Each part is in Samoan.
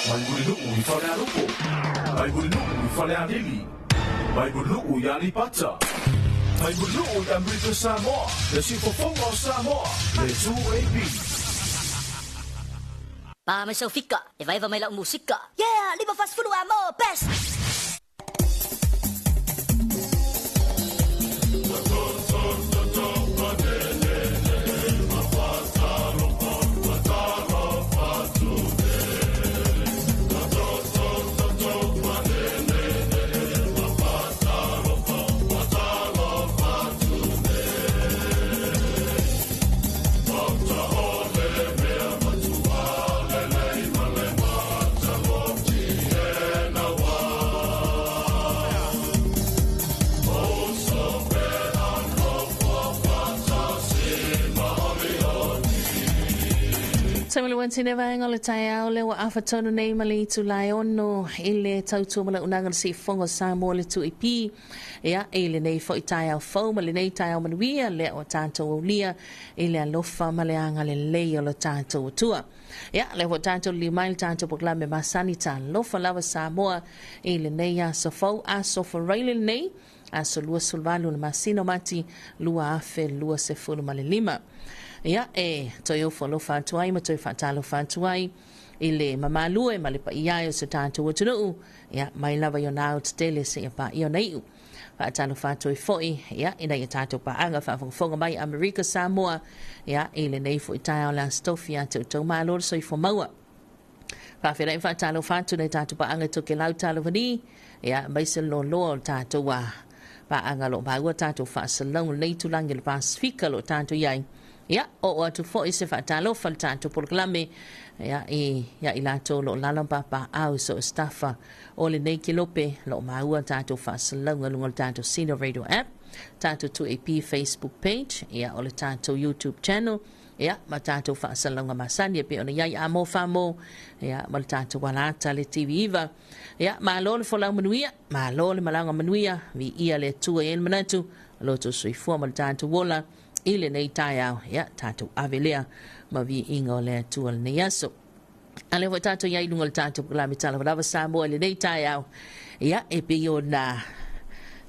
Mai Mulinuu i Falealupo, mai Mulinuu i Falealili, mai Mulinuu i Aleipata, mai Mulinuu i Amerika Samoa, le siufofoga o Samoa, le 2AP. Pa mai sau fika, e vaeva mai lau musika. Yeah, 50 a mo, best! Taimale ua vaega o le taeao lea ua afa tonu nei ma le itula e 6 i le tautua ma le auaunaga o le Siufofoga o Samoa le 2AP. Ia, i lenei foi taeao fou ma lenei taeao manuia lea ua tatou aulia i le alofa ma le agalelei o le tatou Atua. Ia, lea ua tatou liliu mai le tatou polokalame masani Talofa Lava Samoa i lenei aso fou, aso Faraile lenei, aso 28 o le masina o Mati 2025. Ia, e toe ofo alofa atu ai ma toe faatalofa atu ai i le mamalu e ma le paia e o se tatou atunuu, ia, mai lava i ona ao tetele seia paia ona iu. Faatalofa atu ai foi, ia, ina ia tatou paaga faafogafoga mai Amerika Samoa, ia, i lenei foi taeao le Aso Tofi ia te outou malo le soifua maua. Faafeiloai ma faatalofa atu nai tatou paaga i Tokelau Talavani, ia, aemaise le loaloa o le tatou paaga o lo o maua tatou faasalalauga i lenei itulagi o le Pasefika o lo o tatou i ai. Ia, oo atu foi se faatalofa i le tatou polokalame, ia, i ia i latou o lo o lala ma papaaao i so o se tafa o lenei kelope, o lo o maua tatou faasalalauga i luga o le tatou Sino Radio App, tatou 2AP Facebook page, ia, o le tatou YouTube channel, ia, ma tatou faasalalauga masani e pei ona i ai a mo fa mo, ia, ma le tatou alata le TV9. Ia, malo le folau manuia, malo le malaga manuia, viia le Atua e i ai le manatu, o lo outou soifua ma le tatou ola i lenei taeao, ia, tatou ave lea ma viiga o le Atua lenei aso. A lea foi tatou i ai i luga o le tatou polokalame Talofa Lava Samoa i lenei taeao, ia, e pei ona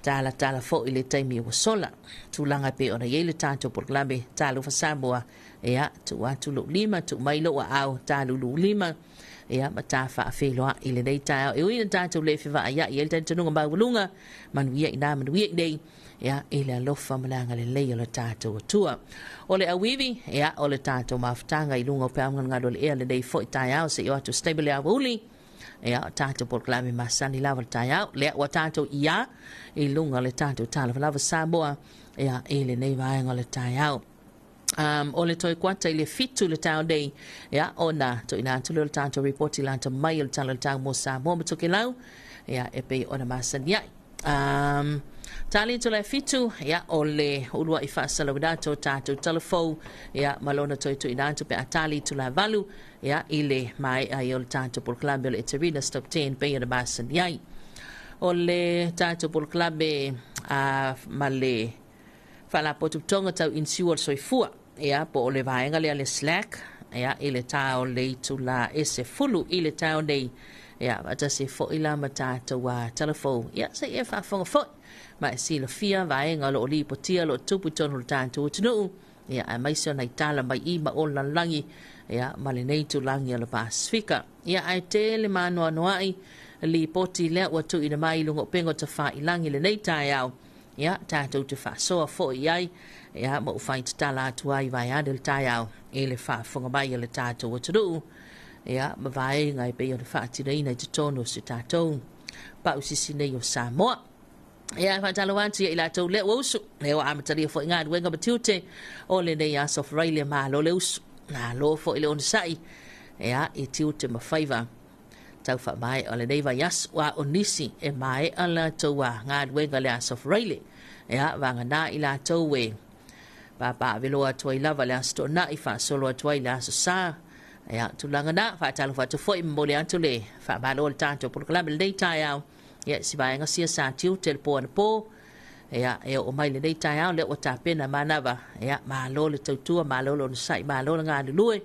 talatala foi le taimi ua sola. Tulaga e pei ona i ai le tatou polokalame Talofa Samoa, ia, tuu atu lou lima, tuu mai lou aao, talulu lima, ia, ma ta faafeiloai i lenei taeao. E ui ina tatou le fevaaiai ai le talitonuga maualuga, manuia i na, manuia i nei, ia, i le alofa ma le agalelei o le tatou Atua. O le auivi, ia, o le tatou mafutaga i luga o peau galugalu o le ea lenei foi taeao seia o atu se taimi o le aoauli, ia, o tatou polokalame masani lava le taeao, lea ua tatou ia i luga o le tatou Talofa Lava Samoa, ia, i lenei vaega o le taeao. O le toe kuata i le 7 le taeao nei, ia, ona tuuina atu lea o le tatou ripoti lata mai o le Tala o le Tau mo Samoa ma Tokelau, ia, e pei ona masani ai. Tali atu le 7, ia, o le uluai faasalauina atu o tatou talafou, ia, ma lona toe tuuina atu pe a tali atu la 8, ia, i le maea ai o le tatou polokalame o le Eterina Stop 10 pei ona masani ai. O le tatou polokalame ma le faalapotopotoga tau inisiua o le soifua. ia, po o le vaega lea le Slack, ia, i le tā o le itulā e 10 i le taeao nei, ia, faatasi foi la ma tatou talafou, ia, se i e faafofoga foi ma e silafia vaega o lo o lipotia o lo o tupu i totonu o le tatou atunuu, ia, aemaise o nai tala mai i ma o le lalolagi, ia, ma lenei itulagi o le Pasefika. Ia, ae tele maanoanoai lipoti lea ua tuuina mai i luga o upega o tafailagi i lenei taeao, ia, tatou te faasoa foi i ai, ia, ma ou fai tatala atu ai vaeane le taeao i le faafofoga mai a le tatou atunuu, ia, ma vaega e pei ona faatinoina i totonu o si tatou pausisi nei o Samoa. Ia, e faatalofa atu ia i latou lea ua usu, lea ua amatalia foi galuega ma tiute o lenei aso Faraile, malo le usu, malo foi le onosai, ia, i tiute ma faiva tau faamaea o lenei vaiaso, a o nisi e maea latou galuega le aso Faraile, ia, vagana i latou e papaaveloa atu ai lava le aso Toonai, faasolo atu ai le aso Sa. Ia, tulaga na, faatalofa atu foi, momoli atu le faamalo o le tatou polokalame lenei taeao. Ia, si vaega sia sa tiute le po anapo, ia, e oo mai lenei taeao lea ua tapena manava. Ia, malo le tautua, malo le onosai, malo le galulue.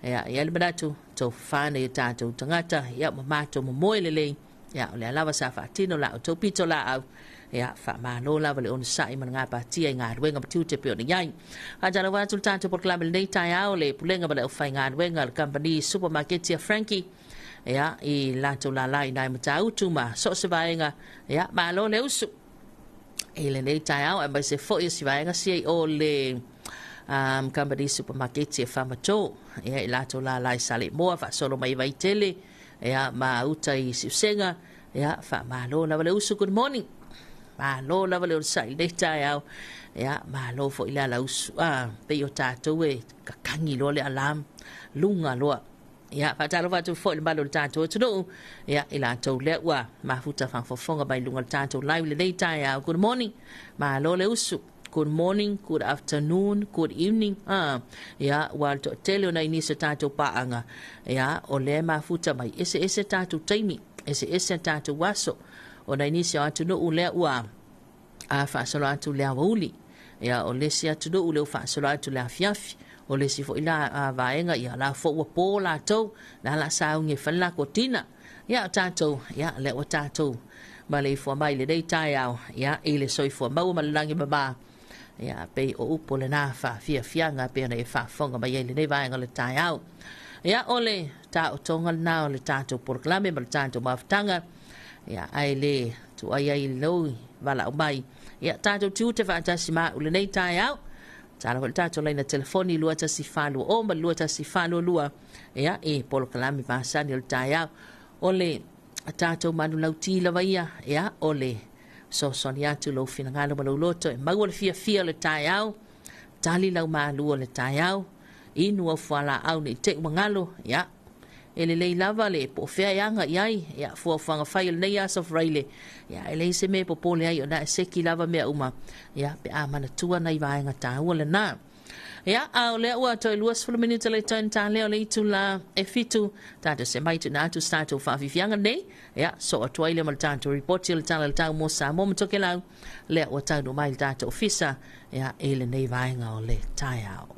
Ia, e i ai le manatu, tofafa nai o tatou tagata, ia, ma matou momoe lelei. Ia, o lea lava sa faatino la outou pito laau. Ia, faamalo lava le onosai ma le gapatia i galuega ma tiute pei ona i ai. Faatalofa atu le tatou polokalame lenei taeao, le pulega ma le aufaigaluega a le kamupani supamaketi a Frankie, ia, i latou lala i nai Matautu ma so o se vaega. Ia, malo le usu i lenei taeao, aemaise foi o si vaega sia i o le kamupani supamaketi a Famato, ia, i latou lala i Saleimoa, faasolo mai Vaitele, ia, ma uta i Siusega. Ia, faamalo lava le usu, good morning. Malo lava le onosai i lenei taeao. Ia, malo foi le ala usu. Pei o tatou e kakagi loa le alarm, luga loa. Ia, faatalofa atu foi le malu o le tatou atunuu, ia, i latou lea ua mafuta faafofoga mai luga o le tatou live lenei taeao. Good morning. Malo le usu. Good morning, good afternoon, good evening. Ia, ua le toatele o nai nisi o tatou paanga. Ia, o lea mafuta mai eseese tatou taimi, eseese tatou aso. O nai nisi o atunuu lea ua faasolo atu le aoauli. Ia, o le isi atunuu lea ua faasolo atu le afiafi. O le isi foi la vaega, ia, la foi ua po latou, la la saugi e fai le latou tina. Ia, o tatou, ia, lea ua tatou maleifua mai lenei taeao, ia, i le soifua maua ma le lagi mama. Ia, pei o upu lena faafiafiaga pei ona e faafofoga mai ai lenei vaega o le taeao. Ia, o le taotoga lena o le tatou polokalame ma le tatou mafutaga. Ia, ae le tuai ai lou valaau mai. Ia, tatou tiute faatasi ma au lenei taeao. Tala foi le tatou laina telefoni 21420 ma le 21422. Ia, e polokalame masani o le taeao. O le tatou manulauti lava ia, ia, o le fesoasoani atu lou finagalo ma lou loto e maua le fiafia o le taeao, tali lau malu o le taeao, inu au fualaau nei te i ua galo. Ia, e lelei lava le po o fea e aga i ai, ia, fuafuaga fai o lenei aso Faraile. Ia, e leai se mea e popole ai ona e seki lava mea uma, ia, pe a manatua nai vaega taua lena. Ia, a o lea ua toe 20 minute le toe ta lea o le itula e 7, tatou se mai tuuina atu se tatou faafiafiaga nei. Ia, soo atu ai lea ma le tatou ripoti o le Tala o le Tau mo Samoa ma Tokelau, lea ua taunuu mai le tatou ofisa, ia, i lenei vaega o le taeao.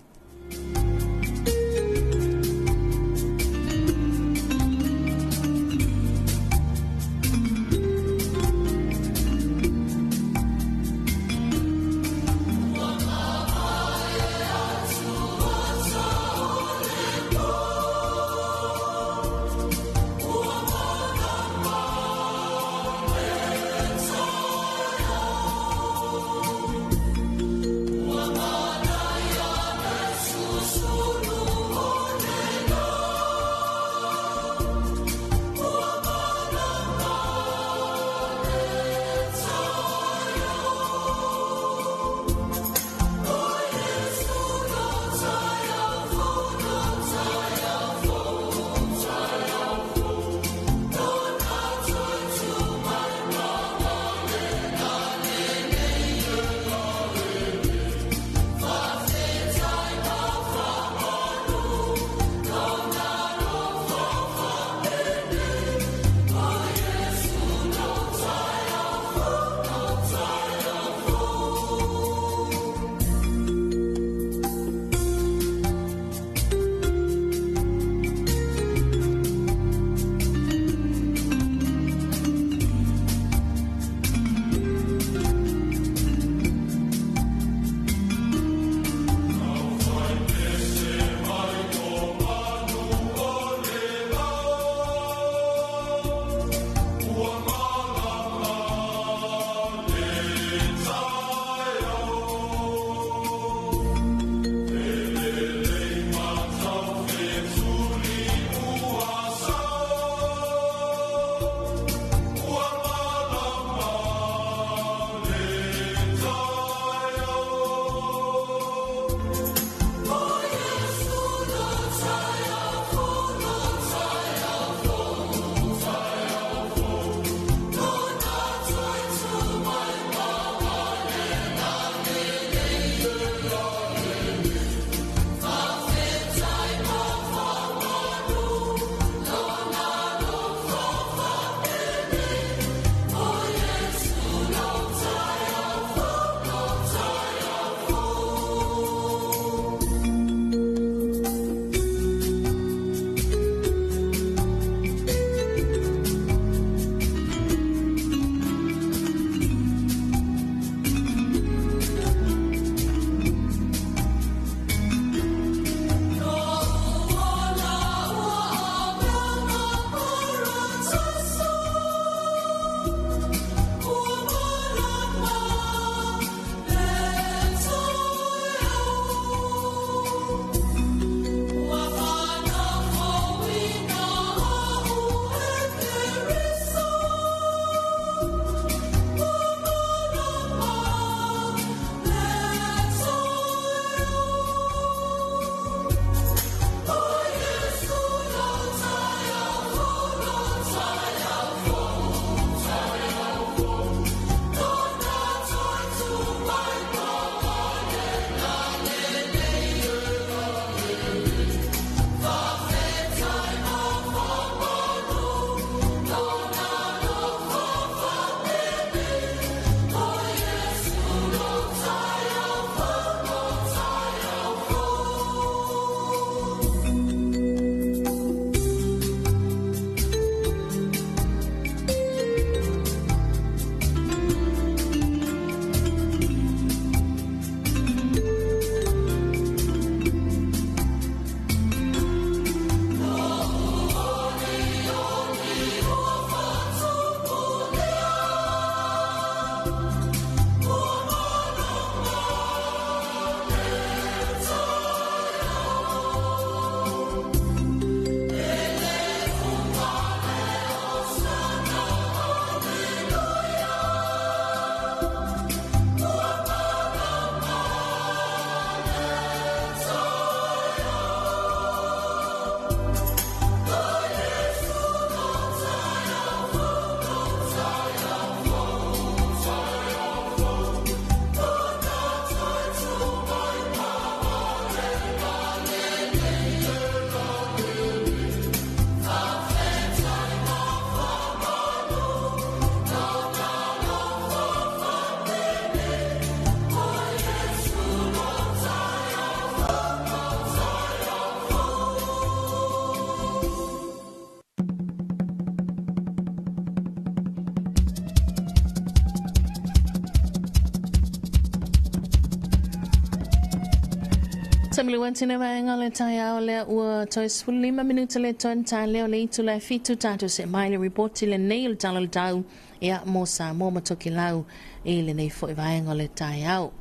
Sa maliu atu nei vaega o le taeao lea ua toe 15 minute le toe ta lea o le itula e 7 tatou see mai le ripoti lenei o le Tala o le Tau ia mo Samoa ma Tokelau i lenei foi vaega o le taeao.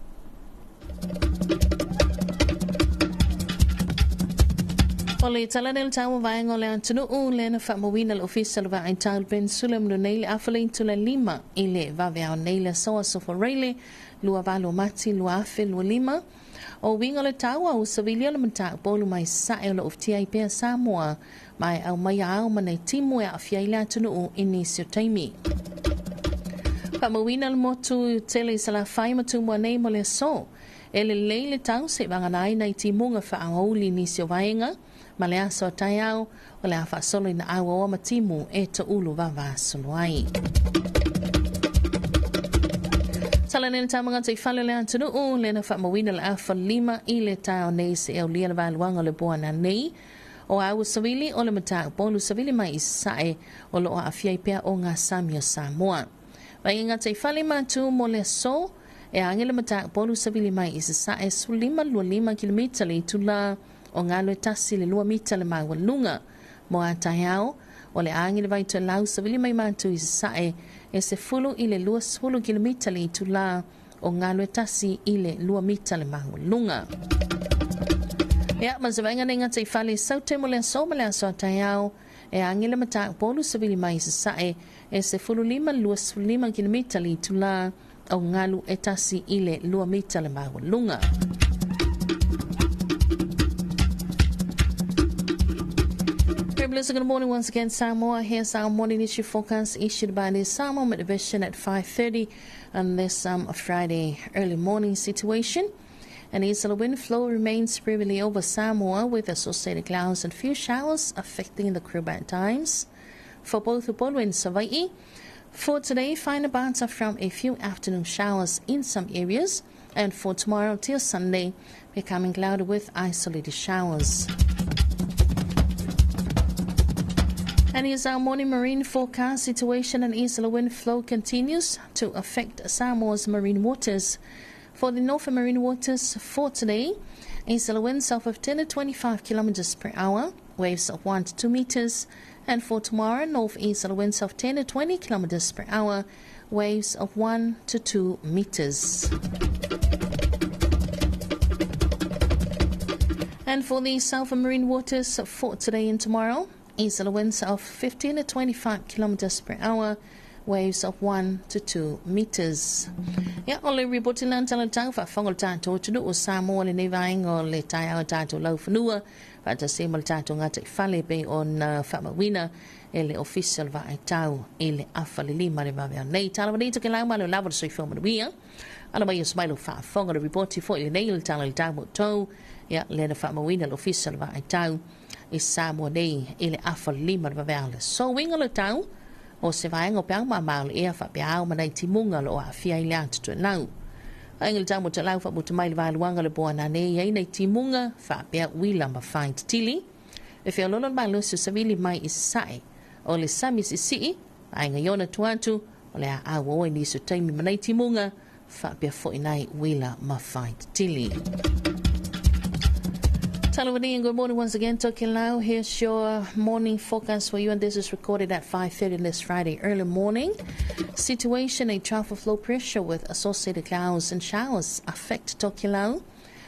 O le tala nei o le tau o vaega o le atunuu lea na faamauina le Ofisa o le Vaai Tau le Peninsula ma nei le afa le itula 5 i le vaveao nei le aso Aso Faraile 28 Mati 2025. O uiga o le tau ua savilia le mataupu mai sae o lo o fatia ai pea Samoa ma e aumai ao ma nai timu e aafia ai le atunuu i nisi o taimi. Faamauina le motu tele i Salafai ma Tumua nei mo le aso. E lelei le tau seia vagana ai nai timuga faaaoauli i nisi o vaega ma le aso a taeao o le a faasolo ina auaoa ma timu e toulu vavasolo ai. Tala nei le tau magataifale o le atunuu lea na faamauina le afa 5 i le taeao nei seia aulia le vaeluaga o le po ananei. O a ua savili o le mataupu savili mai i sae o lo o aafia ai pea o ogasami o Samoa. Mai gataifale matu mo le aso e age le mataupu savili mai i sasae 15-25 kilomita le itula o galu e 1 i le 2 mita le maualuga. Mo a taeao o le age le vaitoelau savili mai matu i sasae e 10 i le 20 kilomita le itula o galu e 1 i le 2 mita le maualuga. Ia, ma se vaega nei gataifale saute mo le aso ma le aso a taeao e age le mataupu savili mai i sasae e 15-25 kilomita le itula o galu e 1 i le 2 mita le maualuga. Very blessed good morning once again, Samoa. Here's our morning issue forecast issued by the Samoa Met Division at 5:30 on this Friday early morning situation. And easterly wind flow remains prevalently over Samoa with associated clouds and few showers affecting the Caribbean at times. For both Upolu and Savai'i, for today, fine bands are from a few afternoon showers in some areas, and for tomorrow till Sunday, becoming cloudy with isolated showers. And here's our morning marine forecast situation, and easterly wind flow continues to affect Samoa's marine waters. For the northern marine waters for today, easterly winds of 15 to 25 kilometers per hour, waves of 1 to 2 meters. And for tomorrow, northeasterly winds of 10 to 20 kilometers per hour, waves of 1 to 2 meters. And for the southern marine waters for today and tomorrow, easterly winds of 15 to 25 kilometers per hour, waves of 1 to 2 meters. Ia, o le ripoti lena tala tau faafofoga o le tatou atunuu o Samoa lenei vaega o le taeao tatou laufanua faatasi ma le tatou gataifale pei ona faamauina e le Ofisa o le Vaai Tau i le afa le 5 le vaveao nei. Tala manuia Tokelau ma le lava le soifua manuia. Ala mai o se mai lau faafofoga le ripoti foi lenei o le tala i le tau mo outou. Ia, lea na faamauina le Ofisa o le Vaai Tau i Samoa nei i le afa le 5 le vaveao le aso. Uiga o le tau o se vaega o peau maamā o le ea faapea ao ma nai timuga o lo o aafia ai le ata toelau. Vaega le tau mo Toelau faamuta mai le vaeluaga o le po ananei i ai nai timuga faapea uila ma fai tatili. E feoloolo le malosi o savili mai i sasae o le sami siisii vaega i ona tua atu o le a auauai i nisi o taimi ma nai timuga faapea foi nai uila ma fai tatili. Talavani and good morning once again, Tokelau. Here's your morning forecast for you, and this is recorded at 5:30 this Friday early morning. Situation, a trough of low pressure with associated clouds and showers affect Tokelau.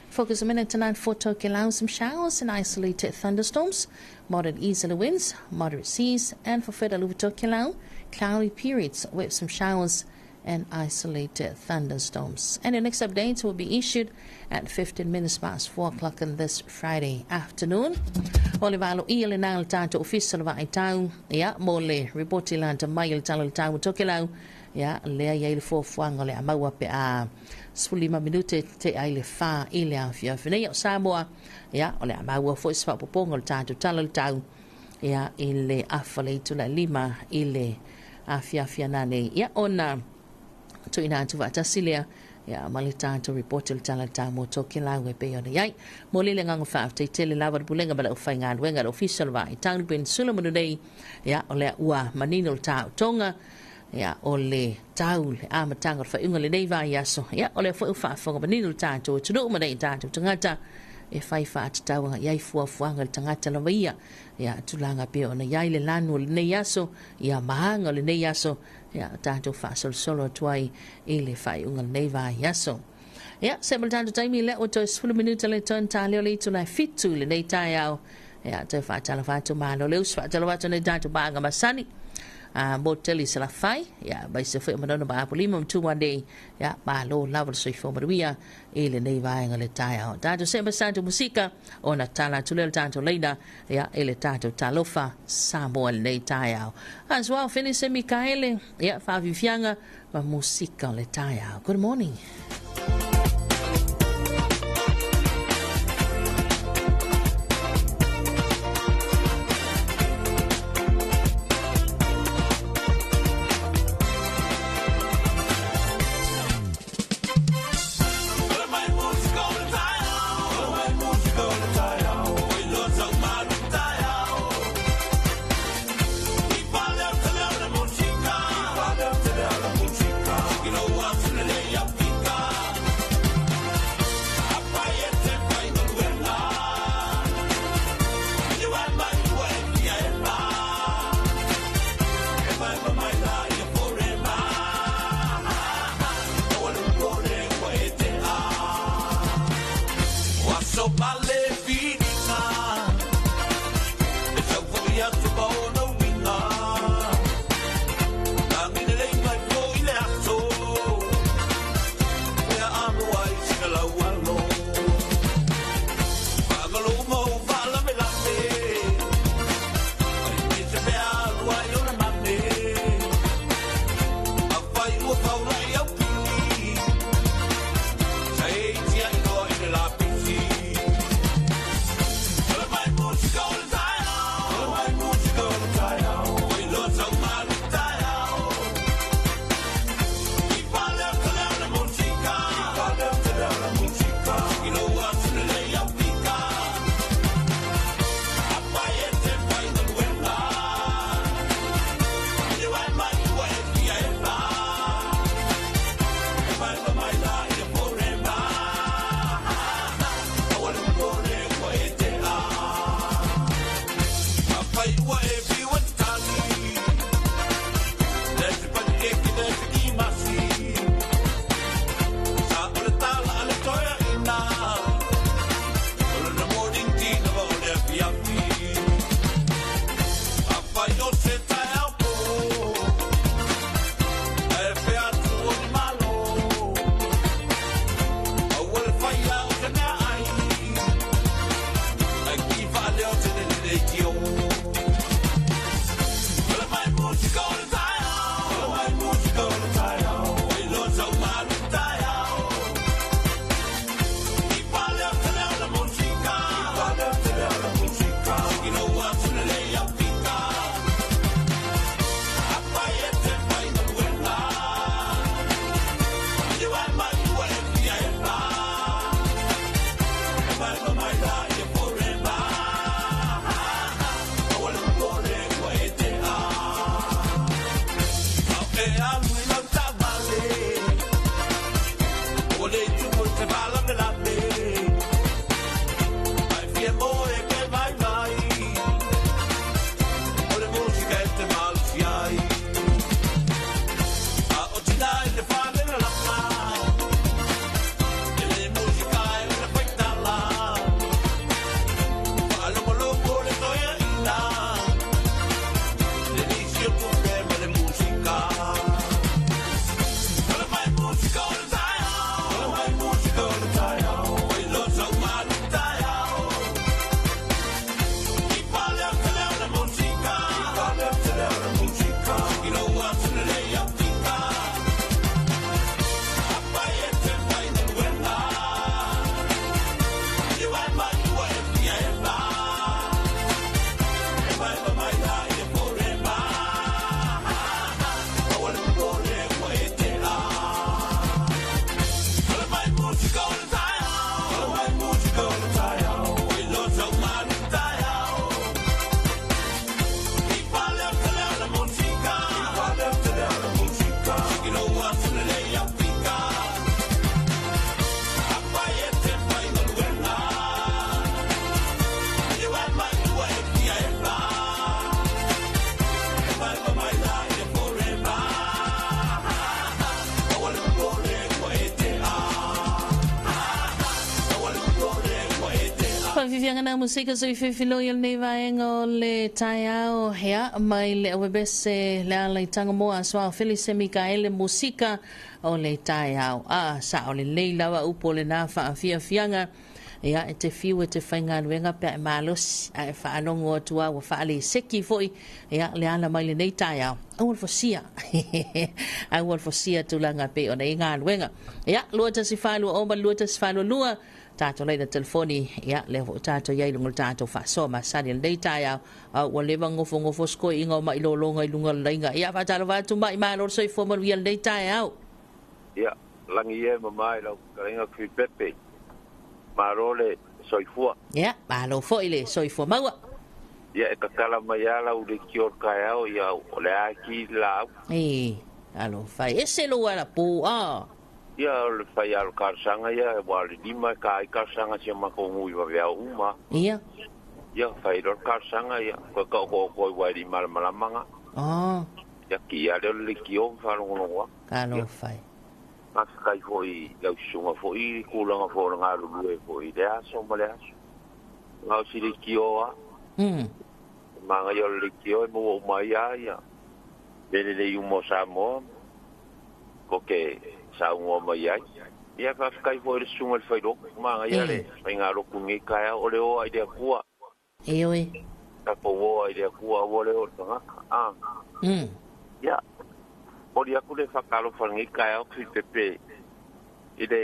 Focus a minute tonight for Tokelau, some showers and isolated thunderstorms, moderate easterly winds, moderate seas, and for further Tokelau, cloudy periods with some showers and isolated thunderstorms. And the next update will be issued at 15 minutes past 4 o'clock on this Friday afternoon. O le valo ia le nā le tatou ofisa le vaai tau, ia, mo le ripoti lata mai le tala le tau Tokelau, ia, lea i ai le fuafuaga o le a maua pe a 15 minute te ai le 4 i le afiafi nei o Samoa, ia, o le a maua foi se faaopoopoga o le tatou tala le tau, ia, i le afa le itula 5 i le afiafi ananei. Ia, ona tuuina atu faatasi lea ia ma le tatou ripoti o le tala le tau mo Tokelau e pei ona i ai. Mo le agaga faafetai tele lava le Pulega ma le aufaigaluega le Ofisa o le Vaai Tau le Peninsula ma nei ia o lea ua manino le taotoga ia o le tau le amataga o le faaiuga o lenei vaiaso. Ia o lea foi ua faafofoga manino le tatou atunuu ma nei tatou tagata e fai faatatau agaʻi ai fuafuaga le tagata lava ia. Ia, tulaga pei ona i ai le lanu o lenei aso, ia ma aga o lenei aso, ia tatou faasolosolo atu ai i le faaiuga o lenei vaiaso. Ia, se ma le tatou taimi lea ua toe 10 minuta le toe ona ta lea o le itula e 7 i lenei taeao. Ia, toe faatalofa atu, malo le usu, faatalofa atu nei tatou paaga masani a mo tele i Salafai, ia aemaise foi o Manono ma Apolima ma Tumua nei. Ia, malo lava le soifua manuia i lenei vaega o le taeao. Tatou see ma se tatou musika ona tala atu lea o le tatou laina, ia, i le tatou Talofa Samoa i lenei taeao. As well, Fenise Mikaele, ia, faafiafiaga ma musika o le taeao. Good morning. Faafiafiaga na musika soifefiloi o lenei vaega o le taeao ia mai le auebese le ala i Tagamoa Aso Felise Mikaele musika o le taeao. A sao lelei lava upu o lena faafiafiaga ia e te fiu e te faigaluega pe a e malosi ae faalogo atu a ua faaleseki foi ia le ala mai lenei taeao. Aua le fosia. Aua le fosia tulaga pei ona i galuega. Ia, 2142 ma 2142 tatou laina telefoni ia lea foi tatou iai luga o le tatou faasoa masani o lenei taeao. A ua leva gofogofo se koiiga o mailologa i luga o le laiga. Ia faatalofa atu mai malo le soifua manuia lenei taeao. Ia, lagi ia e mama i lau fetalaiga Tuipepe. Malo le soifua. Ia, malo foi le soifua maua. Ia, e tatala mai lava lau leitio o le taeao, ia o le a e ki le laau. E, alofa e ese lou alapo a. Ia, o le fai lava o le talosaga ia, aua o le lima e ta ai talosaga a si a matou nuu i vaveao uma. Ia. Ia, fai loa le talosaga, ia, toe taoto atu ai aua e le i malamalama na. Oh. Ia, ki lava lea o le leitio ma faalogologo atu. Alofa e. Faafetai foi i lau susuga foi i le tulaga foi o le galulue foi i lea aso ma lea aso. Na o si leitio lava. E manaia o le leitio e maua uma ai lava ia mea lelei uma o Samoa ko te saunoa mai ai. Ia faafetai foi i le susuga i le Failotu, manaia le faigalotu i lenei taeao, o le o lava i le Atua. Ioe. Tatou o ai i le Atua, aua le o i le tagata. A. Ia, momoli atu le faatalofa i lenei taeao Tuipepe i le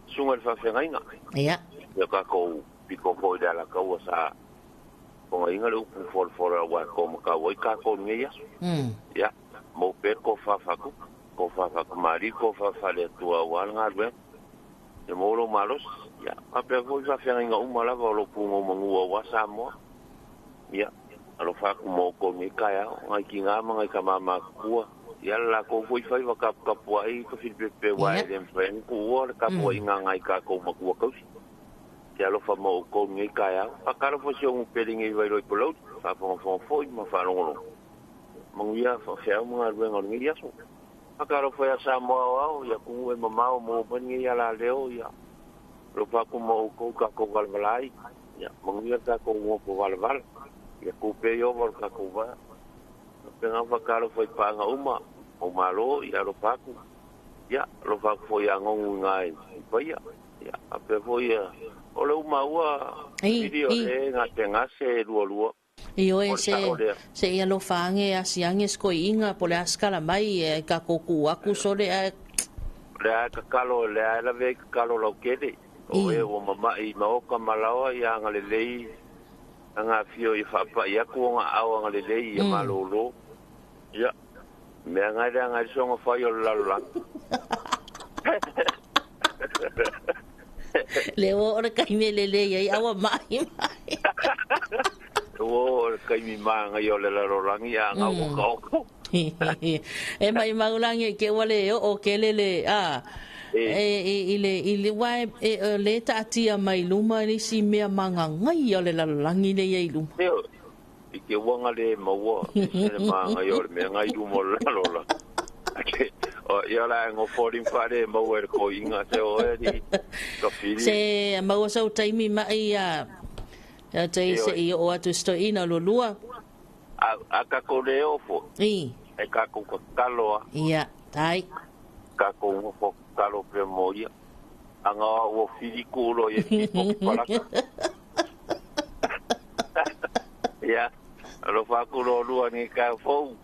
susuga i le faafeagaiga. Ia. Ia tatou pito foi i le Alataua sa fogaina le upu folafola aua e toamatau ai tatou i lenei aso. Ia, maua pea le tofa faatupu, tofa faatamalii, tofa faale-Atua aua le galuega. Ia maua lou malosi. Ia, faapea foi faafeagaiga uma lava o lo o punoumanu aua Samoa. Ia, alofa atu ma outou i lenei taeao, nai tina ma nai tama matutua. Ia, le latou foi faiva taputapuai ka filipepe aua e le mafai ona tuua le tapuaiga a nai tatou matua tausi. Ia alofa ma outou i lenei taeao. Faatalofa si ou pele nei Vailoa i Palauli, faafogafoga foi ma faalogologo. Manuia faafeau ma galuega o lenei aso. Faatalofa ia Samoa aoao, i atunuu e mamao maua mai lenei alaleo, ia alofa atu ma outou i tatou valavala ai, ia manuia le tatou nofo valavala, ia tu pea Ieova o le tatou vaa. Faapena ona faatalofa i paaga uma o Malo, ia alofa atu, ia alofa atu foi ia Nonu i na i Paia, ia faapea foi ia, o le uma ua I, vili o i. le gasegase lualua. Ioe, O le se, sao lea. se i alofa age asi age se koiiga po o le a se tala mai e tatou tuu atu sole ae. O le a e tatalo, o le a e lavea i tatalo lautele. O e I. ua mama'i i maota ma laoa ia agalelei aga afio ia faapa'i atu ona aao agalelei ia malōlō. Ia, mea lena e leaga ai le soga fai o le lalolagi. Le ua oo le taimi e lelei ai a ua ma'i mai. Ua oo le taimi manaia o le lalolagi a ga ua taoto. E maʻimau lagi i ke ua le oo kele le a E, e i le i le uae e le taatia mai luma le isi mea magagai o le lalolagi lea i luma. Ioe, i te uaga le maua, e ese le manaia o le mea na i luma o le lalolagi. O ia la e nofo alii ma faale maua e le toeaina se oe alii ka fili. Se maua sau taimi mai a tai se Ioe. i oo atu i se toeaina o lualua. A, a tatou le oo foi, I. e tatou tatalo lava. Ia, tai. Tatou nofo tatalo pea mo ia. Aga o au ua fili tuu loa ia ki palaka. Ia, alofa atu loa lua nei taeao fou.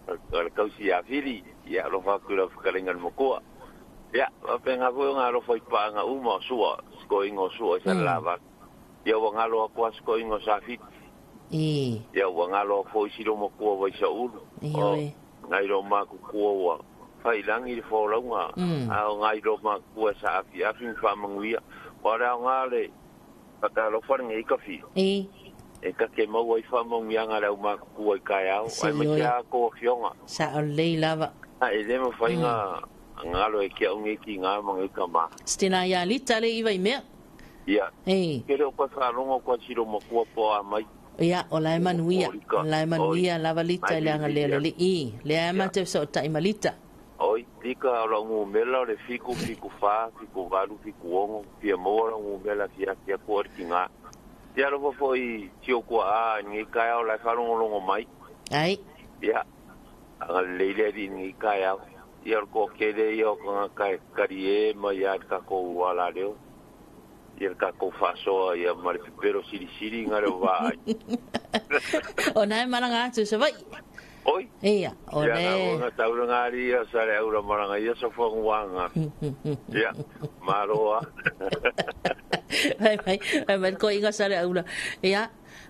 O le tausi ia Fili, ia alofa atu i lau fetalaiga i le matua. Ia, faapena foi ona alofa i paaga uma o Sua, si toeaina o Sua i Salelavalu. Ia ua galo atu lava si toeaina o Safiti. I. Ia ua galo atu foi si lou matua Vaisaulu. O Ioe. nai lou matutua ua faiilagi le folauga, a o nai lou matutua e saafiafi ma faamanuia. Aua o le aoga o le faatalofa lenei ka Fili. I. E ta te maua ai faamanuiaga a le aumatutua i taeao, Se aemaise ioe. lava a outou afioga. Sao lelei lava. A e le mafai ona galo e ke au nei tiga ma nei tama. Se tina ia Lita le iva i mea. Ia, I. ke le o koe faalogo koe silo matua po a mai. Ia, o la e manuia. O lika. O la e Oi. manuia lava Lita Mai i le agalea vilivili le atu. I. Lea e Ia. mate fesootai ma Lita. Oi, lika o lau numera o le 7 7 4 7 8 7 6, fia maua lau numera fia afi atu oe le tiga. Ia alofa foi si ou tua'a i lenei taeao la e faalogologo mai. Ai. Ia, agalelei le Alii i lenei taeao. Ia o le toatele ia o tagata e talie mai lava i le tatou alaleo, ia le tatou faasoa ia ma le pepelo silisili na le o vaai. O na e malaga atu i Savaii. Oi! Ia, o Ia le... na ona tau le gali ia sa le aula malaga ia sofanuaga. Ia, malo a. Fai mai, fai mai le toeaina sa le aula. Ia,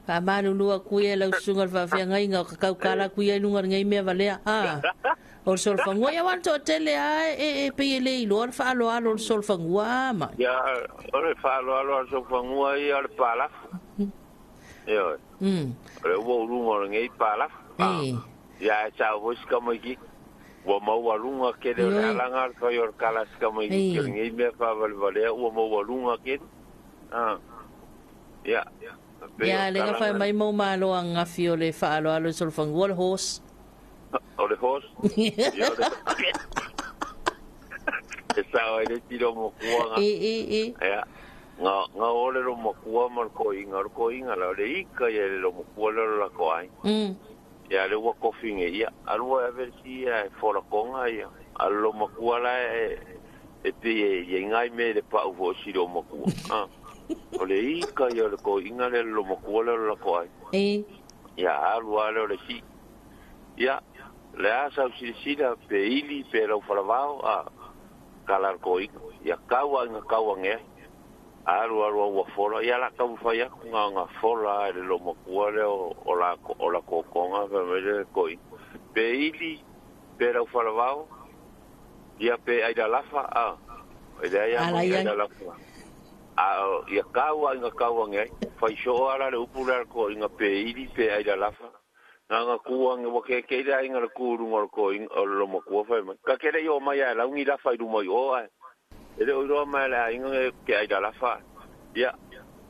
faamalulu atu ia i lau susuga i le faafeagaiga o ka tautala atu ia i luga o lenei mea valea. A, o le solofanua, ia aua o le toatele lava e, e pei e le iloa le faaaloalo o le solofanua a mai. Ia, o le faaaloalo a le solofanua ia o le palafu. Ioe. O le ua uluga o lenei palafu. Ia ae sao foi si tamaitiiti. Ua maualuga tele o le alaga o le fai o le tala a si tamaitiiti o lenei mea faavalevalea ua maualuga tele. Ia, pei o Ia, le lea na tala fai na. mai mau malo ananafi o le faaaloalo i solofanua o le horse. O le horse? Ia o le E sao ai le tino matua nga. Ia, nga, nga o le lo matua ma le koiga, o le koiga la, o le ika ia le lo matua le o le lako ai. Ia, le ua kofi nge ia, alua e ave le si ia e fola konga ia. A le lo matua la e, e pe e ia ngai me le pau fo si lo matua. Ah. O le ika ia o le koiga le lo matua le o le lako ai. Ia, alua le o le si. Ia, le a sau silasila pe ili pe lau falavao a kala le koiga. Ia kaua inga kaua nge ai. Alu alu au ua fola, ia la taumafai atu nga nga fola e le lomakua lea o la o la kokonga fai mai le koiga. Pe ili pe lau falavao, ia pe aila lafa a. E leai a ma ni aila lafa. A o ia kaua inga kaua nge ai. Fai soo ala le upu lea le koiga pe ili pe aila lafa. Nga nga ku ange ua kekei le aiga le ku i luga o le koiga o le lomakua fai mai. Ka ke le i o mai ae lau ni lafa i luma i o ae. E le o iloa mai le aiga e ke ai lalafa. Ia,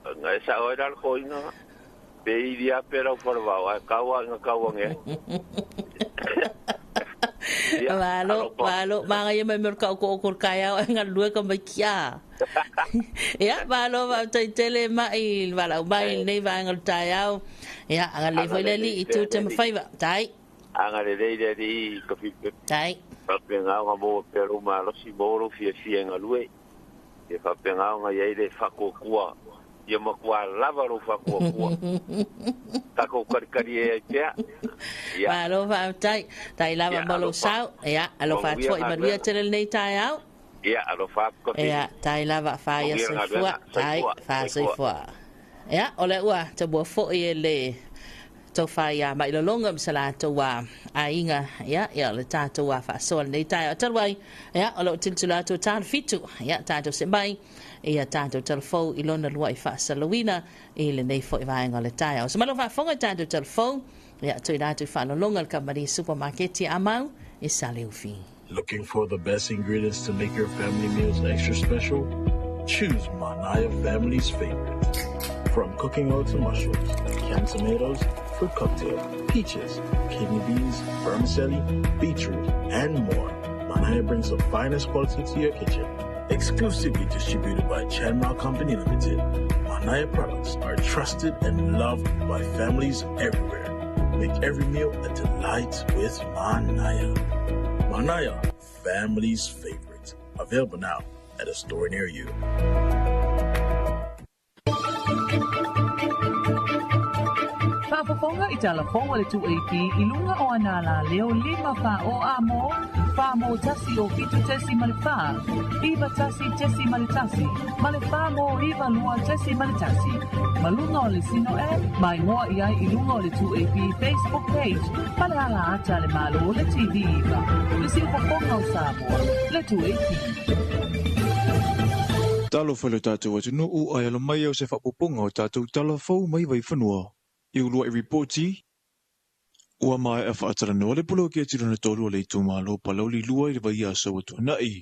e sao ai la le koiga, pe ili a pe lau falavao, ae kau a inga kau ange ai. Ia, Malo, alofa. malo, manaia mai mea o le taoto'o o le taeao ae galulue ka mai kia. Ia, malo faafetai tele mai le valaau mai i lenei vaega o le taeao. Ia, agalelei foi le Agalelei Alii i pea tiute le ma Alii. faiva. Tai. Agalelei le Alii i ka fipepe. Tai. Faapena ona maua pea lou malosi, maua lou fiafia e galue. Ia faapena ona i ai le faatuatua, ia matua lava lou faatuatua. Tatou kalikalie ai pea. Ia. Malo faafetai. Tai lava Ia, mo lou alofa. sao. Ia, alofa atu Manuia foi manuia galuega. tele lenei taeao. Ia, alofa atu ka Ia, fifi. tai lava fa ia Manuia soifua. galuega. Tai, Soifua, fa soifua. soifua. Ia, o le ua tabua foi e le tofa iā Mailologa ma sa latou aiga, ia, ia o le tatou faasoa lenei taeao talu ai, ia, o lo o tilotilo atu o tala fitu, ia, tatou se mai, ia tatou talafou i lona lua'i faasalauina i lenei foi vaega o le taeao. So malo faafofoga i tatou talafou, ia, tuuina atu i faalologa le kamupani supamaketi a Amau i Saleufi. Looking for the best ingredients to make your family meals extra special? Choose Manaya Family's favorite. From cooking oil to mushrooms, canned tomatoes, fruit cocktail, peaches, kidney beans, vermicelli, beetroot, and more. Manaya brings the finest quality to your kitchen. Exclusively distributed by Chanma Company Limited, Manaya products are trusted and loved by families everywhere. Make every meal a delight with Manaya. Manaya, family's favorite. Available now at a store near you. Faafofoga i tala fou a le 2AP i luga o ana alaleo 5 fa o a mo, fa mo tasi o fitu tesi ma le fa, iva tasi tesi ma le tasi, ma le fa mo iva lua tesi ma le tasi. Ma luga o le Sino App, ma igoa i ai i luga o le 2AP Facebook page, ma le ala ata a le Malo o le TV iva. Le siufofoga o Samoa, le 2AP. Talofa i lo tatou atunuu ae alo mai au se faaopoopoga o tatou tala fou mai Vaifanua. I ulua'i ripoti, ua maea faatalanoa le poloketi lona tolu a le itumalo Palauli 2 i le vaiaso ua tuanai.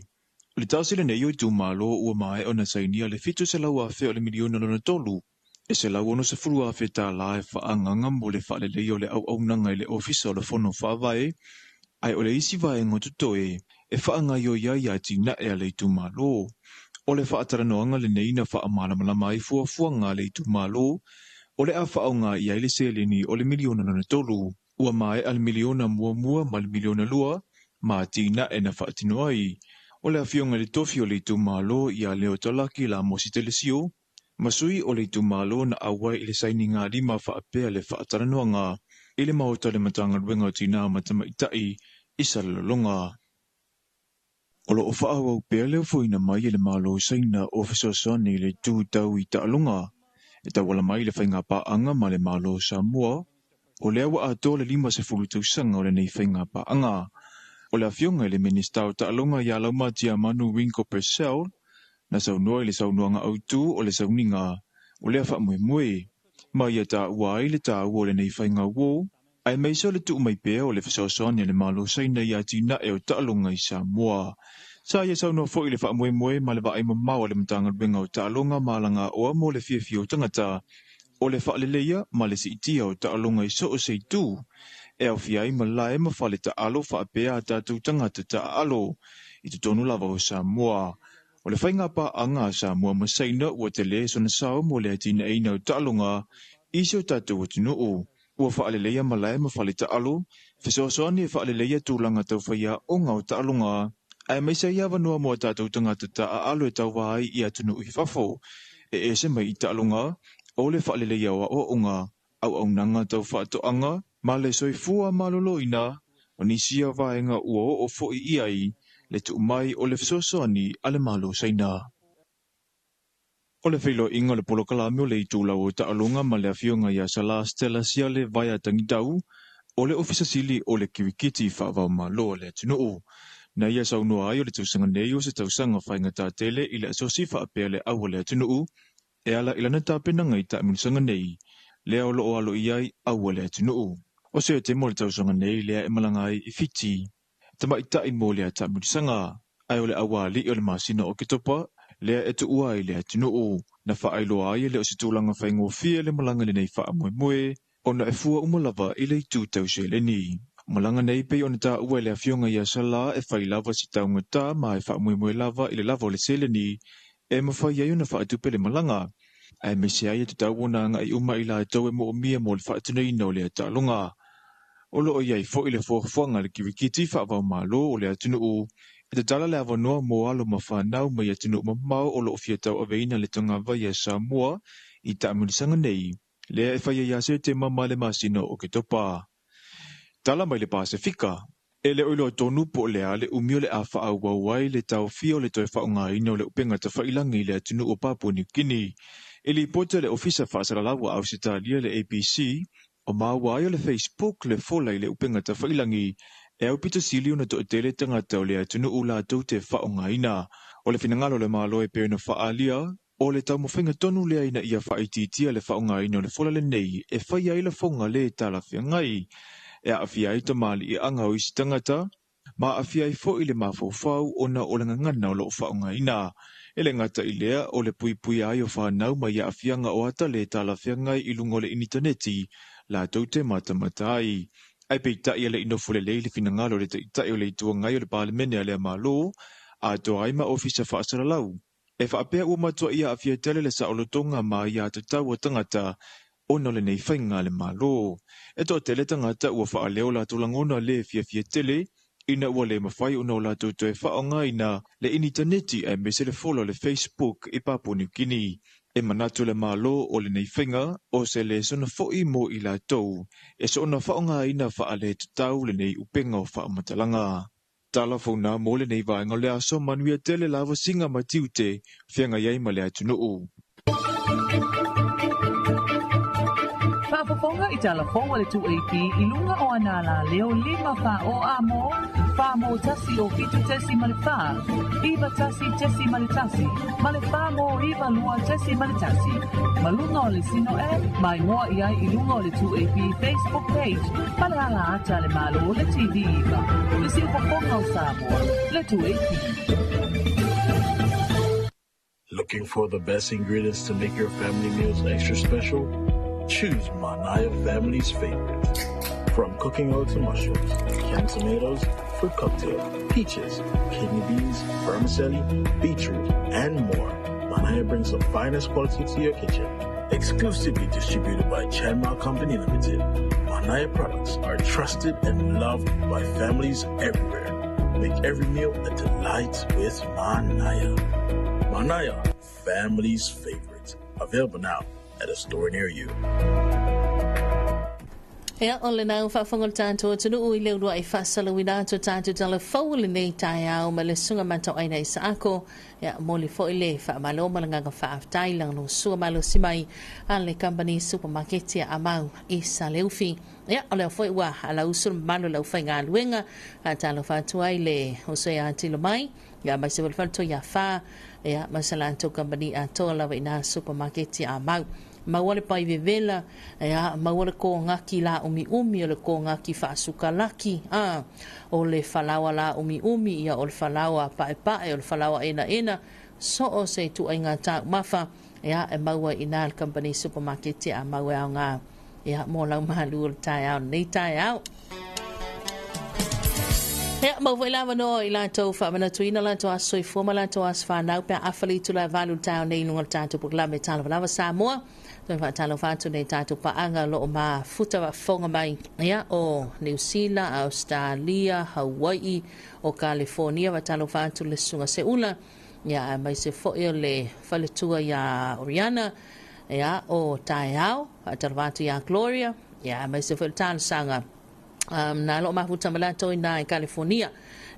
O le tasi lenei o itumalo ua maea ona sainia le $700,000 o le miliona lona tolu e $160,000 e faaagaaga mo le faaleleia o le auaunaga i le Ofisa o le Fono Faavae, ae o le isi vaega o totoe e faagaoioi ai atinae a le itumalo. O le faatalanoaga lenei na faamalamalama ai fuafuaga a le itumalo o le a faaaoga i ai le seleni o le miliona lona tolu. Ua maea le miliona muamua ma le miliona lua ma atinae na faatino ai. O le afioga i le tofi o le itumalo ia Leo Talaki Lamosi Telesio ma sui o le itumalo na auai i le sainigalima faapea le faatalanoaga i le Maota o le Matagaluega o Tina ma Tamaitai i Salelologa. O lo o faaauau pea le ofoina mai e le Malo o Saina o fesoasoani i le itu tau i taaloga e tauala mai i le faigapaaga ma le Malo o Samoa, o lea ua atoa le 50 tausaga o lenei faigapaaga. O le afioga i le Minisita o Taaloga ia Laumatia Manu Ringo Purcell na saunoa i le saunoaga autu o le sauniga o lea faamoemoe, ma ia taua ai le taua o lenei faiga uō, aemaise o le tuu mai pea o le fesoasoani a le Malo o Saina i atinae o taaloga i Samoa. Sa ia saunoa foi i le faamoemoe ma le vaai mamao a le Matagaluega o Taaloga ma Alagaoa mo le fiafia o tagata, o le faaleleia ma le siitia o taaloga i so o se itu, e aofia ai malae ma fale taalo faapea a tatou tagata taaalo i totonu lava o Samoa. O le faigapaaga a Samoa ma Saina ua tele sona sao mo le atinaeina o taaloga i si o tatou atunuu. Ua faaleleia malae ma fale taalo, fesoasoani e faaleleia tulaga taufaiaoga o taaloga, aemaise ai avanoa mo a tatou tagata taaalo e tauva ai i atunuu i fafo. E ese mai i taaloga, o le faaleleia o aoaoga, auaunaga tau faatoaga, ma le soifua maloloina, o nisi ia vaega ua oo foi i ai le tuu mai o le fesoasoani a le Malo o Saina. O le feiloaiga o le polokalame o le itulau o taaloga ma le afioga ia Sala Stella Siale Vaea Tagitau, o le Ofisa Sili o le Kirikiti Faavaomalo a le atunuu. Na ia saunoa ai o le tausaga nei o se tausaga faigata tele i le asosi faapea le au a le atunuu e ala i lana tapenaga i taamilosaga nei, lea o lo o alo i ai au a le atunuu. O Setema o le tausaga nei lea e malaga ai i Fiti, tamaitai mo lea taamilosaga, ae o le aualii o le masina o Oketopa lea e tuua ai le atunuu. Na faailoa ai e le o se tulaga faigofie le malaga lenei faamoemoe, ona e fua uma lava i le itu tau seleni. O malaga nei pei ona taua e le afioga ia Sala e fai lava si taugata ma e faamoemoe lava i le lava o le seleni e mafai ai ona faatupe le malaga, aemaise ai e tatau ona agai uma i latou e moomia mo le faatinoina o lea taaloga. O lo o i ai foi le fuafuaga a le Kirikiti Faavaomalo o le atunuu e tatala le avanoa mo alo ma fanau mai atunuu mamao o lo o fia tauaveina le togavai a Samoa i taamilosaga nei, lea e fai ai ia Setema ma le masina o Oketopa. Tala mai le Pasefika, e le o iloa tonu po o le a le umi o le a faaauau ai le taofia o le toe faaaogaina o le upega tafailagi i le atunuu o Papua New Guinea. E lipoti a le Ofisa Faasalalau a Ausetalia le ABC, o maua ai o le Facebook le fola i le upega tafailagi e aupito sili ona toatele tagata o le atunuu latou te faaaogaina. O le finagalo o le Malo e pei ona faaalia, o le taumafaiga tonu lea ina ia faaitiitia le faaaogaina o le fola lenei e fai ai lafoga le talafeagai, e aafia ai tamaliiaga o isi tagata, ma aafia ai foi le mafaufau ona o le gagana o lo o faaaogaina. E le gata i lea o le puipuia ai o fanau mai aafiaga o ata le talafeagai i luga o le initaneti latou te matamata ai. Ae peitai e le i nofo lelei le finagalo o le taitai o le Itu Agai o le Palemene a lea Malo, atoa ai ma Ofisa Faasalalau. E faapea ua matuai aafia tele le saolotoga ma aiatatau a tagata ona o lenei faiga a le Malo. E toatele tagata ua faaleo latou lagona le fiafia tele ina ua le mafai ona o latou toe faaaogaina le initaneti aemaise le fola o le Facebook i Papua New Guinea. E manatu le Malo o lenei faiga o se lesona foi mo i latou e soona faaaogaina faaletatau lenei upega o faamatalaga. Tala fauna mo lenei vaega o le aso, manuia tele lava siga ma tiute feagai ai ma le atunuu. Faafofoga i tala fou a le 2AP i luga o ana alaleo 5 4 o a mo, 4 mo 1 o 7.4, 9 1.1 ma le 4 mo 9 2.1. Ma luga o le Sino app, mai moa i ai i luga o le 2AP Facebook page, ma le ala ata a le Malo le TV iva. Le siufofoga o Samoa, le 2AP. Looking for the best ingredients to make your family meals extra special? Choose Manaia family's favorite. From cooking oil to mushrooms, canned tomatoes, fruit cocktail, peaches, kidney beans, vermicelli, beetroot, and more. Manaya brings the finest quality to your kitchen. Exclusively distributed by Chenma Company Limited, Manaya products are trusted and loved by families everywhere. Make every meal a delight with Manaya. Manaya, family's favorite. Available now at a store near you. Ia, o lena ua faafofoga le tatou atunuu i le uluai faasalauina atu o tatou tala fou i lenei taeao ma le Susuga Matauaina Isaako. Ia, momoli foi le faamalo ma le agaga faafetai i lagolagosua malosi mai a le Kamupani Supamaketi a Amau i Saleufi. Ia, o lea foi ua alausu le mamalu o le aufaigaluega, faatalofa atu ai le uso ia Tilomai, ia aemaise foi le faletua ia Fa, ia ma sa latou kamupani atoa lava i ina Supamaketi a Amau. Maua le pai vevela, ia, maua le kogaki laumiumi, o le kogaki faasukalaki, a, o le falaoa laumiumi, ia, o le falaoa paepae, o le falaoa enaena, so o se ituaiga taumafa, ia, e maua i ina i le kamupani supamaketi a Amau e aoga, ia, mo lau malu o le taeao lenei taeao. Ia, maua foi le avanoa i latou faamanatuina latou aso soifua ma latou aso fanau pe a afa le itula e 8 i le taeao nei i luga o le tatou polokalame Talofa Lava Samoa. Toe faatalofa atu nei tatou paaga o lo o mafuta faafofoga mai, ia, o Niu Sila, Ausetalia, Hauai'i, o Kalifonia, faatalofa atu le Susuga Seula, ia, aemaise foi o le faletua ia Oriana, ia, o Taeao, faatalofa atu ia Gloria, ia, aemaise foi o le talosaga na lo o mafuta ma latou i ina i Kalifonia.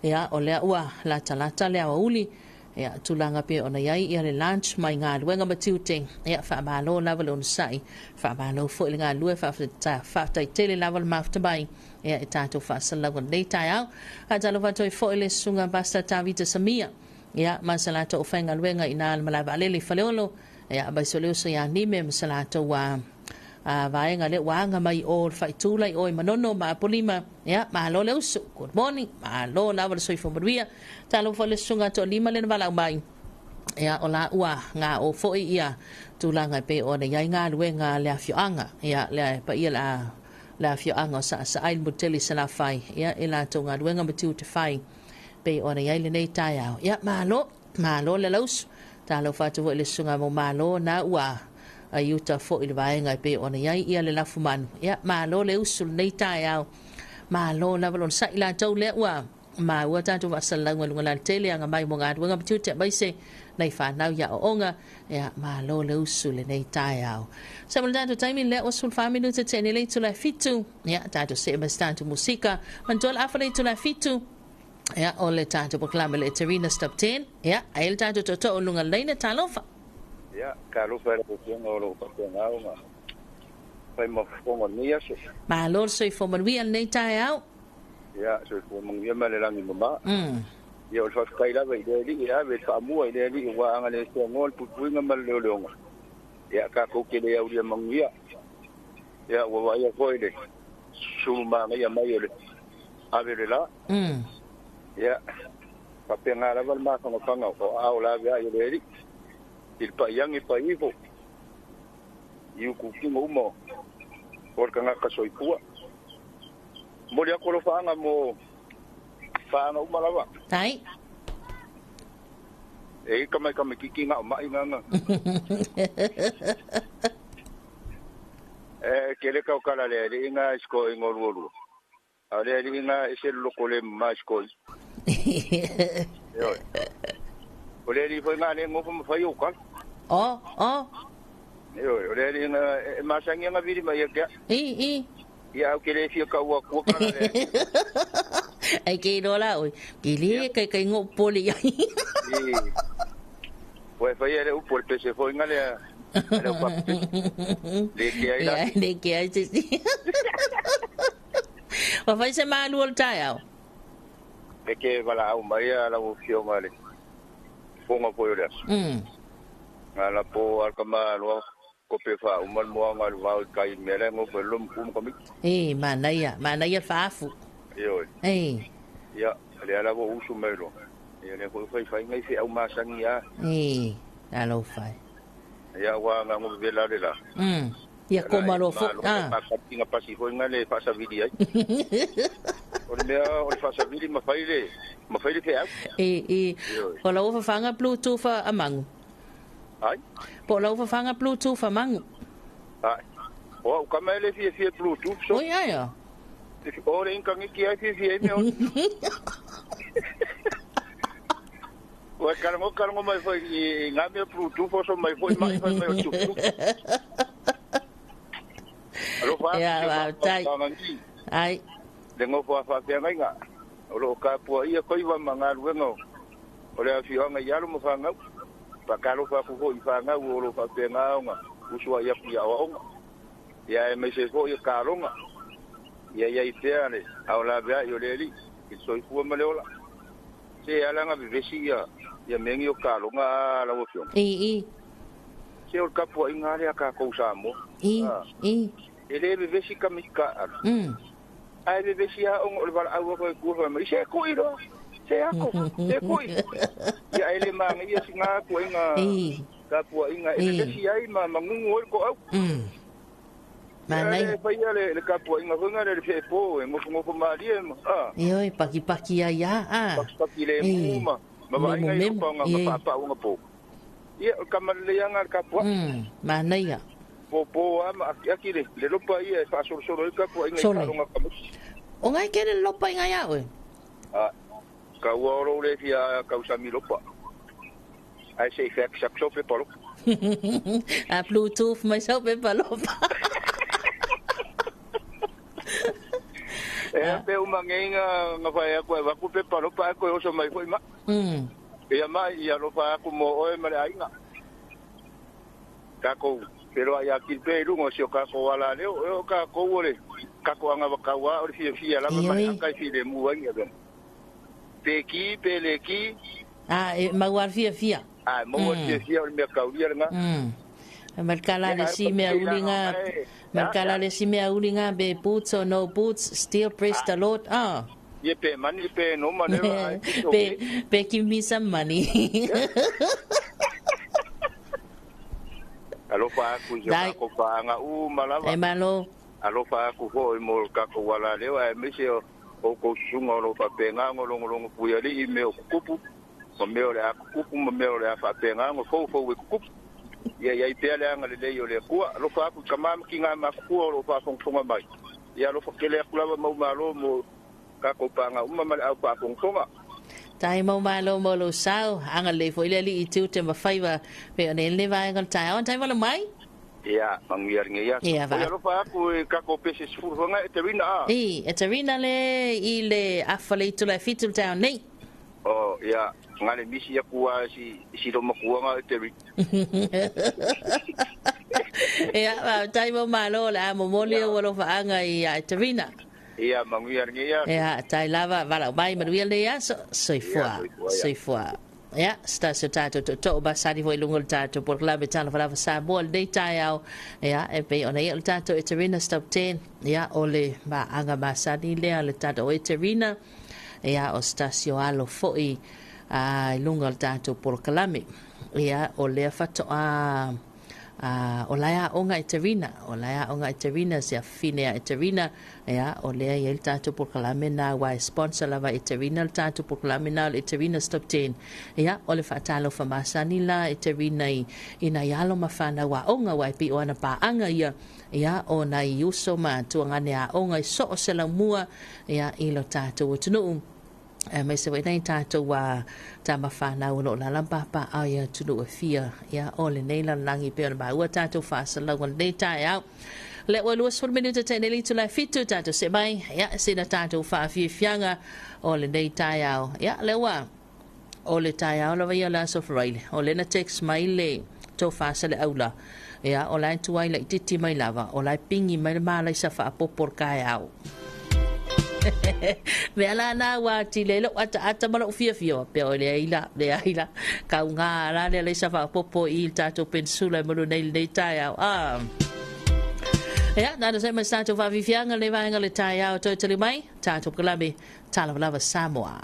Ia, o lea ua latalata le aoauli, ia, tulaga pei ona i ai ia le lunch mai galuega ma tiute. Ia, faamalo lava le onosai, faamalo foi le galulue, faafetai tele lava le mafuta mai, ia, e tatou faasalalauga lenei taeao. Faatalofa atu ai foi le Susuga Pastor Tavita Samia, ia, ma sa latou aufaigaluega i ina i le malae vaalele i Faleolo, ia, aemaise o le uso ia Nime ma sa latou a vaega lea ua aga mai o le faitula i o i Manono ma Apolima. Ia, malo le uso. Good morning. Malo lava le soifua manuia. Talofa le susuga toalima le na valaau mai. Ia, o la ua ngā o foi ia tulaga e pei ona i ai galuega a le afioaga. Ia, le paia la le afioaga o Saasaai le Mutele i Salafai. Ia, e latou galuega ma tiute fai pei ona i ai lenei taeao. Ia, malo, malo le lausu. Talofa atu foi le susuga mo malo na ua ai uta foi le vaega e pei ona i ai ia le lafumanu. Ia, malo le usu lenei taeao. Malo lava lona sa'i latou lea ua maua tatou faasalalauga i luga la le tele aga mai mo galuega ma tiute aemaise nai fanau i aoaoga. Ia, malo le usu lenei taeao. Sa mo le tatou taimi lea ua 14 minute te nei le itula e 7. Ia, tatou see ma se tatou musika. Manatua le afa le itula e 7. Ia, o le tatou polokalame le Eterina Stop 10. Ia, ai le tatou tootoo i luga laina, talofa. Ia, talofa i lau Afioga o lo o faapena ona fai ma fofoga o lenei aso. Malo le soifua manuia lenei taeao. Ia, soifua manuia ma le lagi mama. Ia, o le faafetai lava i le Alii e ave le faamua i le Alii aua a na le seanoa le puipuiga ma le leoleoga, ia tatou te le aulia manuia. Ia, ua vaaia foi le sulu manaia mai o le ave o le la. Ia, faapena lava le mafanafana o aao laveai o le Alii i le paiagi pai iho i ukukino uma o le tagata soifua. Momoli atu alofaaga mo paaga uma lava. Tai. E i ka mai tamaititi na o mai nganga. E kele kau kala le ali inga isko ingo lua lua. A le ali inga e se loko le ma isko i. E oi. O le ali foi nga le ngofo ma fai o kala. O, o. E oi, o le ali inga e masangi nga vili mai e kea. I, i. Ia au ke le fia kau aku kala le. Ai ke iloa la oi. Ke le kai kai ngo pole i ai. I. Ua e fai le upu o le pese foi nga lea. Le upu le ke ai la. Le ke ai se si. Ua fai se malu o le taeao. E ke valaau mai a lau afioga le fofoga foi o le aso. Nga la po al ka maloa kope faauma le moaga o le vao i kai mea la e gofo ai le lomu ma kamiki. E, manaia, manaia le faafu. Ioe. E. Ia, lea lava ua usu mai loa. Ia lea foi ua faifai nai feau masani a. E, alofa e. Ia, ua aga ngo vevela le la. Ia koma loa foi. Ah. Malo, pasi foi nga le faasavili ai. O le mea o le faasavili ma fai le ma fai le feau. E e o lau fafaga Bluetooth a magu. Ai. Po o lau fafaga Bluetooth a magu. Ai. O au kama e le fiafia Bluetooth so. Oi ai o. O le inkaniki ai fiafia ai mea o. Ua kalango kalango mai foi i ngā mea Bluetooth o so mai foi mai foi mai o tuk. Alofa Ia, faafetai. Ai. Le gofo a faafeagaiga o loo tapuaia faiva ma galuega o le afioaga i alo ma fanau. Faatalofa atu foi i fanau o loo faapena ona usuai atu i aoaoga. Ia aemaise foi o taloga. Ia iai pea le ao laveai o le Alii i le soifua ma le ola. Se ala na vevesi ia ia mea nei o taloga a lau afioga. I i. Se o le tapuaiga lea a tatou Samoa. I i. E le vevesi ka mika ala. Ae vevesi lava ona o le valaau atu e tua fai mai, se kui loa, se ako, se kui. Ia ae le manaia sina tuaiga tapuaiga e vevesi ai ma magugu ai le toau. Manaia. Ia le faia le tapuaiga foi lena le feepo e nofonofo malie ma, a. Ioe, pakipaki ai lava, a. Pakipaki lemu ma vaaiga i lopa ona paapaa ona po. Ia, o le tama lelei lava lena a le tapuai. Manaia. Pōpō lava ma akiaki le lopa ia e faasolosolo ai le tapuaiga i faaloga kamaiti. O ngai kele le lopa i ngai a oe? A, kaua o lou le fia tausami lopa. Ae se i feakisaku sau pepa lopa. A Bluetooth mai sau pepa lopa. E a pe uma nei na whai aku e waku pepa lopa ae koe oso mai foi ma. Ia mai ia lopa aku mo oe ma le aiga. Takou feloai ia kili pea i luga o si o kakou ala leo, e o kakou o le kakou agavakauā o le fiafia lava ma le aka e filemu ai ia vena. Pe ki, pe le ki. A, e maua le fiafia. A, e maua le fiafia o le mea kaulia lena. Ma le kala le si mea uli ngā, ma le kala le si mea uli ngā, be boots or no boots, still praise the Lord. Ah. Ia pe money pe no money la, it's Pe, okay. pe give me some money. Alofa aku i si o Dai. kākou pāʻanga uma lava. E malo. Alofa aku foi mo le kākou alaleo aemaise o oukou susuga o lo o faapena ona logologo puialii i mea o kukupu ma mea o le a kukupu ma mea o le a faapena ona foufou e kukupu. Ia i ai pea le agalelei o le Akua. Alofa aku i tamā ma kinā matutua o lo o faafogafoga mai. Ia alofa tele atu lava mau malo mo kākou pāga uma ma le au faafogafoga. Tai mau malo mo lou sao, agalelei foi le Alii i tiute ma faiva pei ona i ai lenei vaega o le taeao. Tai wala mai? Ia, manuia lenei aso. Ia, Oi va. alofa aku i kākou pese 10 fanga e Terina a. I, e Terina le i le afa le itu la e fitu le taeao nei. Oh, ia, nga le misi aku a si, si lo makuanga e Terina. Ia, va, tai mau malo le a momoli Ia. au alofa anga i a Terina. Ia, manuia lenei aso. Ia, tai lava, valaau mai, manuia lenei aso. Ia, Soifua, soifua, ia. soifua. Ia, se tasi o tatou tootoo masani foi i luga o le tatou polokalame Talofa Lava Samoa lenei taeao. Ia, e pei ona ia o le tatou Eterina Stop 10. Ia, o le maaga masani lea le tatou Eterina. Ia, o se tasi o alo foi a, i luga o le tatou polokalame. Ia, o lea faatoa A, o la e aoga e Terina, o la e aoga e Terina, se afafine a e Terina, ia, o lea e i ai le tatou polokalame na, aua e sponsor lava e Terina le tatou polokalame na o le Terina Stop 10. Ia, o le faatalofa masani la e Terina i, i nai alo ma fanau aoga, aua e pei o ana paaga ia, ia, o nai uso ma tuagane aoga i so o se laumua, ia, i lo tatou atunuu. Aemaise foi nai tatou tama fanau o lo o lalamapapaa i atunuu e fia, ia, o lenei lalolagi pei ona maua tatou faasalauga i lenei taeao. O lea ua 20 minute tainei le itula e fitu tatou see mai, ia, sina tatou faafiafiaga o lenei taeao. Ia, lea ua o le taeao lava ia o le Aso Faraile, o lea na text mai le tofa Saleaula, ia, o la e tuai laitiiti mai lava, o la e pingi mai le malaisa faapopo o le taeao. Mea la na ua atili ai lou ataata ma lou fiafia, faapea oi leai la, leai la, kauga la le alaisa faapopo i le tatou penisula e malu nei i lenei taeao. Ah. Ia, nā se mai sa tatou faafiafiaga le vaega o le taeao toe tali mai, tatou polokalame Talofa Lava Samoa.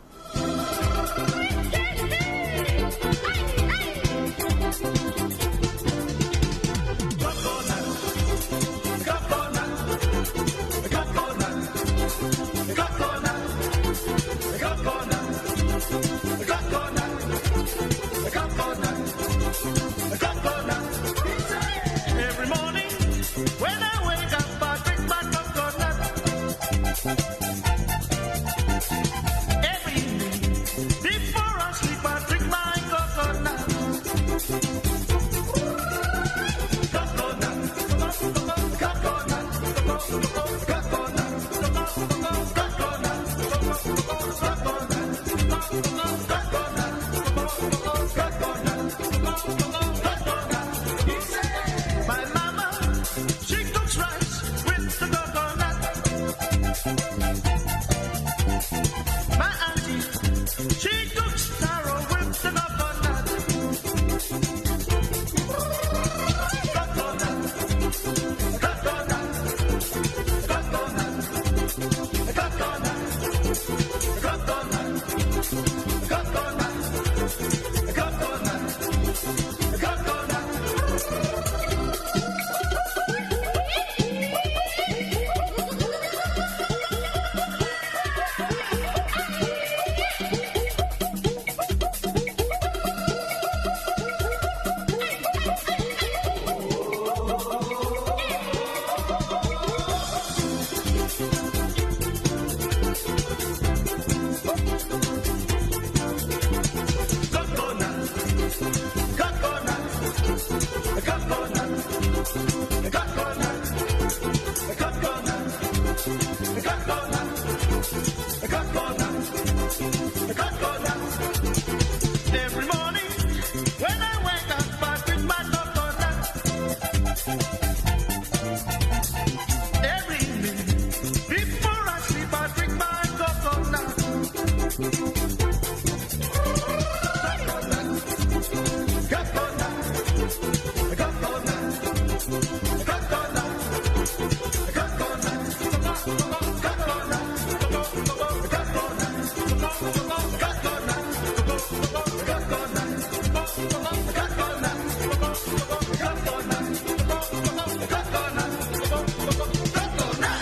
My mama, she cooks rice with the coconut. My auntie, she cooks taro with the coconut. Coconut, coconut, coconut, coconut, coconut, coconut, coconut, coconut. Coconut, coconut, coconut, coconut, coconut, coconut, coconut, coconut. Every morning when I wake up, I drink my coconut. Every evening before I sleep, I drink my coconut. Coconut, coconut, coconut, coconut, coconut, coconut, coconut, coconut, coconut, coconut, coconut, coconut.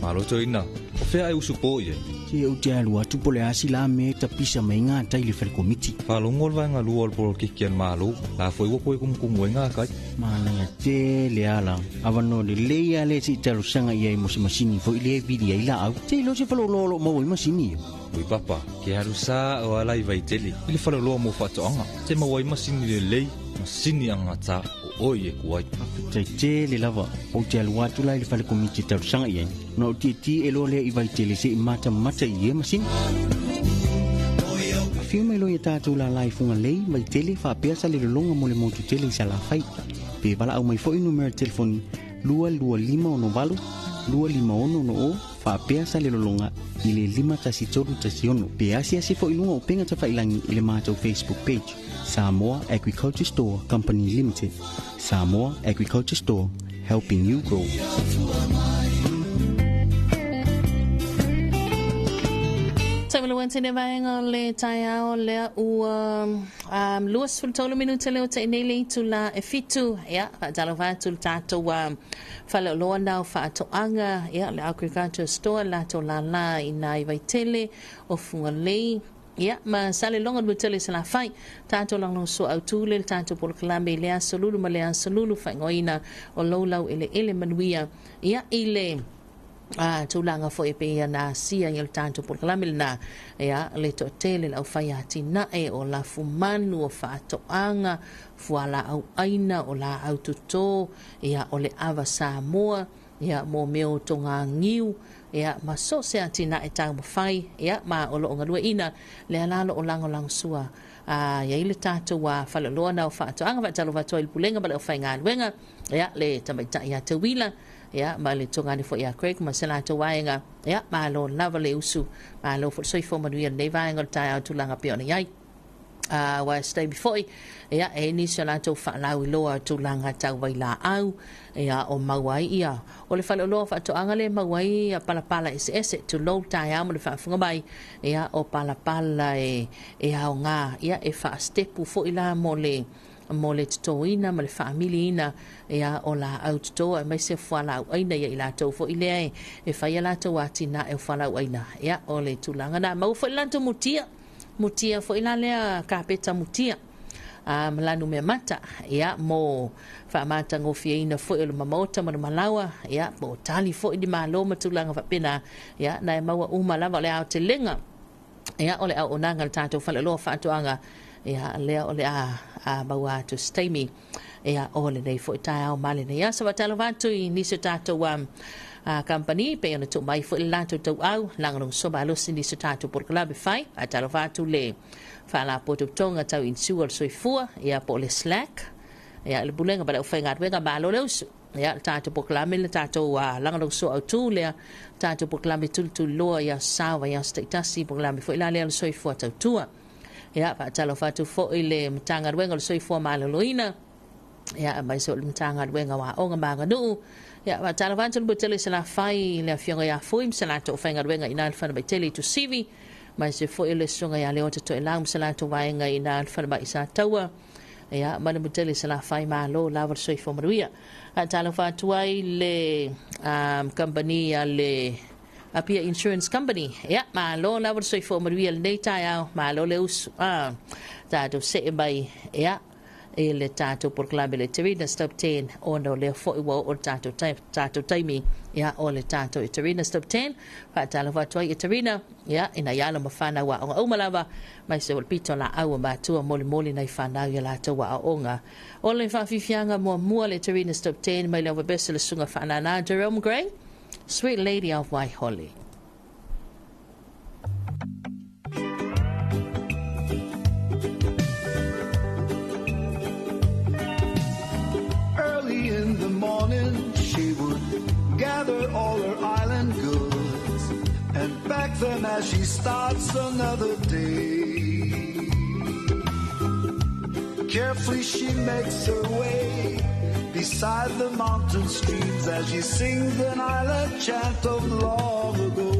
Malo toina. O fea ai usu po ia. Se ou te alu atu po le asi la me tapisa mai ngā tai le whare komiti. Whalongo le vaenga lua o le polokiki a le Malo, la foi ua koe kumukumu ai ngā kai. Manaia tele ala. Avanoa lelei a le se i talosaga i ai mo se masini foi lea e vili ai laau. Se iloa se faleoloa o loo maua ai masini ia. Ui papa, ke alu sa o ala i Vaitele, i le faleoloa mo faatoaga. Te maua ai masini lelei, masini agata o oe e ku ai. Faafetai tele lava. Ou te alu atu la i le fale komiti e talosaga i ai. Ona ou tietie e loa lea i Vaitele se i matamata i ia masini. Afio mai loa ia tatou lala i Fugalei, Vaitele, faapea sa le lologa mo le motu tele i Salafai. Pe valaau mai foi numera telefoni 22568 256 faapea sa le lologa i le 51316. Pe asiasi foi i luga o upega tafailangi i le matou Facebook page, Samoa Agriculture Store Company Limited. Samoa Agriculture Store, helping you grow. Taimalo tene vaenga o le taeao lea ua 23 minute leo te nei le itu la e fitu. Ia, faatalofa atu le tatou faleoloa na o faatoaga, ia, le Agriculture Store latou lala i nai Vaitele o Fugalei, ia, ma Salelologa le tele Salafai. Tatou lagolagosoa autu le tatou polokalame i le aso Lulu ma le aso Lulu faaigoaina o Loulau Eleele Manuia, ia, i le tulaga foi e pei ona asia i le tatou polokalame lena, ia, le toatele le aufai atinae o lafumanu o faatoaga fualaau aina o laau toto, ia, o le ava Samoa, ia, mo mea o togagiu, ia, ma so o se atinae taumafai, ia, ma o loo galueaiina lea la lo o lagolagosua iai le tatou faleoloa na o faatoaga. Faatalofa atu ai i le pulega ma le aufaigaluega, ia, le tamaitai ia Teuila, ia, ma le togane foi ia Craig ma se latou vaega, ia, malo lava le usu, malo foi le soifua manuia lenei vaega o le taeao tulaga pei ona iai. Aua se taimi foi, ia, e nisi o latou faalauiloa tulaga tau vailaau, ia, o maua ai ia o le faleoloa faatoaga le maua ai ia palapala eseese, tulou le taeao ma le faafofoga mai, ia, o palapala e aoga, ia, e faastepu foi la mo le totoina ma le faamiliina, ia, o laau toto aemaise o fualaau aina, ia, i latou foi lea e fai a latou atinae o fualaau aina, ia, o le tulaga na maua foi le latou mutia foi la lea kapeta mutia ma lanu mea mata, ia, mo faamatagofieina foi o le mamaota ma le malaua, ia, po o tali foi ni malo ma tulaga faapena, ia, na e maua uma lava o le aotelega Ia, o le auaunaga a le tatou faleoloa faatoaga, ia, lea o le a, a maua atu se taimi, ia, o lenei foi taeao ma lenei aso. Faatalofa atu i nisi o tatou um, a kampani, pei ona tuu mai foi le latou tauau, lagolagosua malosi nisi o tatou polokalame fai. Faatalofa atu le Faalapotopotoga Tau Insua o le Soifua, ia, po o le SLAC, ia, le Pulega ma le Aufaigaluega, malo le usu. Ia, le tatou polokalame, le tatou uh, lagolagosua autu lea, tatou polokalame tulituliloa i aso sa, vaiaso taitasi, polokalame foi la lea o le soifua tautua. Ia, faatalofa atu foi le Matagaluega o le Soifua Maloloina, ia, aemaise o le Matagaluega o Aoga ma Aganuu. Ia, faatalofa atu le Mutele Salafai, le Afioga ia Fui ma se latou faigaluega i ina i le falemai tele i Tusivi, aemaise foi o le Susuga ia Leota Toelau ma se latou vaega i ina i le falemai i Sataua. Ia, ma le Mutele Salafai, malo lava le soifua manuia. Faatalofa atu ai le um, company a le Apia Insurance Company. Ia, malo lava le soifua manuia lenei taeao, malo le usu. Ah, tatou see mai, ia, i le tatou polokalame le Terina Stop 10, ona o lea foi ua oo le tatou, tatou taimi, ia, o le tatou Terina Stop 10. Faatalofa atu ai i Terina, ia, ina ia alo ma fanau aoga uma lava, mai se o le pito laau a matua molimoli nai fanau ia latou aoaoga. O le faafiafiaga muamua le Terina's Top 10 mai le Ovabese le Susuga Faanana Jerome Gray, Sweet Lady of Waihole. Early in the morning she would gather all her island goods and pack them as she starts another day. Carefully she makes her way beside the mountain streams as she sings an island chant of long ago.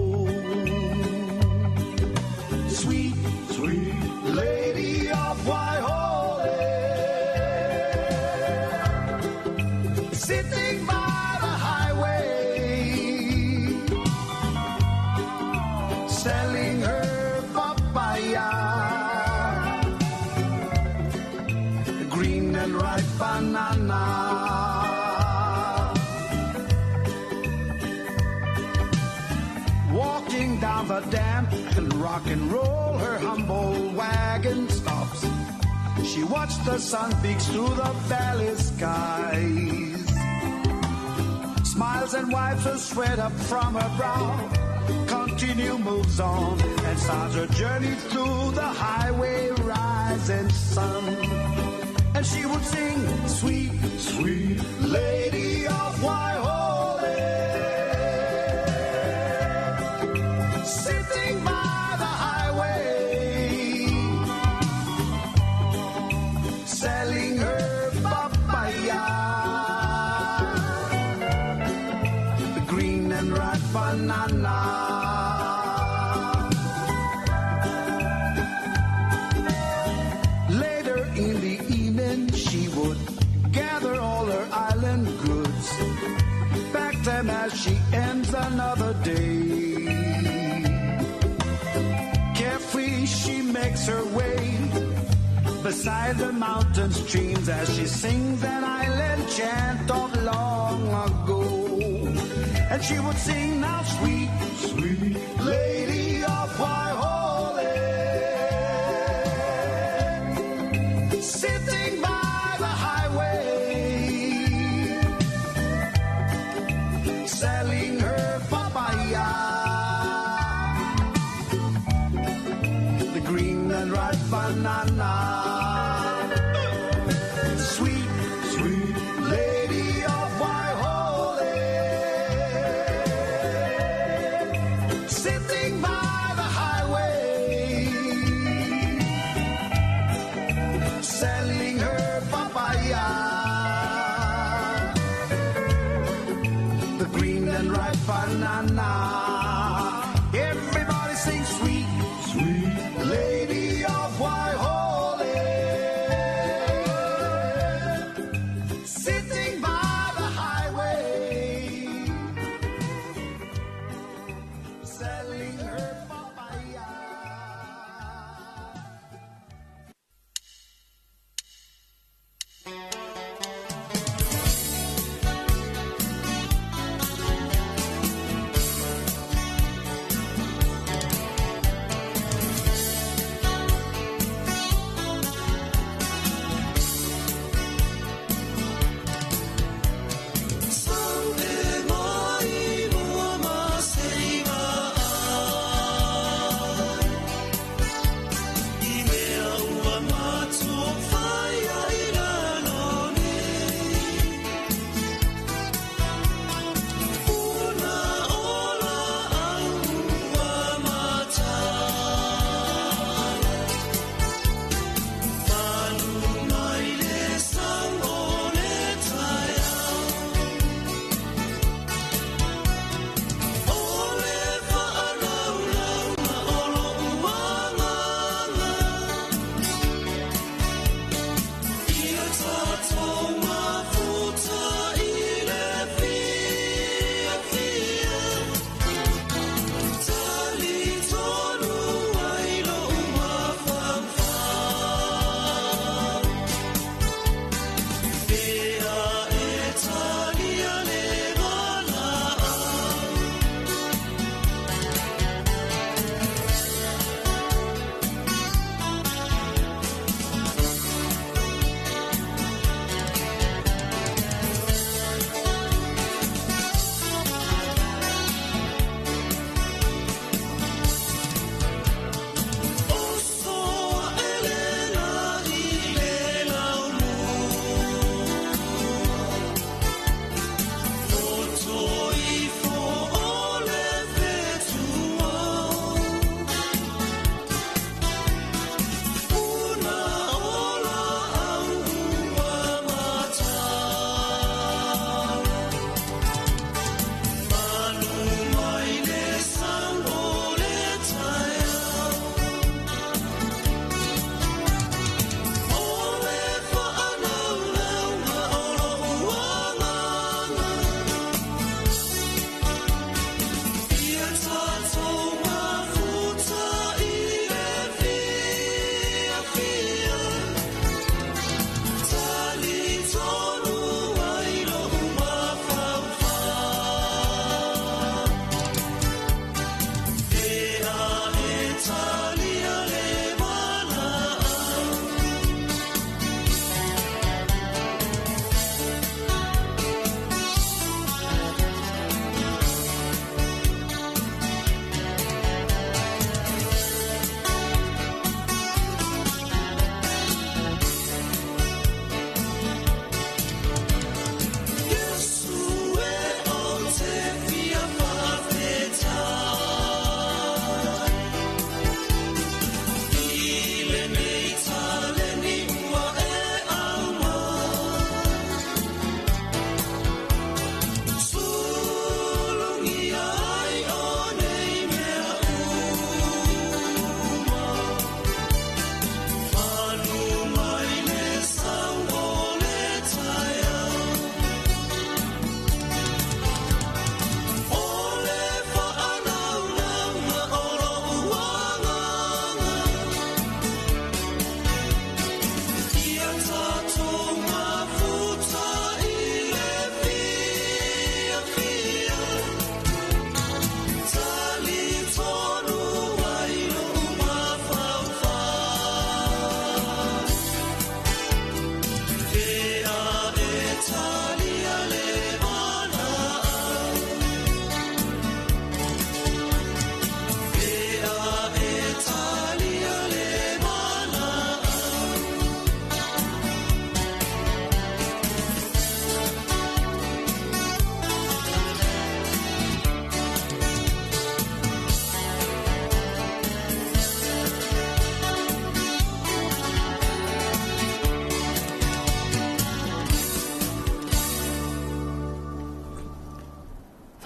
Sweet, sweet lady of Waihole, sitting by the highway, selling her papaya, green and ripe banana. Walking down the damp and rock and roll, her humble wagon stops. She watched the sun peeks through the valley skies. Smiles and wipes the sweat up from her brow. Continue moves on and starts her journey through the highway rising sun. And she would sing, sweet, sweet lady of Waihole, sitting by the highway, selling her papaya, the green and ripe banana. Later in the evening, she would gather all her island goods, pack them as she ends another day. Carefully she makes her way beside the mountain streams as she sings an island chant of long ago. And she would sing now, sweet, sweet lady of Waihole, sitting by the highway, selling her papaya, the green and ripe banana. Sweet, sweet lady of Waihole, sitting by the highway, selling her papaya, the green and ripe banana. Everybody sings, sweet, sweet lady of Waihole,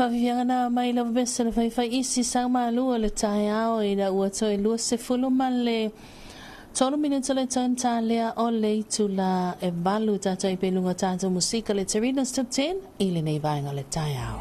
Faafiafiaga na mai lava pese le faifai isi sau malua le taeao ina ua toe 23 ma le 3 minuta le taugata lea o le itula e 8 tatou i peluga tatou musika le Terina's Top 10 i lenei vaega o le taeao.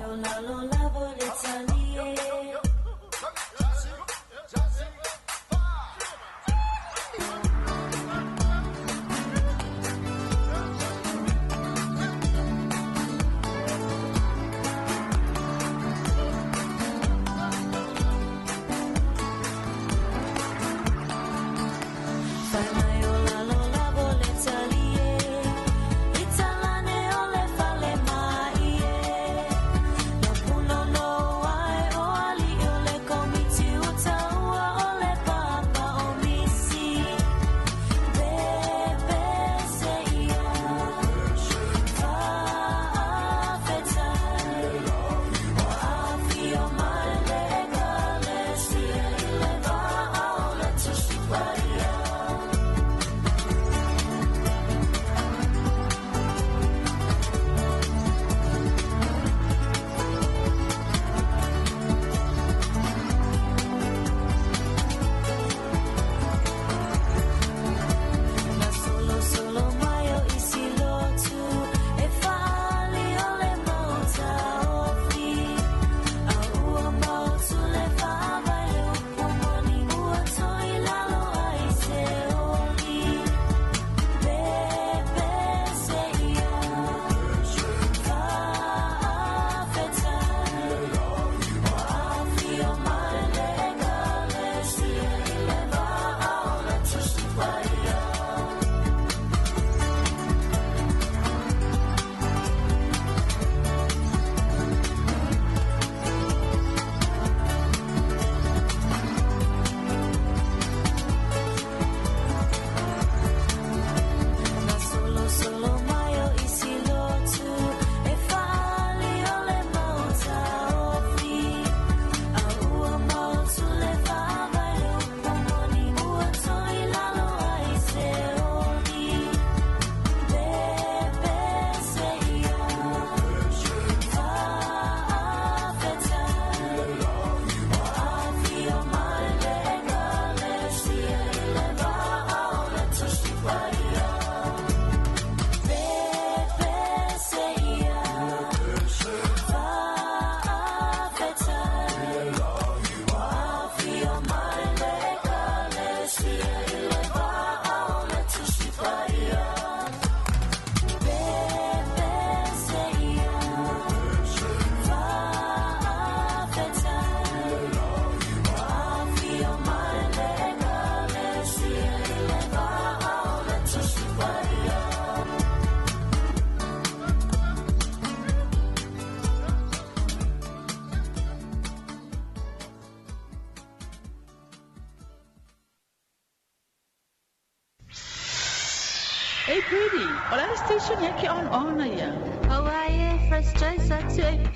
Hey Pretty, o le station ia ke on ona ia. Hawaii First Choice at 2AP.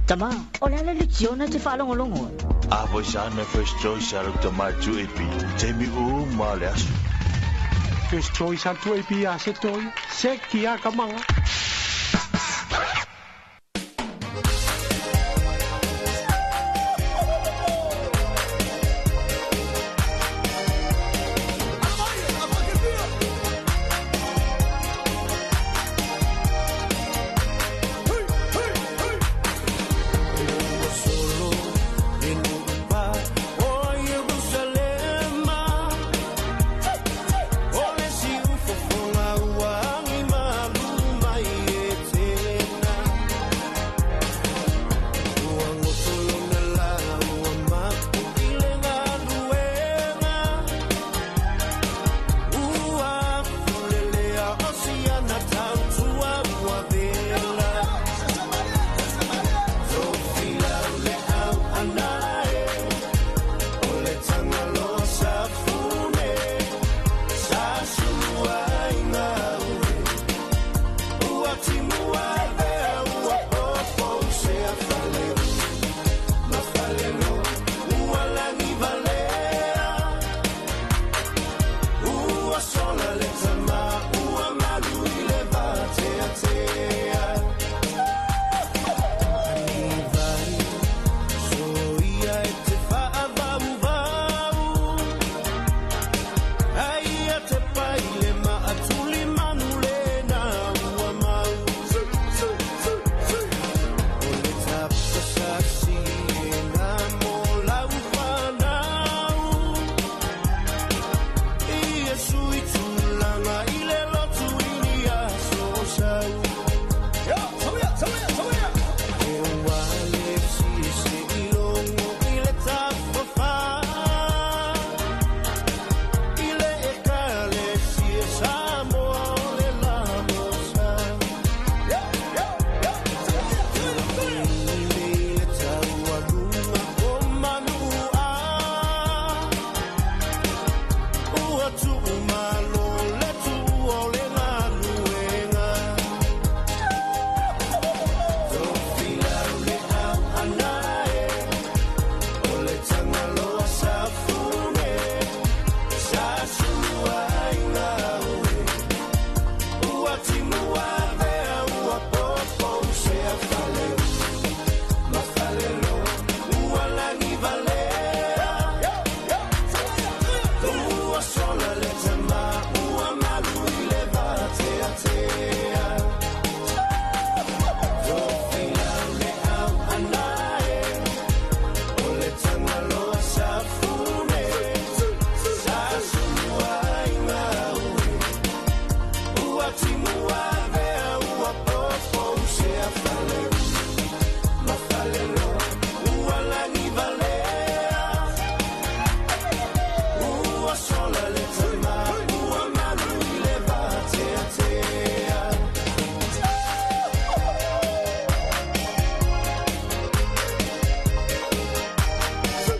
Tama, o le ale lekiona te whaalongolongo. A voi sa na First Choice a rau tama 2AP. Te mi u ma le aso. First Choice a 2AP a se toi. Se ki a kamanga. Mai.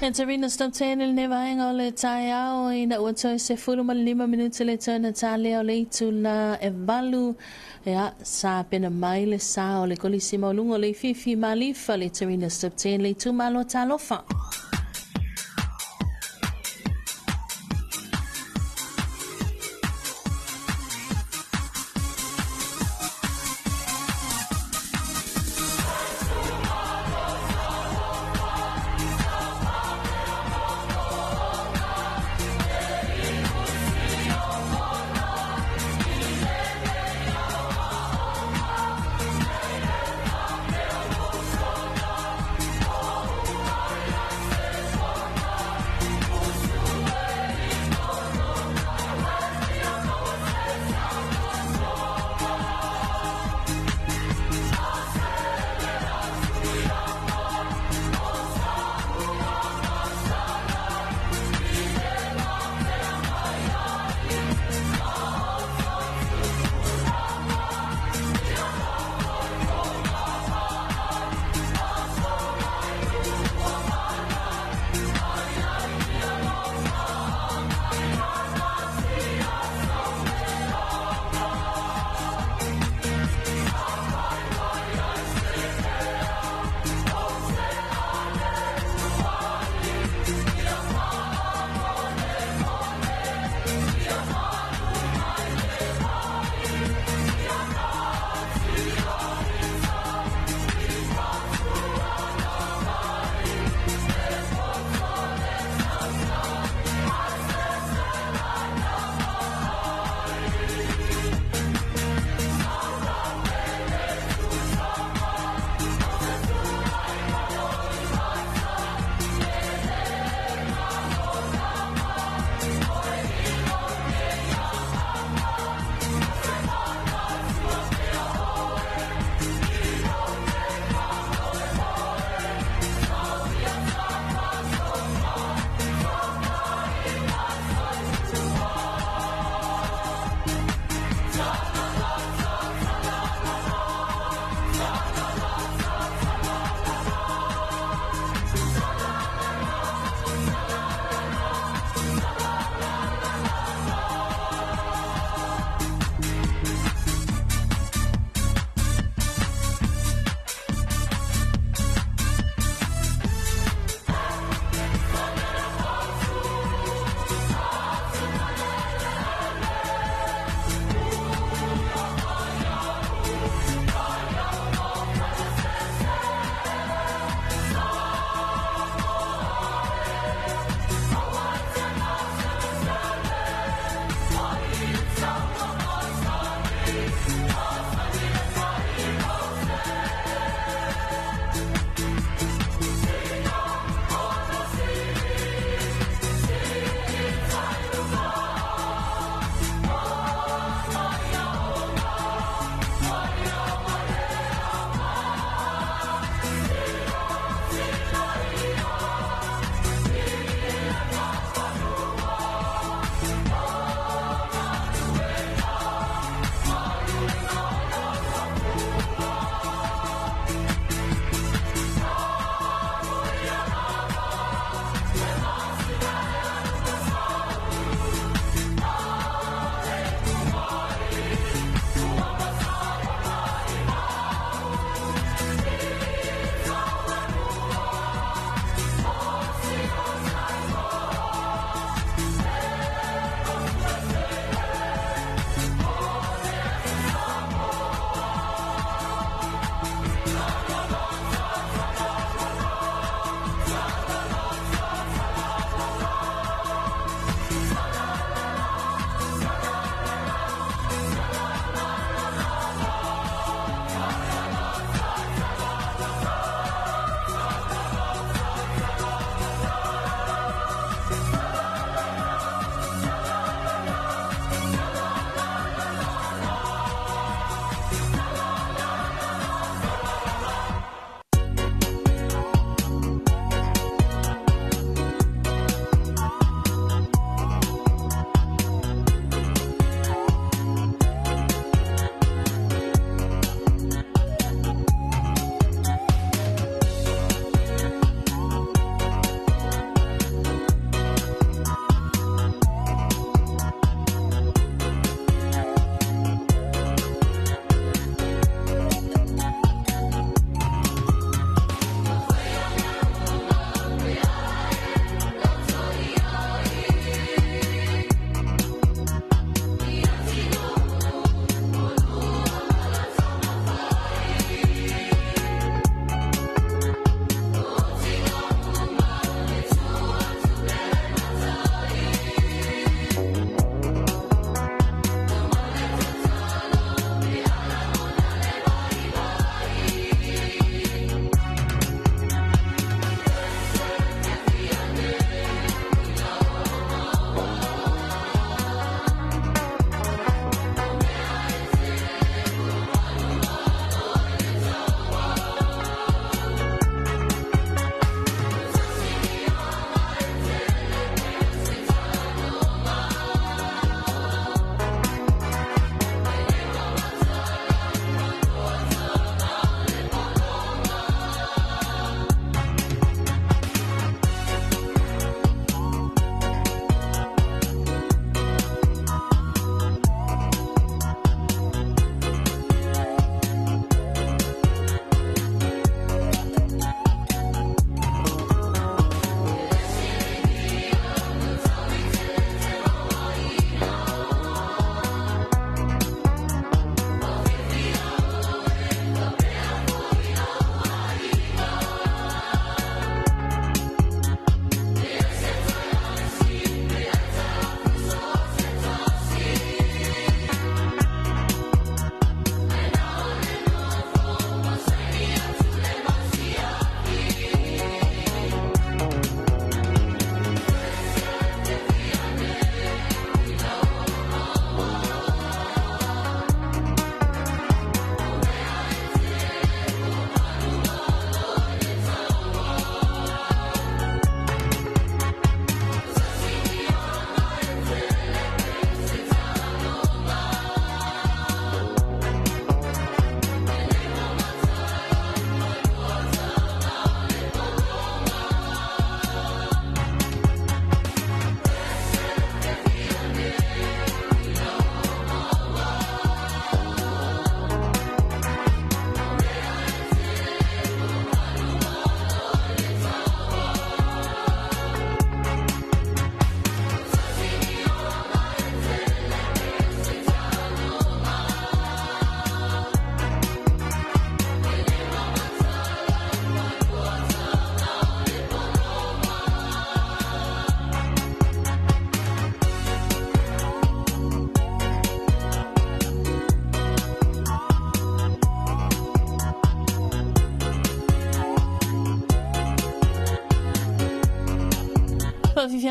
E Tarina Stop Ten i lenei vaega o le taeao ina ua toe 15 minute le toe na talea o le itula e 8. Ia, sa pena mai le sa o le kolisi maualuga o Leififi Malifa le Tarina Stop Ten le itumalo Talofa.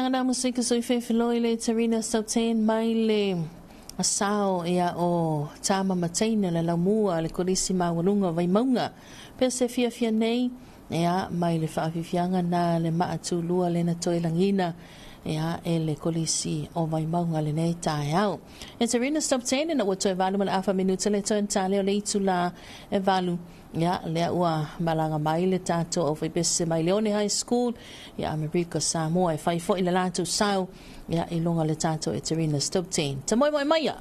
na musika sui fefeloi le Tarina Stopten mai le sao ia o Tama Mataina le laumua le kolisi maualuga o Vaimauga. Pea se fiafia nei ia mai le faafiafiaga na le maatulua le na toe lagina ia e le kolisi o Vaimauga lenei taeao. E Tarina Stopten ina ua toe 8 ma le afa minuta le toe tale o le itula e 8. Ia, lea ua malaga mai le tatou aufaipese mai Leone High School, ia Amerika Samoa e fai foi le latou sao, ia i luga o le tatou Eterina Stop 10. Ta moemoe maia!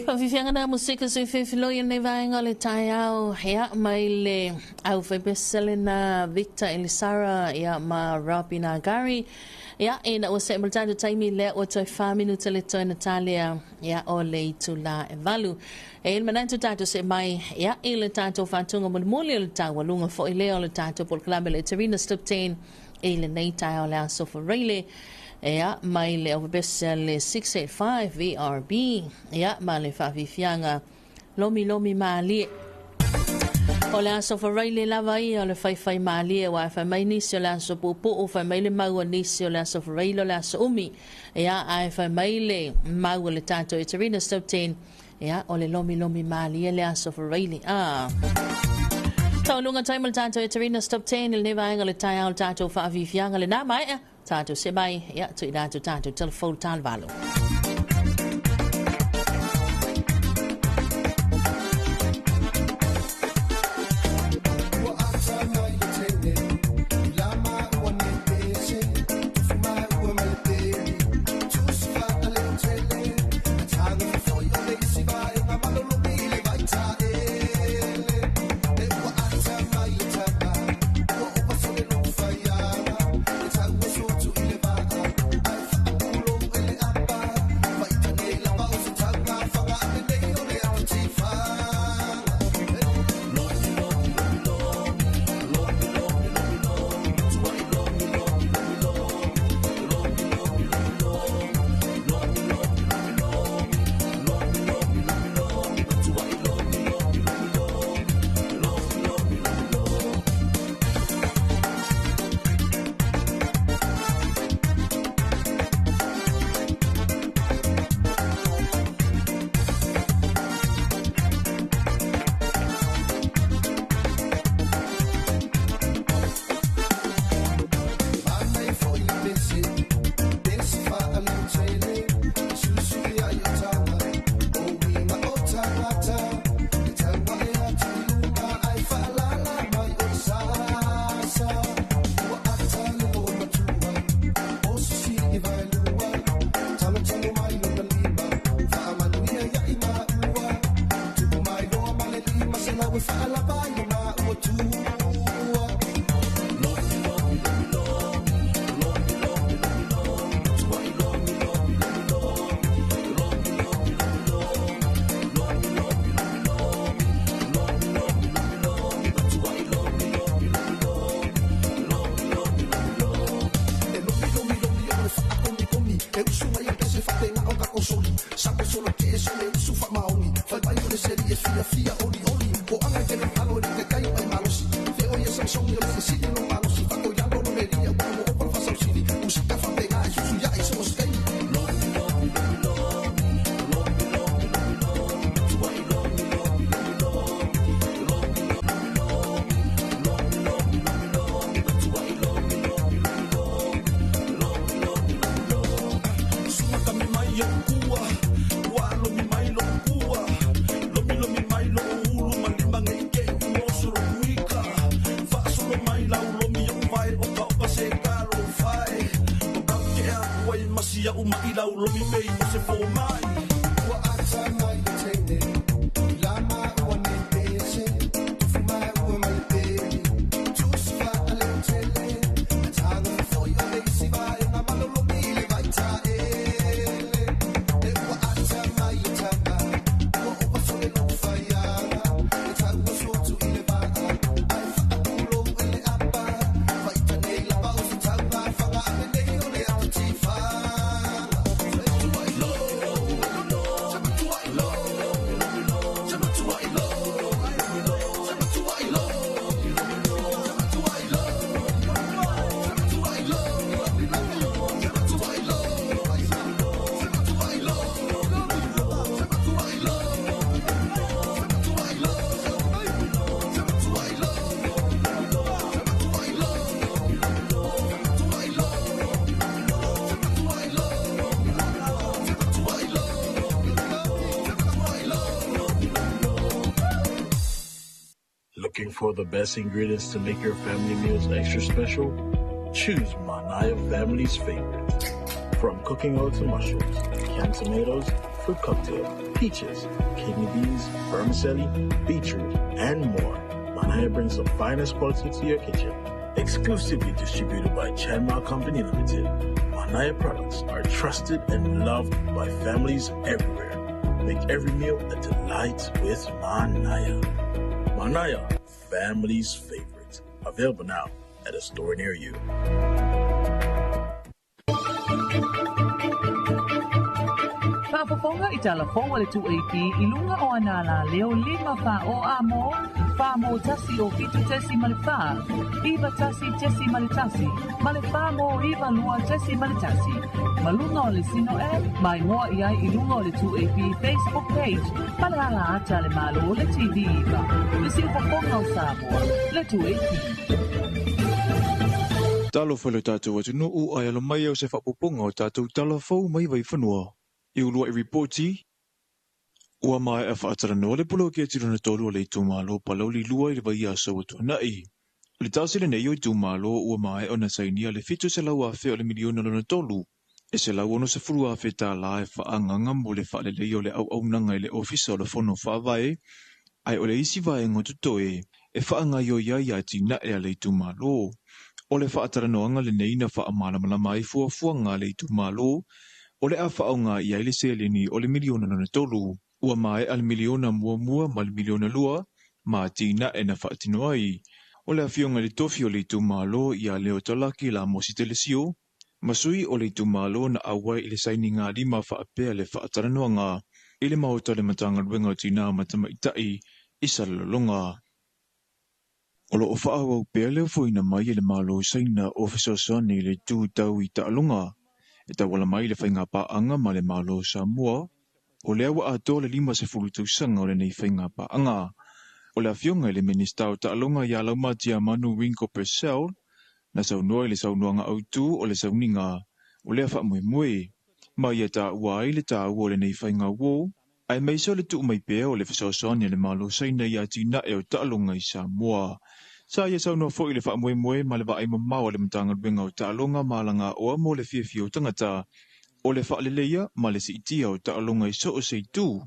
Fafifianga na musika se fefilo i nei vaenga o le taeao ia mai le au faipese na Victor Elisara ia ma Robin Agari ia ina ua se maltatu taimi lea ua toe 4 minuta le toe Natalia ia o le itula e valu. E il manatu tātou se mai ia i le tātou whātunga mulimuli o le tāualuga foi lea o le tātou polokalame le Terina Stop 10 i lenei taeao le aso Faraile ia mai le aufapese le 685 VRB ia ma le faafiafiaga lomi lomi malie. O le aso Faraile lava ia o le faifai malie wa fai mai nisi o le aso puupuu, fai mai le mau o nisi o le aso Faraile o le aso umi ia ae fai mai le mau o le tātou e Terina Stop 10 ia o le lomi lomi malie le aso Faraile. Tauluga taima le tātou e Terina Stop 10 i lenei vaega le taeao le tātou faafiafiaga lenā maea tātou se mai ia tuuina atu tātou telefone talevalo. for the best ingredients to make your family meals extra special? Choose Manaya Family's favorite. From cooking oil to mushrooms, canned tomatoes, fruit cocktail, peaches, kidney beans, vermicelli, beetroot, and more. Manaya brings the finest quality to your kitchen. Exclusively distributed by Chanma Company Limited, Manaya products are trusted and loved by families everywhere. Make every meal a delight with Manaya. Manaya, family's favorite. Available now at a store near you. Faafofoga i tala fou a le 2AP i luga o ana alaleo 5 fa o a mo, fa mo tasi o fitu tesi ma le fa, iva tasi tesi ma le tasi, ma le fa mo iva lua tesi ma le tasi. Ma luga o le Sino app, mai moa i ai i luga o le 2AP Facebook page, ma le ala ata le malo o le TV iva. Le siufofoga o Samoa, le 2AP. Talofa i lo tatou atunuu ae alo mai au se faaopoopoga o tatou tala fou mai Vaifanua. I uluaʻi ripoti, ua maea faatalanoa le poloketi lona tolu a le itumalo Palauli 2 i le vaiaso ua tuanai. O le tasi lenei o itumalo ua maea ona sainia le $700,000 o le miliona lona tolu e $160,000 e faaagaga mo le faaleleia o le auaunaga i le Ofisa o le Fono Faavae, ae o le isi vaega o totoe e faagaoioi ai atinae a le itumalo. O le faatalanoaga lenei na faamalamalama ai fuafuaga a le itumalo o le a faaaoga i ai le seleni o le miliona lona tolu. Ua maea le miliona muamua ma le miliona lua ma atinae na faatino ai. O le afioga i le tofi o le itumalo ia Leo Talaki Lamosi Telesio, ma sui o le itumalo na auai i le sainiga lima faapea le faatalanoaga i le Maota o le Matagaluega o Tinā ma Tamaitai i Salelologa. O lo o faaauau pea le ofoina mai e le Malo o Saina o fesoasoani i le itu tau i taaloga e tauala mai le faiga paaga ma le Malo o Samoa, o lea ua atoa le 50 tausaga o lenei faiga paaga. O le afioga i le Minisita o Taaloga ia Laumatia Manu Ringo Purcell na saunoa i le saunoaga autu o le sauniga o lea faamoemoe, ma ia taua ai le taua o lenei faiga uō, aemaise o le tuu mai pea o le fesoasoani a le Malo o Saina i atinae o taaloga i Samoa. Sa ia saunoa foi i le faamoemoe ma le vaai mamao a le Matagaluega o Taaloga ma Alagaoa mo le fiafia o tagata, o le faaleleia ma le siitia o taaloga i so o se itu,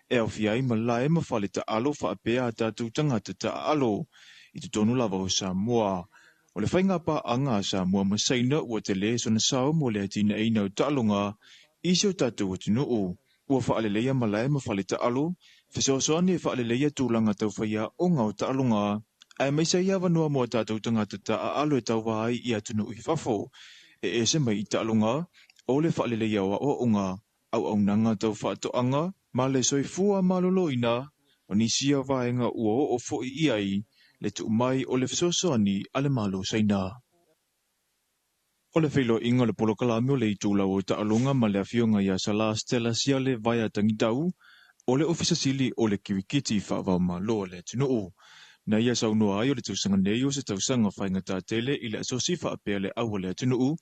e aofia ai malae ma fale taalo faapea a tatou tagata taaalo i totonu lava o Samoa. O le faiga paaga a Samoa ma Saina ua tele sona sao mo le atinaeina o taaloga i si o tatou atunuu. Ua faaleleia malae ma fale taalo, fesoasoani e faaleleia tulaga tau faiaoga o taaloga, aemaise ai avanoa mo a tatou tagata taaalo e tauva ai i atunuu i fafo. E ese mai i taaloga, o le faaleleia o aoaoga, auaunaga tau faatoaga, ma le soifua maloloina, o nisi ia vaega ua oo foi i ai le tuu mai o le fesoasoani a le Malo o Saina. O le feiloaiga o le polokalame o le itulau o taaloga ma le afioga ia Sala Stella Siale Vaea Tagitau, o le Ofisa Sili o le Kirikiti Faavaomalo a le atunuu. Na ia saunoa ai o le tausaga nei o se tausaga faigata tele i le asosi faapea le au a le atunuu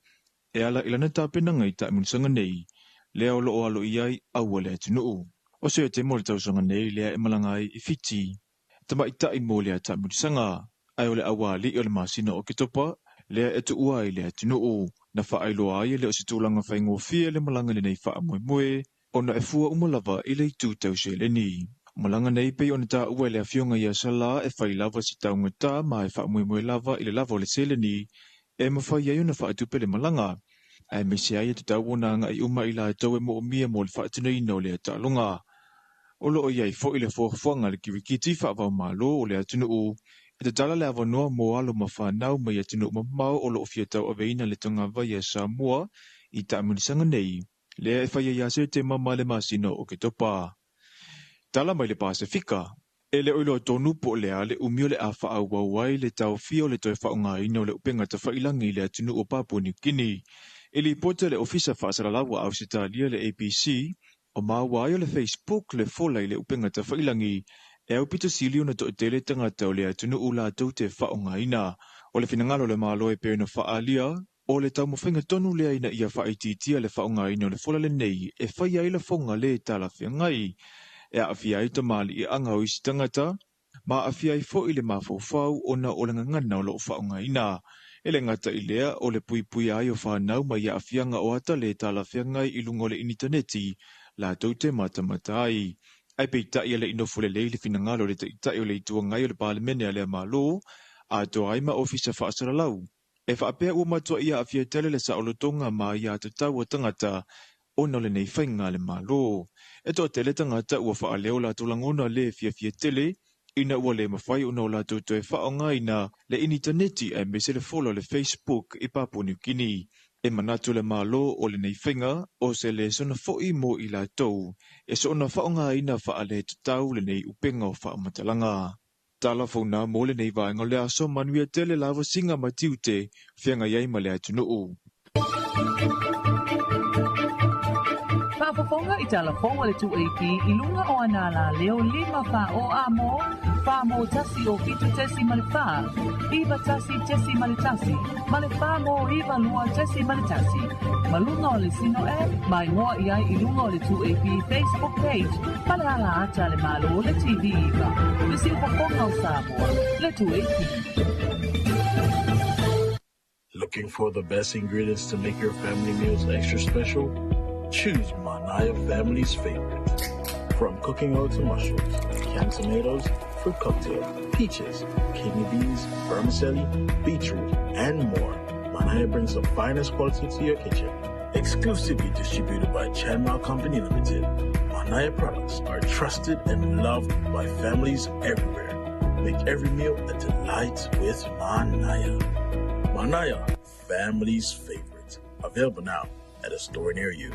e ala i lana tapenaga i taamulisaga nei, lea o lo o alo i ai au a le atunuu. O se temo o le tausaga nei lea e malaga ai i Fiti, tamaitai mo lea taamulisaga, ae o le aualii o le masina o Oketopa lea e tuua ai le atunuu. Na faailoa ai e le o se tulaga faigofie le malaga i lenei faamoemoe, ona e fua uma lava i le itu tau seleni. O malaga nei pei ona taua e le afioga ia Sala e fai lava si taugata ma e faamoemoe lava i le lava o le seleni e mafai ai ona faatupe le malaga, aemaise ai e tatau ona agai uma i latou e moomia mo le faatinoina o lea taaloga. O lo o i ai foi le fuafuaga a le kirikiti faavaomalo o le atunuu e tatala le avanoa mo alo ma fanau mai atunuu mamao o lo o fia tauaveina le togavai a Samoa i taamulisaga nei, lea e fai ai ia Setema ma le masina o Oketopa. Tala mai le Pasefika, e le o iloa tonu po o le a le umi o le a faaauau ai le taofia o le toe faaaogaina o le upega tafailagi i le atunuu o Papua New Guinea. I lipoti a le Ofisa Faasalalau a Ausetalia le ABC, o maua ai o le Facebook le fola i le upega tafailagi e aupito sili ona toatele tagata o le atunuu latou te faaaogaina. O le finagalo o le Malo e pei ona faaalia, o le taumafaiga tonu lea ina ia faaitiitia le faaaogaina o le fola lenei e fai ai lafoga le talafeagai e aafia ai tamaliiaga o isi tagata ma aafia ai foʻi le mafaufau ona o le gagana o loo faaaogaina. E le gata i lea, o le puipuia ai o fanau mai aafiaga o ata lē talafeagai i luga o le initaneti latou te matamata ai. Ae peitai e leʻi nofo lelei le finagalo o le Taʻitaʻi o le Itu Agai o le Palemene a lea Malo, atoa ai ma ofisa faasalalau, e faapea ua matuaʻi aafia tele le saolotoga ma aiā tatau a tagata ona o lenei faiga a le Malo. E toatele tagata ua faaleo latou lagona lē fiafia tele ina ua lē mafai ona o latou toe faaaogaina le initaneti aemaise le fola o le Facebook i Papua Niu Kini. E manatu le Malo o lenei faiga o se lesona foʻi mo i latou e soona faaaogaina faaletatau lenei upega o faamatalaga. Tala founa mo lenei vaega o le aso, manuia tele lavasiga ma tiute feagai ai ma le atunuu. Faafofoga i tala fou a le 2AP i luga o ana alaleo 5 4 o a mo, 4 mo 1 o 7.4, 9 1.1, ma le 4 mo 9 2.1. Ma luga o le Sino app, ma igoa i ai i luga o le 2AP Facebook page ma le ala ata a le Malo le TV iva. Le siufofoga o Samoa, le 2AP. Looking for the best ingredients to make your family meals extra special? Choose Manaya Family's favorite. From cooking oil to mushrooms, canned tomatoes, fruit cocktail, peaches, kidney beans, vermicelli, beetroot, and more. Manaya brings the finest quality to your kitchen. Exclusively distributed by Chanmao Company Limited, Manaya products are trusted and loved by families everywhere. Make every meal a delight with Manaya. Manaya, family's favorite. Available now at a store near you.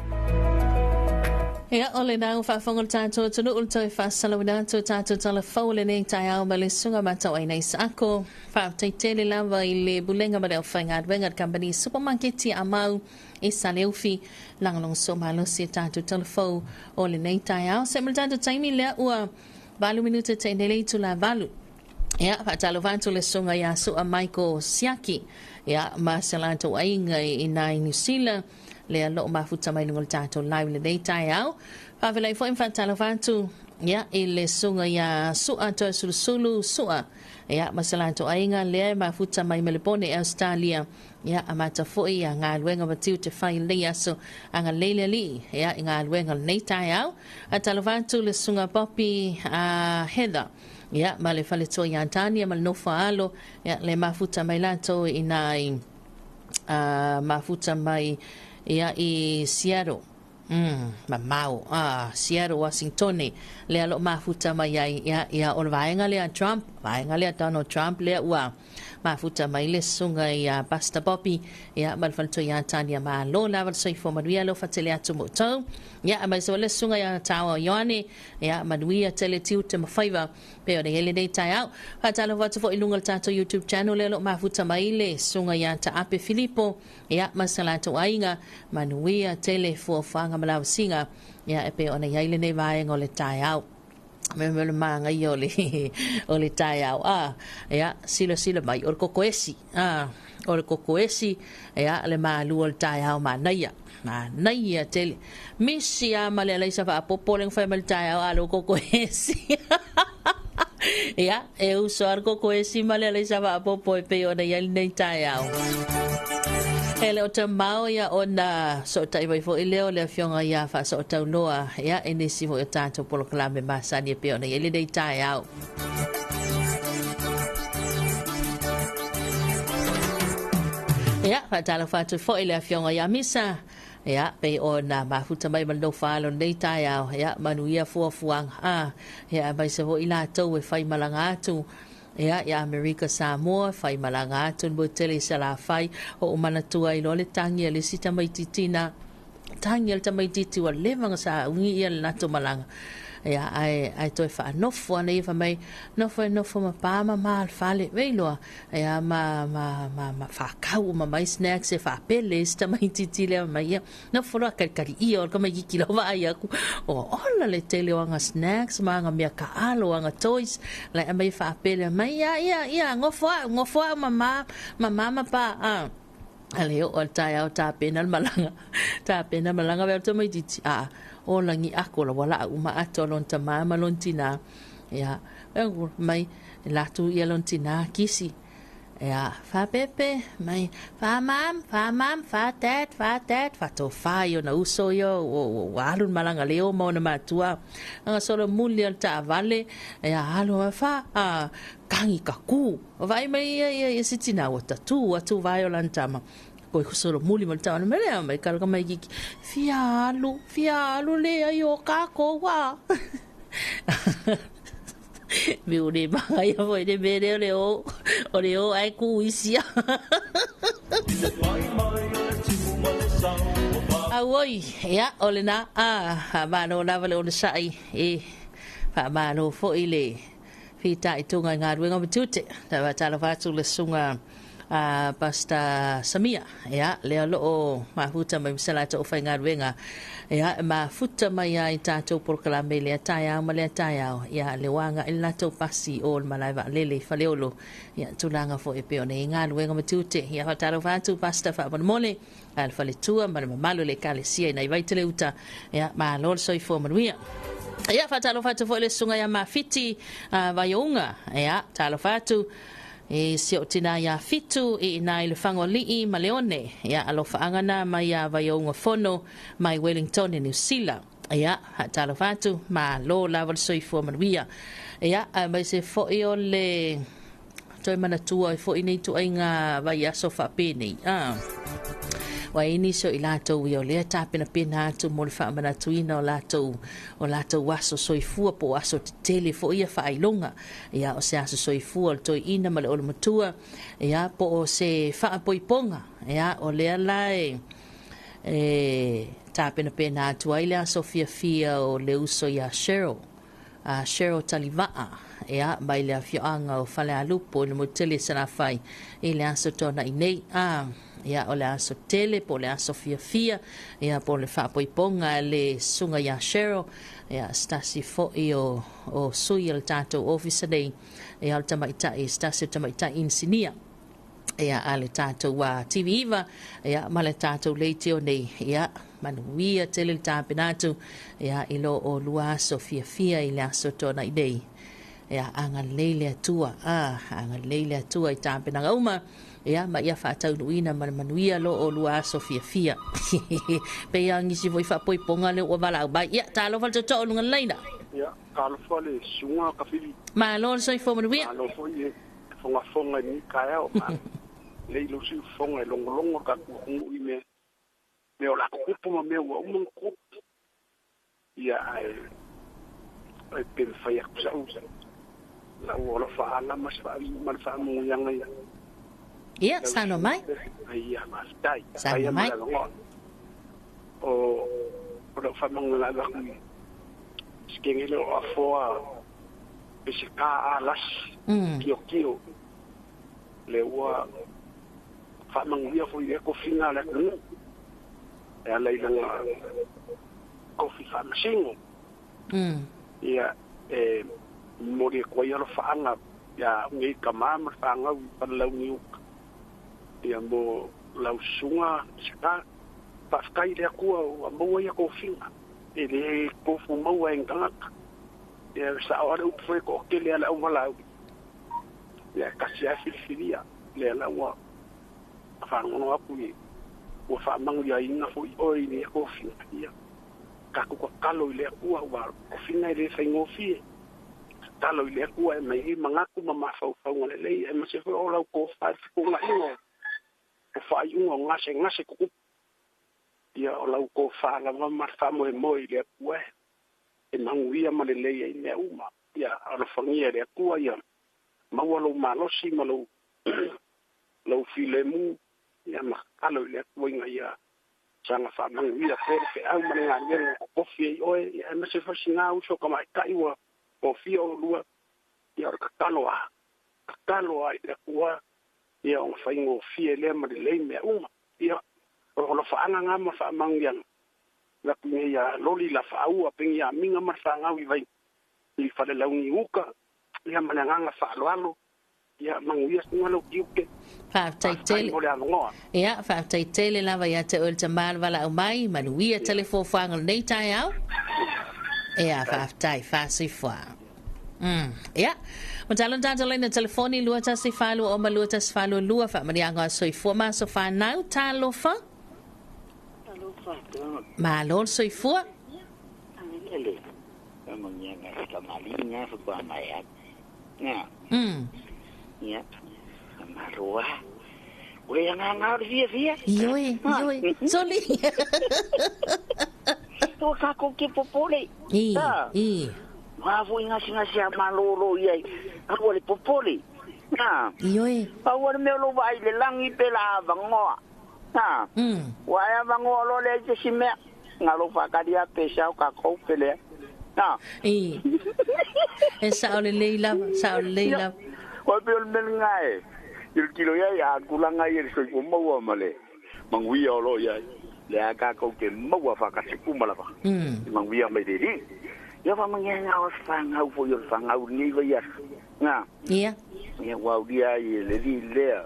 Ia, o lena ua faafofoga le tatou atunuu i le toe faasalauina atu o tatou tala fou i lenei taeao ma le susuga matauaina Isaako. Faafetai tele lava i le Pulega ma le Aufaigaluega a le Kamupani Supamaketi a Mau i Saleufi, lagolagosua malosi i tatou tala fou o lenei taeao. Se ma le tatou taimi lea ua 8 minute te nei le itula 8. Ia, faatalofa atu le susuga ia Su'a Michael Siaki, ia, ma se latou aiga i ina i Niu Sila, lea loo mafuta mai luga o le tatou live lenei taeao. Faafeiloai foi ma faatalofa atu, ia, i le susuga ia Su'a Toesulusulu Su'a, ia, ma se latou aiga lea e mafuta mai Melepone i Ausetalia, ia, amata foi ia galuega ma tiute fai i lenei aso, agalelei le Alii, ia, i galuega o lenei taeao. Faatalofa atu le susuga Poppy Heather, ia, ma le faletua ia Tania ma le nofo a alo, ia, le mafuta mai latou i ina i, mafuta mai, ia, i Seattle. Mamao, Seattle, Washingtone, lea lo mafuta mai ai, ia, ia, o le vaega lea Trump, vaega lea Donald Trump, lea ua mafuta mai le susuga ia Pastor Bobby, ia, ma le faletua ia Tania. Malo lava le soifua manuia, alofa tele atu mo outou. Ia, aemaise foi le susuga ia Taoa Ioane, ia, manuia tele tiute ma faiva pei ona i ai lenei taeao. Faatalofa atu foi i luga o le tatou YouTube channel lea o lo o mafuta mai le susuga ia Taape Filipo, ia, ma sa latou aiga, manuia tele fuafuaga ma lavasiga, ia, e pei ona i ai lenei vaega o le taeao. Me me le māngaia o le, o le taeao. Ia, silasila mai, o le kokoesi, o le kokoesi, ia, le malu o le taeao manaia. Manaia tele. Misi a ma le alaisa faapopo le fai mai le taeao a le kokoesi. Ia, e uso a le kokoesi ma le alaisa faapopo e pei ona i ai lenei taeao. E le o tamao ia ona soosootai mai foi lea o le afioga ia Faasootauloa, ia, e nisi foi o tatou polokalame masani e pei ona i ai lenei taeao. Ia, faatalofa atu foi le afioga ia Misa, ia, pei ona mafuta mai ma le nofo alo lenei taeao, ia, manuia fuafuaga, ia, aemaise foi latou e faimalaga atu, ia, ia Amerika Samoa, faimalaga atu le motu tele i Salafai, o ou manatua ai loa le tagi a le isi tamaitiiti na, tagi a le tamaitiiti ua leva ona sauni ia le latou malaga. Ia, ae, ae toe faanofo ana ia fai mai, nofo e nofo ma pa ma ma le fale, vei loa, ia, ma, ma, ma, ma whakau ma mai snacks e whapele isi tamaitiiti lea mai ia, nofo loa kalikali ia o le tamaitiiti lau vaai aku, o ola le tele o anga snacks ma anga mea kaalo, anga toys, lai aumai faapele mai, ia, ia, ia, gofo au, gofo au ma ma, ma ma ma pa, a le oo le taeao tapena le malaga, tapena malaga vea le tamaitiiti, o lagi ako la ua laa uma atoa lona tamā ma lona tinā. Ia, mai la atu ia lona tinā kisi. Ia, faapepe mai, fa mam, fa mam, fa dad, fa dad, fa tofa i ona uso ia, ua alu le malaga leo ma ona matua. Aga solomuli o le taavale, ia alu ma fa, a, kagi ka ku. Vaai mai ia, ia, ia si tinā, ua tatū atu vae o lana tama. Koe solomuli ma le tama, me lea mai kalaka mai kiki, fia alu, fia alu leai o kākou a. Me o le magaia foi le mea lea o le o, o le o ae kū isi a. Auoi, ia, o lena, a, faamalo lava le onosai, e, faamalo foi le fitaituga i galuega ma tiute. Ta faatalofa atu le susuga a Pastor Samia, ia, lea o lo o mafuta mai ma se latou aufaigaluega, ia, e mafuta mai ai tatou polokalame i lea taeao ma lea taeao, ia, le ua agai le latou pasi i o le malae vaalele i Faleolo, ia, tulaga foi e pei ona i ai galuega ma tiute. Ia, faatalofa atu Pastor faamolemole, a le faletua ma le mamalu o le Ekalesia i nai Vaitele-uta, ia, malo le soifua manuia. Ia, faatalofa atu foi le susuga ia Mafiti Vaiouga, ia, talofa atu i si ou tinā iā Fitu i inā i le Fagoalii ma Leone, ia, alofaaga na mai iā Vaiouga Fono mai Wellington i Niu Sila. Ia, faatalofa atu, malo lava le soifua manuia. Ia, aemaise foi o le toe manatua ai foi nei ituaiga vaiaso faapenei. A. Ua i ai nisi o i latou ia o lea e tapenapena atu mo le faamanatuina o latou, o latou aso soifua po o aso tetele foi ia faailoga. Ia, o se aso soifua o le toeaina ma le olomatua, ia, po o se faapoipoga, ia, o lea la e, e tapenapena atu ai le aso fiafia o le uso iā Cheryl, a Cheryl Talivaa, ia, mai le afioaga o Falealupo i le motu tele i Salafai i le Aso Toonai nei. A, ia, o le aso tele po o le aso fiafia, ia, po o le faapoipoga a le susuga iā Cheryl, ia, se tasi foi o, o sui o le tatou ofisa nei, ia, o le tamaitai, se tasi o tamaitai inisinia. Ia, a le tatou TV9, ia, ma le tatou leitio nei, ia, manuia tele le tapena atu, ia, i lo olua aso fiafia i le Aso Toonai nei. Ia, agalelei le Atua, a, agalelei le Atua i tapenaga uma, ia, ma ia faataunuuina ma le manuia lo olua aso fiafia. Pei lava o nisi foi faapoipoga lea ua valaau mai. Ia, talofa le tootoo i luga o le laina. Ia, talofa le susuga Kafili. Malo le soifua manuia. Malo foi e fogafoga i lenei taeao ma lelei lou siufofoga e logologo le tatou atunuu i mea mea o le a tutupu ma mea ua uma ona tutupu. Ia ae e pe mafai atu sau lau alofa ma se ma le faamanuiaga ia. Ia, saunoa mai. Ia, faafetai. Saunoa mai. O o lau faamanuiaga e avatu i Sikengele o Afoa Peseta Alasi Kiokio lea ua faamanuia foi i lea tofiga a le atunuu e ala i lana tofi faamasino. Ia, e momoli atu ai alofaaga ia au nei tama ma le fanau i Falelauni uta, ia mo lau susuga Peseta. Faafetai i le Atua ua maua ia tofiga. E le tofu maua e ni tagata. Ia, e sao lava le upu foi e toatele lava le auvalauli. Ia, e tasi lava e filifilia. Lea la ua faanono atu i, ua faamanuiaina foi oe i lea tofiga. Ia, tatou tatalo i le Atua, aua o le tofiga e le faigofie. Tatalo i le Atua e aumai ai manatu ma mafaufauga lelei, aemaise foi o lau tofa i le fetuunaiga o faaiuga o gasegase tutupu. Ia, o lau tofa lava ma le faamoemoe i le Atua e manuia ma lelei ai mea uma. Ia alofagia e le Atua ia maua lou malosi ma lou lou filemu, ia ma tatalo i le Atua ina ia saga faamanuia pea le feau ma le galuega ua totofi ai oe, ia aemaise foi sina uso tamaitai ua tofia oulua, ia o le tatalo lava, tatalo lava i le Atua ia ona faigofie lea ma lelei mea uma. Ia, o alofaaga na ma faamanuiaga, atu nei ia Loli Lafaaua Peniamina ma le fanau i vai i Falelauni uta, ia ma le agaga faaaloalo, ia manuia susuga lou tiute. Faafetai Faafetai tele. mo le avanoa. Ia, faafetai tele lava ia te oe le tama le valaau mai, manuia tele fuafuaga o lenei taeao. Ia, faafetai, faasoifua. Ia. Ma talo tatou laina telefoni 214 214 faamaliaga o soifua ma aso fanau. Talofa. Malo le soifua. Ioe, ioe. Soli. Ua kākou ke popole. I, i. Wā fo i ngasi ngasi a malolo i ai. Aua le popole. Nā. Ioe. Aua le mea lo vai le langi pe la avangoa. Nā. Ua e avangoa lo le ai te si mea. Ngā lo whakari a pe sao ka kou pele. Nā. I. E sao le lei lava, sao le lei lava. Ua pe o le mele ngae. I le kilo iai a kulanga i le soi o maua ma le manguia o lo iai. Le a kākou ke maua whakasiku malava. I manguia mai le ri. Ia wha mangia ngā o whangau fo i o whangau nei vai aso. Ngā. Ia. Ia wauria i le ri lea.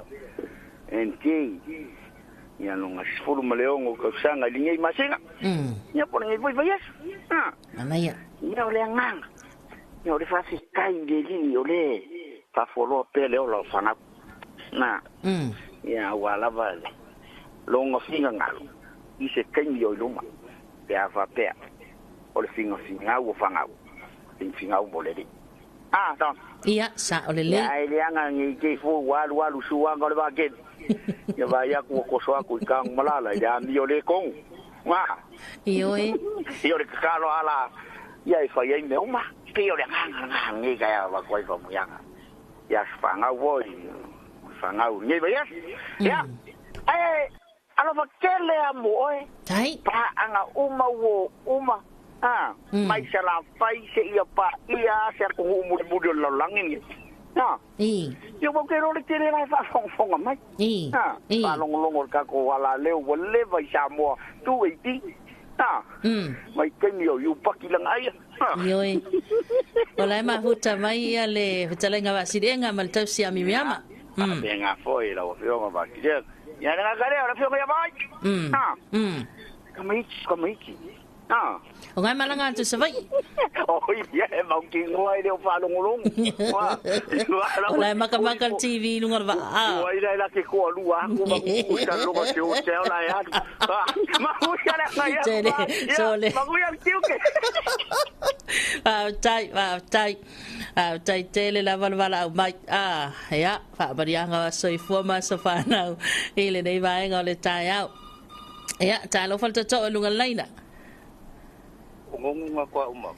NT. Ia no ngā sifuru ma leongo kausanga i lingei masinga. Ia pone ngei vai vai aso. Ngā. Ana ia. Ia o le anganga. Ia o le whawhitai le ri o le whawholoa pele o lau whangau. Ngā. Ia ua lava le. Longa finga ngalo. I se kaimi o i luma. Pe a whapea. O le finga fingau o whangau. Finga fingau mo le ri. Ah, don. Ia, sa o le le. Ia, e le anga ngi te fo walu walu suanga o le wake. Ia vai aku o koso aku i kangu malala. I le ami o le kongu. Ngā. Ioe. Ia o le kakalo ala. Ia e whai ai me uma. Pe o le nganga nganga ngi kaya wakoi whamuyanga. Ia whangau voi. Whangau ngi vai as. Ia. Ai, alofa kele a mo oe. Tai. Pa anga uma wo uma. Ah, mai se la fai se ia pa ia se ko mu mu le langi ni. Na. I. Ia mo ke role tele la fa fong fonga mai. I. Ah, pa longo longo ka ko ala le o le vai sa mo tu e ti. Ah. Mai ke ni o yu paki langa ai. Ioi. Ola ma huta mai ia le fetalenga va sirenga mal tausi a mimiama. Venga foi la ofionga va ki. Ia nga kare ora fionga ya vai. Ah. Kamaiki, kamaiki. Ah. O ngai malanga atu sa vai. O ia e mau ki ngoi le o whalongolongo. O lai makamaka le TV lunga le vaa. Ua ila ila ke koa lua aku ma kusa longa te o te ola e atu. Mahuia le ngai aku. Tele, sole. Mahuia le tiuke. Tai, tai. Tai tele la wala au mai. Ah, ia, whaamarianga wa soifua ma so whanau. I le nei vaenga o le tai au. Ia, tai lo whalatoto o lunga laina. Ngongunga kwa uma.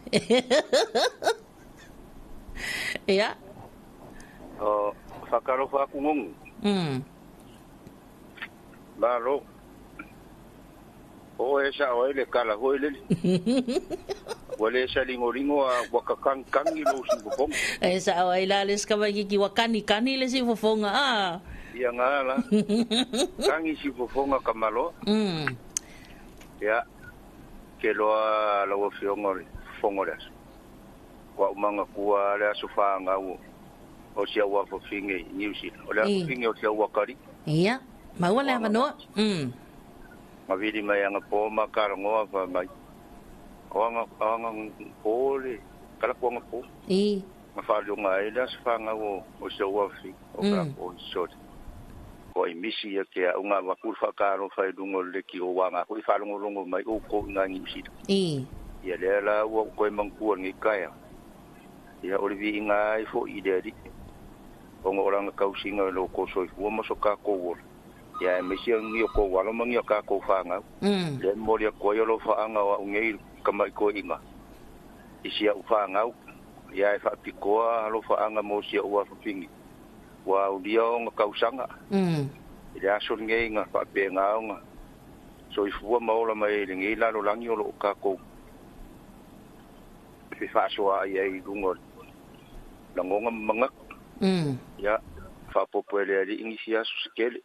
Ia. O whakarofa aku ngongu. Malo. O e sa o ele kala hoi lele. Wale sa lingo lingo a wakakankangi lo si fofonga. E sa o ila le skawai ki wakani kani le si fofonga. Ah. Ia ngā la. Kangi si fofonga kamalo. Ia. Ke loa lau afioga le fofoga le aso. Ua umanga kua le aso fāgau o si au afafine i New Zealand. O le afafine o si au akali. Ia, maua le avanoa. Mavili mai anga pō ma kalagoa fa mai. O anga pō le kalaku anga pō. I. Ma faalioga ai le aso fāgau o si au afafine o kalaku o isole. O i misi ia ke a unga wakul whakaro whai lungo le ki o wanga hui whalongolongo mai o ko ngā New Zealand. I. Ia lea la ua koe mangkua ngi kaya. Ia o le vi inga ai fo i le ari. O ngā oranga kausinga lo ko soifua ma so ka ko wola. Ia e mesi ngi o ko walo mangi o ka ko whangau. Le mori a koe o lo whaanga o ngei kamai koe inga. I sia u whangau. Ia e whaapikoa lo whaanga mo sia ua whapingi. Wa ulia o ngā kausanga. I le aso ngei ngā whaapē ngā o ngā. Soifua maola mai le ngei lalo langi o lo o kākou. Pe whaasoa ai ai lunga langonga mangak. Ia, whaapopo e le ali ingi si aso sekele.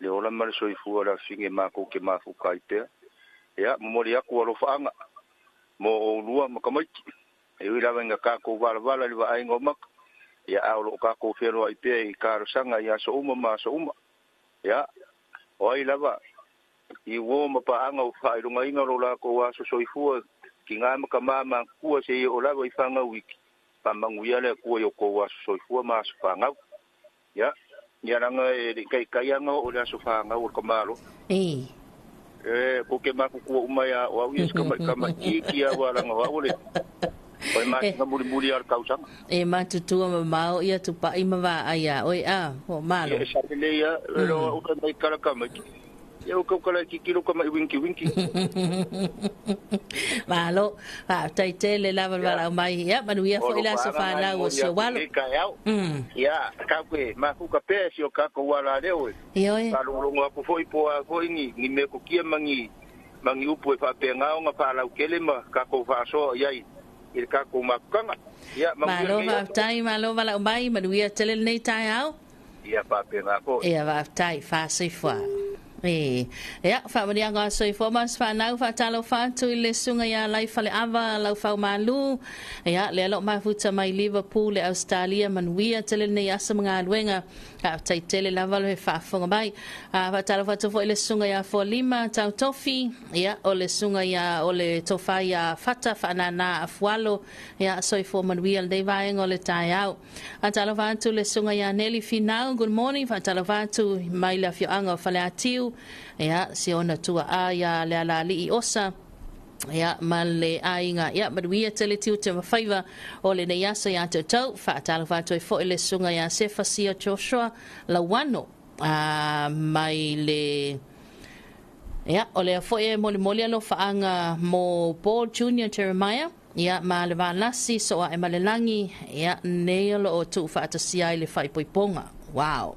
Le ola ma le soifua la finge mākou ke mafuka i pea. Ia, momori aku alo whaanga. Mo o lua makamaiki. E ui lawa inga kākou wala wala le waainga o maka. Ia au lo kākou wheroa i pea i karosanga i aso uma ma aso uma. Ia, o ai lava, i uo mapaanga o whailunga inga lo lākou aso soifua ki ngā makamā kua se i o lava i whangau wiki. Faamanuia le Atua i o tou aso soifua ma aso fanau. Ia, ia laga e le i taitai lava ona oo i le aso fanau o le tamaloa. E. E tou te matutua uma ia o au ia si tamaitiiti lava aua leaga o au o le o le masina mulimuli lava o le tausaga. E matutua mamao ia tupai ma vaai iā oe a, o Malo. Ia e sao lelei lava, e le o au fai mai tala tamaiti. Ia ua tautala e tilotilo tamai winki winki. Malo, faafetai tele lava le valaau mai. Ia, manuia foi le aso fanau o si ou alo. Ia, tatou te mafuta pea i si o tatou alaleo e Ioe. faalogologo atu foi po o a foi ni, ni metotia ma ni, ma ni upu e faapena ona faalautele ma tatou faasoa i ai i le tatou mafutaga. Ia, manuia Malo lenei aso. faafetai, malo valaau mai, manuia tele lenei taeao. Ia faapena foi. Ia faafetai, faasoifua. E. Ia, faamanuiaga o soifua ma aso fanau, faatalofa atu i le susuga ia Laifaleava Laufaumalu. Ia, lea o lo o mafuta mai Liverpool le Ausetalia, manuia tele lenei aso ma galuega. Faafetai tele lava le faafofoga mai. A faatalofa atu foi i le susuga ia Fualima Tautofi, ia, o le susuga ia, o le tofa ia Fata Faanana Afualo. Ia, soifua manuia lenei vaega o le taeao. Faatalofa atu le susuga ia Neli Finau, good morning. Faatalofa atu mai le afioaga o Faleatiu, ia, si ona tuaa ia Lealaalii Osa, ia, ma le aiga. Ia, manuia tele tiute ma faiva o lenei aso ia te outou. Faatalofa atu ai foi le susuga ia Sefa Sia Joshua Lauano, mai le... Ia, o lea foi e molimoli alofaaga mo Paul Junior Jeremiah, ia, ma le Valasi Sooaemalelagi, ia, nei o lo o tuufaatasia ai le faaipoipoga. Wow!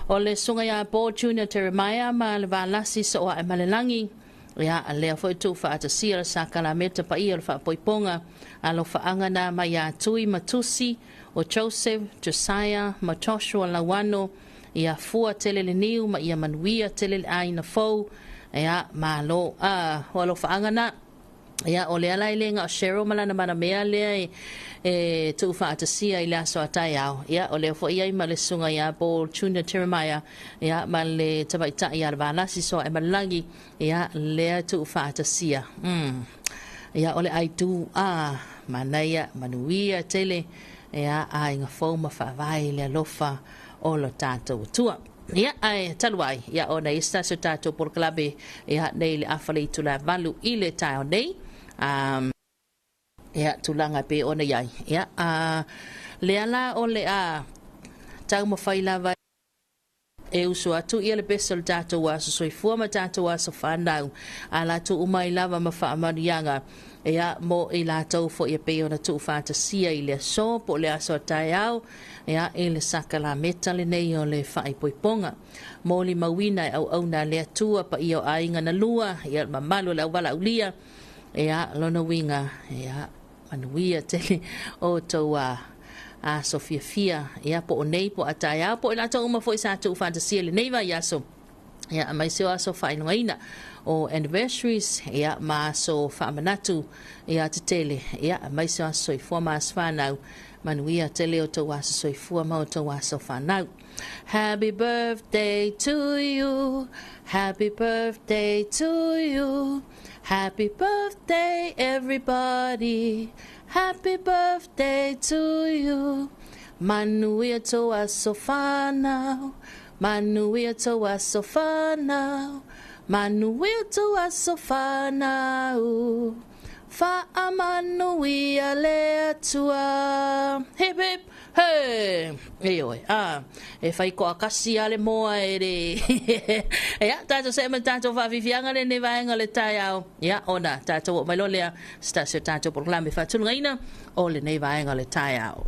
O le susuga ia Paul Junior Jeremiah ma le Valasi Sooaemalelagi, ia, lea foi tuufaatasia le sakalameta paia o le faapoipoga, alofaaga na mai ia Tui ma Tusi, o Joseph, Josiah ma Joshua Lauano, Ia fua tele le niu ma ia manuia tele le ʻāina fou. Ia, malo. A, o alofaaga na. Ia, o le ala e le na o Cheryl ma lana manamea lea e, e tuufaatasia i le aso a taeao. Ia, o lea foi i ai ma le susuga ia Paul Junior Jeremiah, ia, ma le tamaitai ia le Valasi Soaemalelagi, ia, lea tuufaatasia. Ia, o le I do, a, manaia, manuia tele, ia, aiga fou ma faavae i le alofa o lo tatou Atua. Ia, ae talu ai, ia, ona i se tasi o tatou polokalame, ia, nei le afa le itula 8 i le taeao nei, ia, tulaga e pei ona i ai. Ia, a, lea la o le a taumafai lava e usu atu ia le pese o le tatou aso soifua ma tatou aso fanau, a latou uma ai lava ma faamanuiaga, ia, mo i latou foi e pei ona tuufaatasia i le aso po o le aso a taeao, ia, i le sakalameta lenei o le faaipoipoga. Molimauina e auauna a le Atua, paia o aiga na lua, ia, le mamalu o le auwalaaulia, ia, lona uiga, ia, manuia tele o tou aso fiafia, ia, po o nei, po o a taeao, po o i latou uma foi sa tuufaatasia i lenei vaiaso, ia, aemaise o aso faailogaina o anniversaries, ia, ma aso faamanatu, ia, tetele, ia, aemaise o aso soifua ma aso fanau. Manuia tele o tou aso soifua ma o tou aso fanau. Happy birthday to you, happy birthday to you, happy birthday everybody, happy birthday to you. Manuia tou aso fanau, Manuia tou aso fanau, Manuia tou aso fanau, Faamanuia le Atua. Hip hip hey! Ioe, a, e whai koa kasi a le moa e le. Ia, tātou se ma tātou whaafifianga le ne vaenga le taeao. Ia, ona, tātou o mai loa lea, se tasi o tātou polokalame whaatulungaina o lenei vaenga le taeao.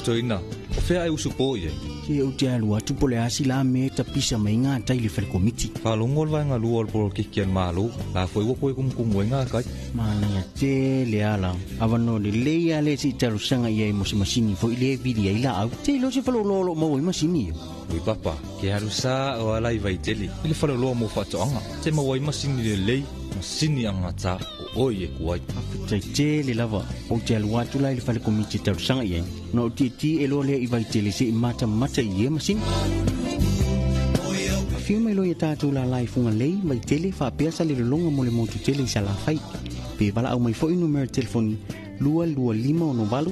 Toina, o fea ai usu po i ai. Se o te alu atu po le asi la me ta pisa mai ngā tai le whare komiti. Whalongo le vaenga lua o le polo kiki an malo, la foi wako e kumukumu e ngā kai. Mana te le ala, awa no le lei ale si talo sanga i ai mo se masini fo i le vili ai la au. Te lo se whalo lolo mau i masini. Ui papa, ke haru sa o ala i vaitele, i le whalo loa mo whatoanga. Te mau ai masini le lei, masini anga tā o oi e kuai. Tai te le lava, o te alu atu lai le whale komiti talo sanga i ai. No te ti e loa lea i vaitele se i mata mata i e masini. Whiu mai loa ia tātou la lai funga lei, vaitele, whaapea sa le lolonga mo le motu tele i sa la whai. Pe wala au mai foi numero telefoni 225 68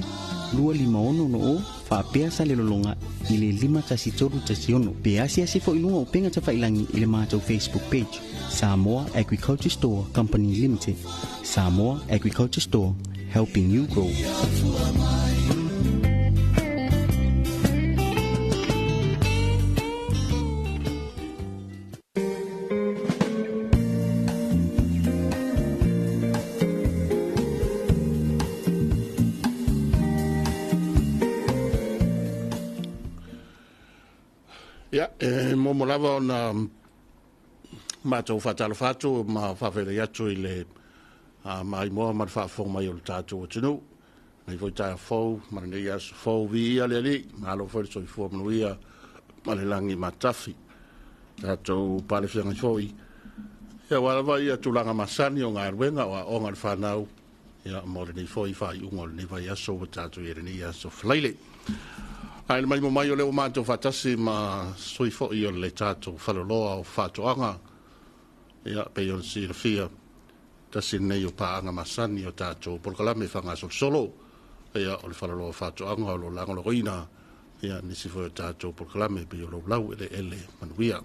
256 o whaapea sa le lolonga i le 51316. Pe asi asi fo ilunga o penga tawhailangi i le mātou Facebook page. Samoa Agriculture Store Company Limited. Samoa Agriculture Store, helping you grow. Ia, e momo lava ona matou faatalofa atu ma faafeiloai atu i le maimoa ma le faafofoga mai o le tatou atunuu. Lenei foi taeao fou ma lenei aso fou viia le Alii, malo foi le soifua manuia ma le lagi matafi. Tatou palefiagai foi. Ia, ua lava ia tulaga masani o galuega o aoga a le fanau, ia, mo lenei foi faaiuga o lenei vaiaso ua tatou i ai lenei aso Falaile. Ae le maimo mai o lea ua matou faatasi ma sui foi o le tatou faloloa o faatoaga, ia, pei ona silafia, tasi lenei o paaga masani o tatou polokalame fagasolosolo, ia, o le faloloa o faatoaga o lo o lagolagoina, ia, nisi foi o tatou polokalame pei o laulau eleele manuia.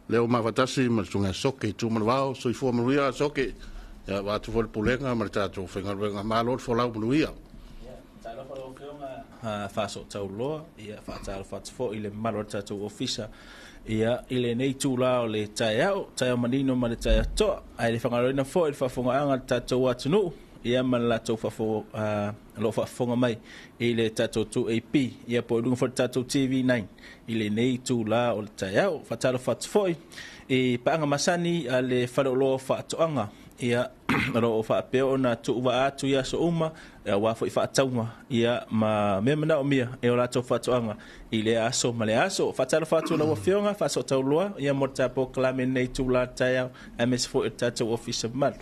Lea ua mafatasi ma le susuga ia Soke Tumanuvao, soifua manuia Soke, ia, vaeatu foi le pulega ma le tatou faigaluega, malo le folau manuia. Talofa lau Afioga Faasootauloa, ia faatalofa atu foi i le mamalu o le tatou ofisa ia i lenei itula o le taeao, taeao manino ma le taeao toa, ae le faagaloina foi le faafofogaaga a le tatou atunuu ia ma le latou o lo o faafofoga mai i le tatou 2AP ia po o luga foi o le tatou TV9 i lenei itula o le taeao. Faatalofa atu foi i paaga masani a le Faleoloa o Faatoaga Ia, o lo o faapea ona tuuvaa atu i aso uma, auā foi faatauga, ia, ma mea manaomia e o latou faatoaga i lea aso ma lea aso. Faatalofa atu i lau Afioga Faasootauloa, ia, mo le tatou polokalame i lenei itula o le taeao, aemaise foi o le tatou Ofisa mamalu.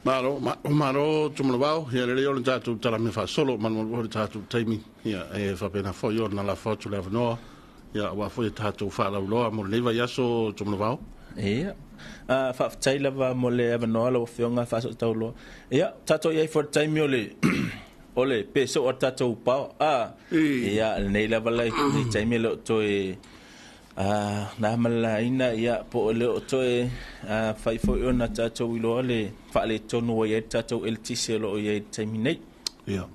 Malo, malo Tumalavao, ia lelei o le tatou talame faasolo, malumalu foi le tatou taimi, ia e faapena foi ona lafo atu le avanoa, ia aua foi e tatou faalauiloa mo lenei vaiaso Tumalavao. Ia, faafetai lava mo le avanoa lau Afioga Faasootauloa. Ia, tatou i ai foi i le taimi o le o le peso o le tatou power. Ia, lenei lava lenei taimi e le o toe na ma le laina, ia, po o le o toe fai foi ona tatou iloa le faaletonu ua i ai le tatou eletise o lo o i ai i le taimi nei. Ia,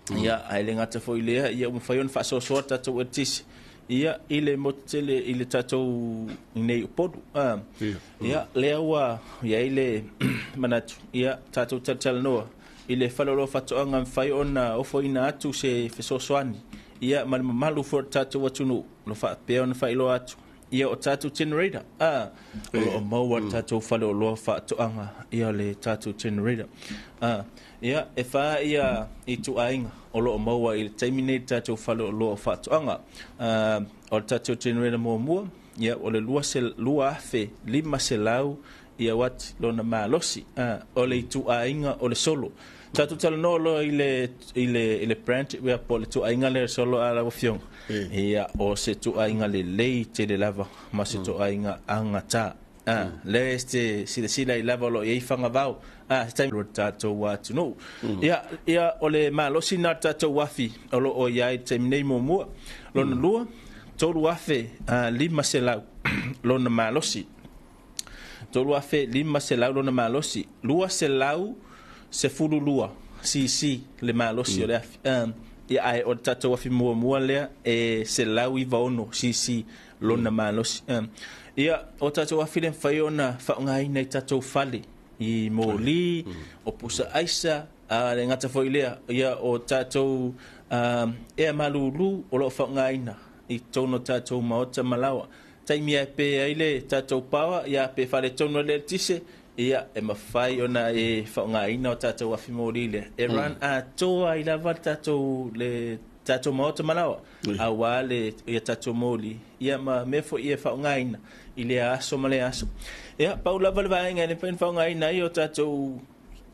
ae le gata foi i lea, ia ua mafai ona faasoasoa le tatou eletise, ia, i le motu tele i le tatou i nei Upolu. Ia, lea ua i ai le manatu, ia, tatou talatalanoa i le faleoloa faatoaga mafai ona ofoina atu se fesoasoani, ia, ma le mamalu foi o le tatou atunuu, o lo faapea ona faailoa atu, ia, o tatou generator, o lo o maua le tatou faleoloa faatoaga, ia, le tatou generator. Ia, e fa ia ituaiga o lo o maua i le taimi nei i le tatou faleoloa faatoaga. O le tatou generator muamua, ia, o le 2500 ia wati lona malosi, o le ituaiga o le solo. Tatou talanoa loa i le brand, ia, po o le ituaiga lea solo a lau Afioga. Ia, o se ituaiga lelei tele lava ma se ituaiga agatā. Lea e silasila i lava o lo o i ai fagavao se taimi o le tatou atunuu. Ia, o le malosi na o le tatou afi o lo o i ai i le taimi nei muamua. Lona lua, 3500 lona malosi. 3500 lona malosi. 212 cc le malosi o le afi. Ia, ae o le tatou afi muamua lea e 196 cc lona malosi. Ia, o tatou afi le mafai ona faaaogaina i tatou fale i moli, o pusa aisa, a le gata foi lea, ia, o tatou ea malūlū o lo o faaaogaina i totonu o tatou maota ma laoa. Taimi e pe ai le tatou power, ia, pe faaletonu ai le eletise, ia, e mafai ona e faaaogaina o tatou afi moli lea. E run atoa ai lava le tatou maota ma laoa, auā le ia tatou moli, ia, ma mea foi e faaaogaina i lea aso ma lea aso. Ia, pau lava le vaega e le mafai ona faaaogaina ai o tatou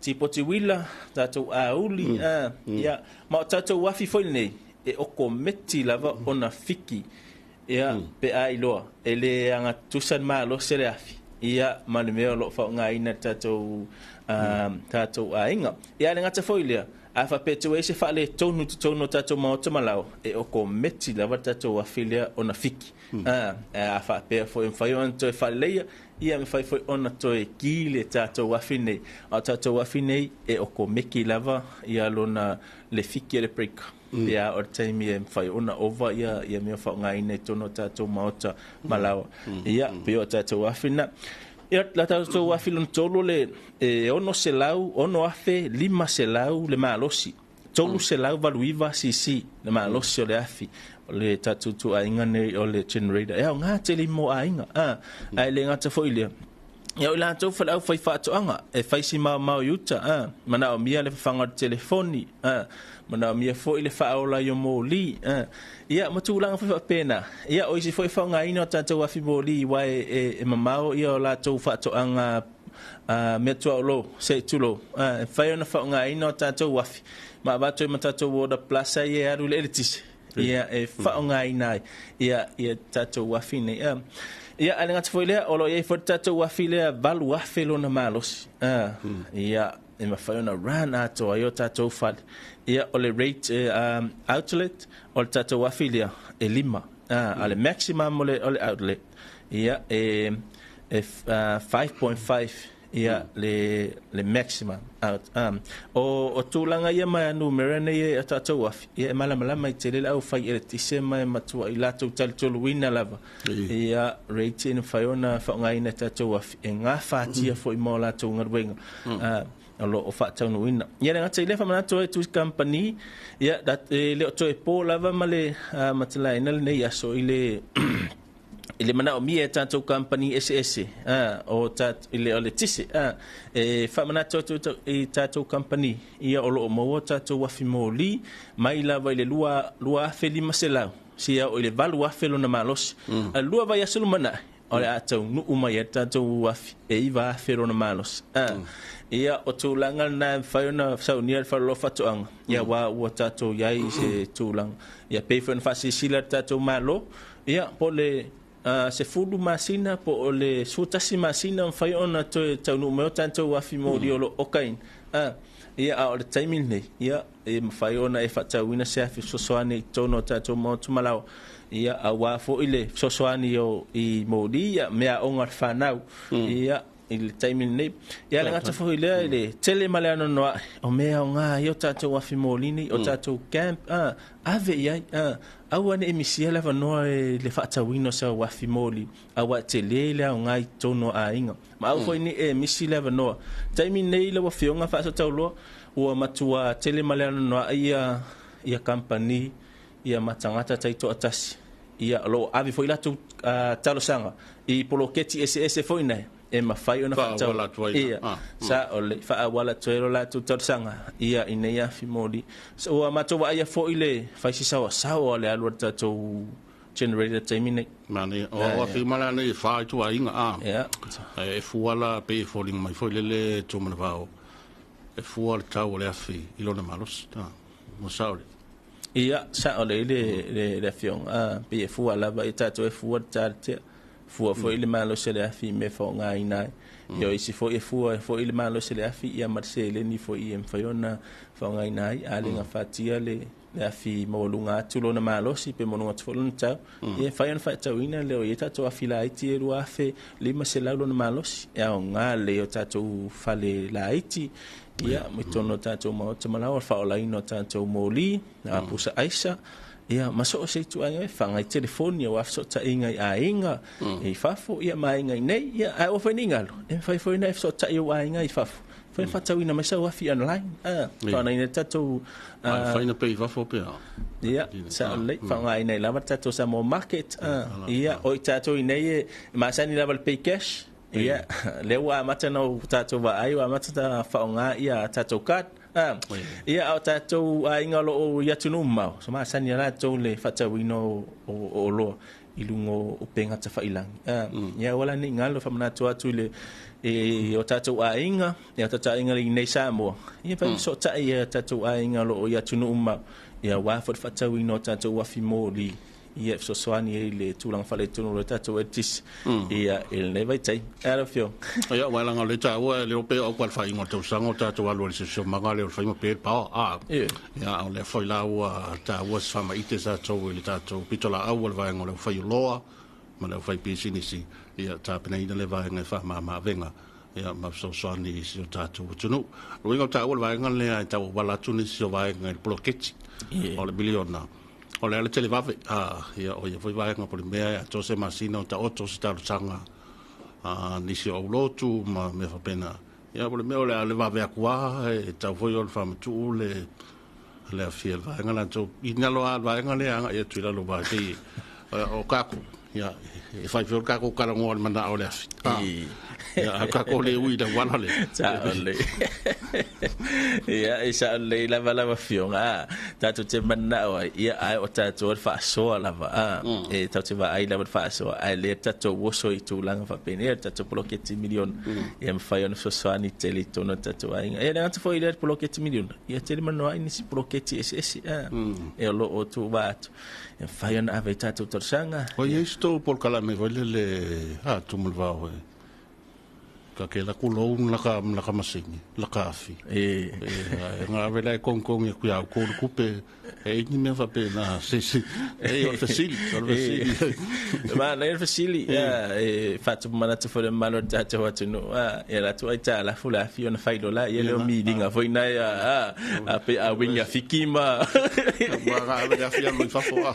tipoti uila, tatou auli, ia, ma o tatou afi foi lenei, e okometi lava ona fiki, ia, pe a iloa, e le agatusa le malosi le afi, ia, ma le mea o lo o faaaogaina le tatou aiga. Ia, le gata foi lea, a faapea atu ai se faaletonu i totonu o tatou maota ma laoa, e okometi lava le tatou afi lea ona fiki. A faapea foi e mafai ona toe faaleleia, ia, mafai foi ona toe ki le tatou afi nei. A o tatou afi nei, e okomeki lava ia lona le fiki o le breaker. Ia, o le taimi e mafai ona ova ia mea faaaogaina i totonu o tatou maota ma laoa. Ia, pei o tatou afi na. Ia, la tatou afi lona tolu le e 6,500 le malosi. 389 cc le malosi o le afi o le tatou ituaiga nei o le generator. E aoga tele mo aiga. Ae le gata foi lea. Ia, o i latou faleau fai faatoaga, e fai si maomao i uta, manaomia le fafaga o le telefoni, manaomia foi le faaola i o moli, ia, ma tulaga foi faapena. Ia, o isi foi faaaogaina o tatou afi moli, aua e mamao ia o latou faatoaga mea tuaolo se i tulou, e fai ona faaaogaina o tatou afi ma avatu ai ma tatou water plus ai e alu i le eletise, ia, e faaaogaina ai ia tatou afi nei. Ia, ae le gata foi lea, o lo o i ai foi le tatou afi lea 8,000 lona malosi. Ia, e mafai ona run atoa ai o tatou fale. Ia, o le rate outlet o le tatou afi lea e 5. A le maximum o le outlet, ia, e 5.5, ia, le maximum out. O tulaga ia ma numera nei e tatou afi, ia, e malamalama i tele le aufai eletise ma e matua i latou talitoluina lava. Ia, rate e mafai ona faaaogaina e tatou afi e gafatia foi mo latou galuega o lo o faataunuuina. Ia, le gata i lea, faamanatu ai tu company, ia, e le o toe po lava ma le matalaina lenei aso i le I le manaomia e tatou kamupani eseese a o ta i le o le tisi a e faamanatu atu i tatou kamupani ia o loo maua tatou afi moli mai lava i le 2500 seia oo i le 8000 lona malosi. A lua vaiaso lumanai o le a taunuu mai ai tatou afi e 9000 lona malosi. Ia o tulaga lena e mafai ona saunia le faleoloa faatoaga ia aua ua tatou i ai i se tulaga ia pei foi ona faasilasila le tatou Malo ia po o le 10 masina po o le 11 masina mafai ona toe taunuu mai o tatou afi moli o lo o okaina. Ia a o le taimi lenei ia e mafai ona e faatauina se afi fesoasoani i totonu o tatou maota malaoa ia aua foi le fesoasoani o i moli ia meaaoga a le fanau ia i le taimi lenei. Ia le gata foi lea i le tele ma le anoanoai o mea aoga ai o tatou afi moli nei, o tatou camp, ave i ai, aua ne i misia le avanoa i le faatauina o sau afi moli, aua e tele le aoga i totonu o aiga. Ma aua foi ne i e misi le avanoa. Taimi nei lau Afioga Faasootauloa, ua matua tele ma le anoanoai ia ia kamupani ia ma tagata taitoatasi ia o lo o ave foi latou talosaga i poloketi eseese foi nei e mafai ona faatau Faaauala atu ai ia sa o le faaauala atu ai lo latou talosaga ia i nei afi moli. So, ua matou vaaia foi le fai se saoasao o le alu a le tatou generator taimi nei. Manaia. O au afi uma la nei e wha i tuaiga a. E fua la pe e foliga mai foi lele Tumanavao. E fua le tau o le afi i lona malosi. Mo sao le. Ia, sao lelei le le afioga. A, pei e fua lava ia tatou e fua le ta le tea. Fua foi le malosi o le afi i mea e faaaogaina ai. Ia o isi foi e fua foi le malosi o le afi ia ma le seleni foi e mafai ona faaaogaina ai. A le gafatia le le afi maualuga atu lona malosi pe maualuga atu foi lona tau, ia e fai ona faatauina lea o i ai tatou afi laiti e 2500 lona malosi e aoga lelei o tatou fale laiti ia ma i totonu o tatou maota malaoa, o le faaolaina o tatou moli, pusa aisa, ia ma so o se ituaiga e faga i telefoni aua fesootaiga i aiga i fafo ia ma aiga i nei, ia ae aua foi ne i galo, e mafai foi ona e fesootai i ou aiga i fafo, mafai ona faatauina mai sau afi online, faaaogaina ai le tatou Faina pea i fafo pea. Ia, sao lelei, faaaogaina ai lava le tatou Samoa Market, ia, o i tatou i nei e masani lava i le pay cash. Ia, lea ua amata ona ou tatou vaai, ua amata ona faaaoga ia tatou card. Ia, a o tatou aiga o lo o i atunuu mamao, so masani lava latou i le faatauina o oloa i luga o upega tafailagi. Ia, aua la ne i galo, faamanatu atu i le i o tatou aiga, ia o tatou aiga i nei Samoa, ia fai fesootai i tatou aiga o lo o i atunuu mamao, ia aua foi le faatauina o tatou afi moli ia e fesoasoani ai i le tulaga faaletonu o le tatou eletise ia i lenei vaitaimi. Lau Afioga. Ia, aua leaga o lea e taua e le o pei o au qualifying o le tausaga o tatou alu ai i le siosiomaga lea o le fai ma pe le power. A, ia, o lea foi la ua taua se faamaite sa tou i le tatou pitolaau a le vaega o le aufaioloa ma le aufaipisinisi, ia tapenaina le vaega e faamama avega ia ma fesoasoani i si o tatou atunuu. O le uiga o taua le vaega lea e tau auala atu nisi o vaega i le poloketi o le miliona. O le a le televave, a, ia, o ia foi vaega po o le mea e atoa se masina o taoto se talosaga a nisi o aulotu ma mea faapena. Ia, po o le mea o le a le vave atu lava, e tatau foi ona faamatuu le le afi a le vaega latou. I lalo lava o le vaega lea agai atu i lalo aua e pei o tatou, ia, e fai foi o le tatou talanoa i le manao o le afi. Ia, a o tatou le ui i le auala lea. Sao lelei. Ia, e sao lelei lava lau Afioga, a, tatou te manao ai, ia, ae o tatou o le faasoa lava, a, e tatou te vaai lava i le faasoa, ae le tatou oso i tulaga faapenei, o le tatou poloketi miliona, ia mafai ona fesoasoani tele i totonu o tatou aiga. Ia, e le gata foi i lea poloketi miliona, ia tele manoa ai nisi poloketi eseese, a, e o lo o tuuvaa atu, e mafai ona ave i tatou talosaga. Ua i ai se tou polokalame foi lele a Tumalevao e ka ke la ku loan la ka la ka masini la ka afi e nga ave la e kongkongi aku iā oukou le kupe e i ni mea faapena se se e o le fesili o le fesili Manaia le fesili ia e faatupu-manatu foi le mamalu o le tatou atunuu a ia latou aitalafu le afi ona fai loa laia lea o miliga foi nai a a pe a winga fiki ma Ua ga ave le afi alu i fafo a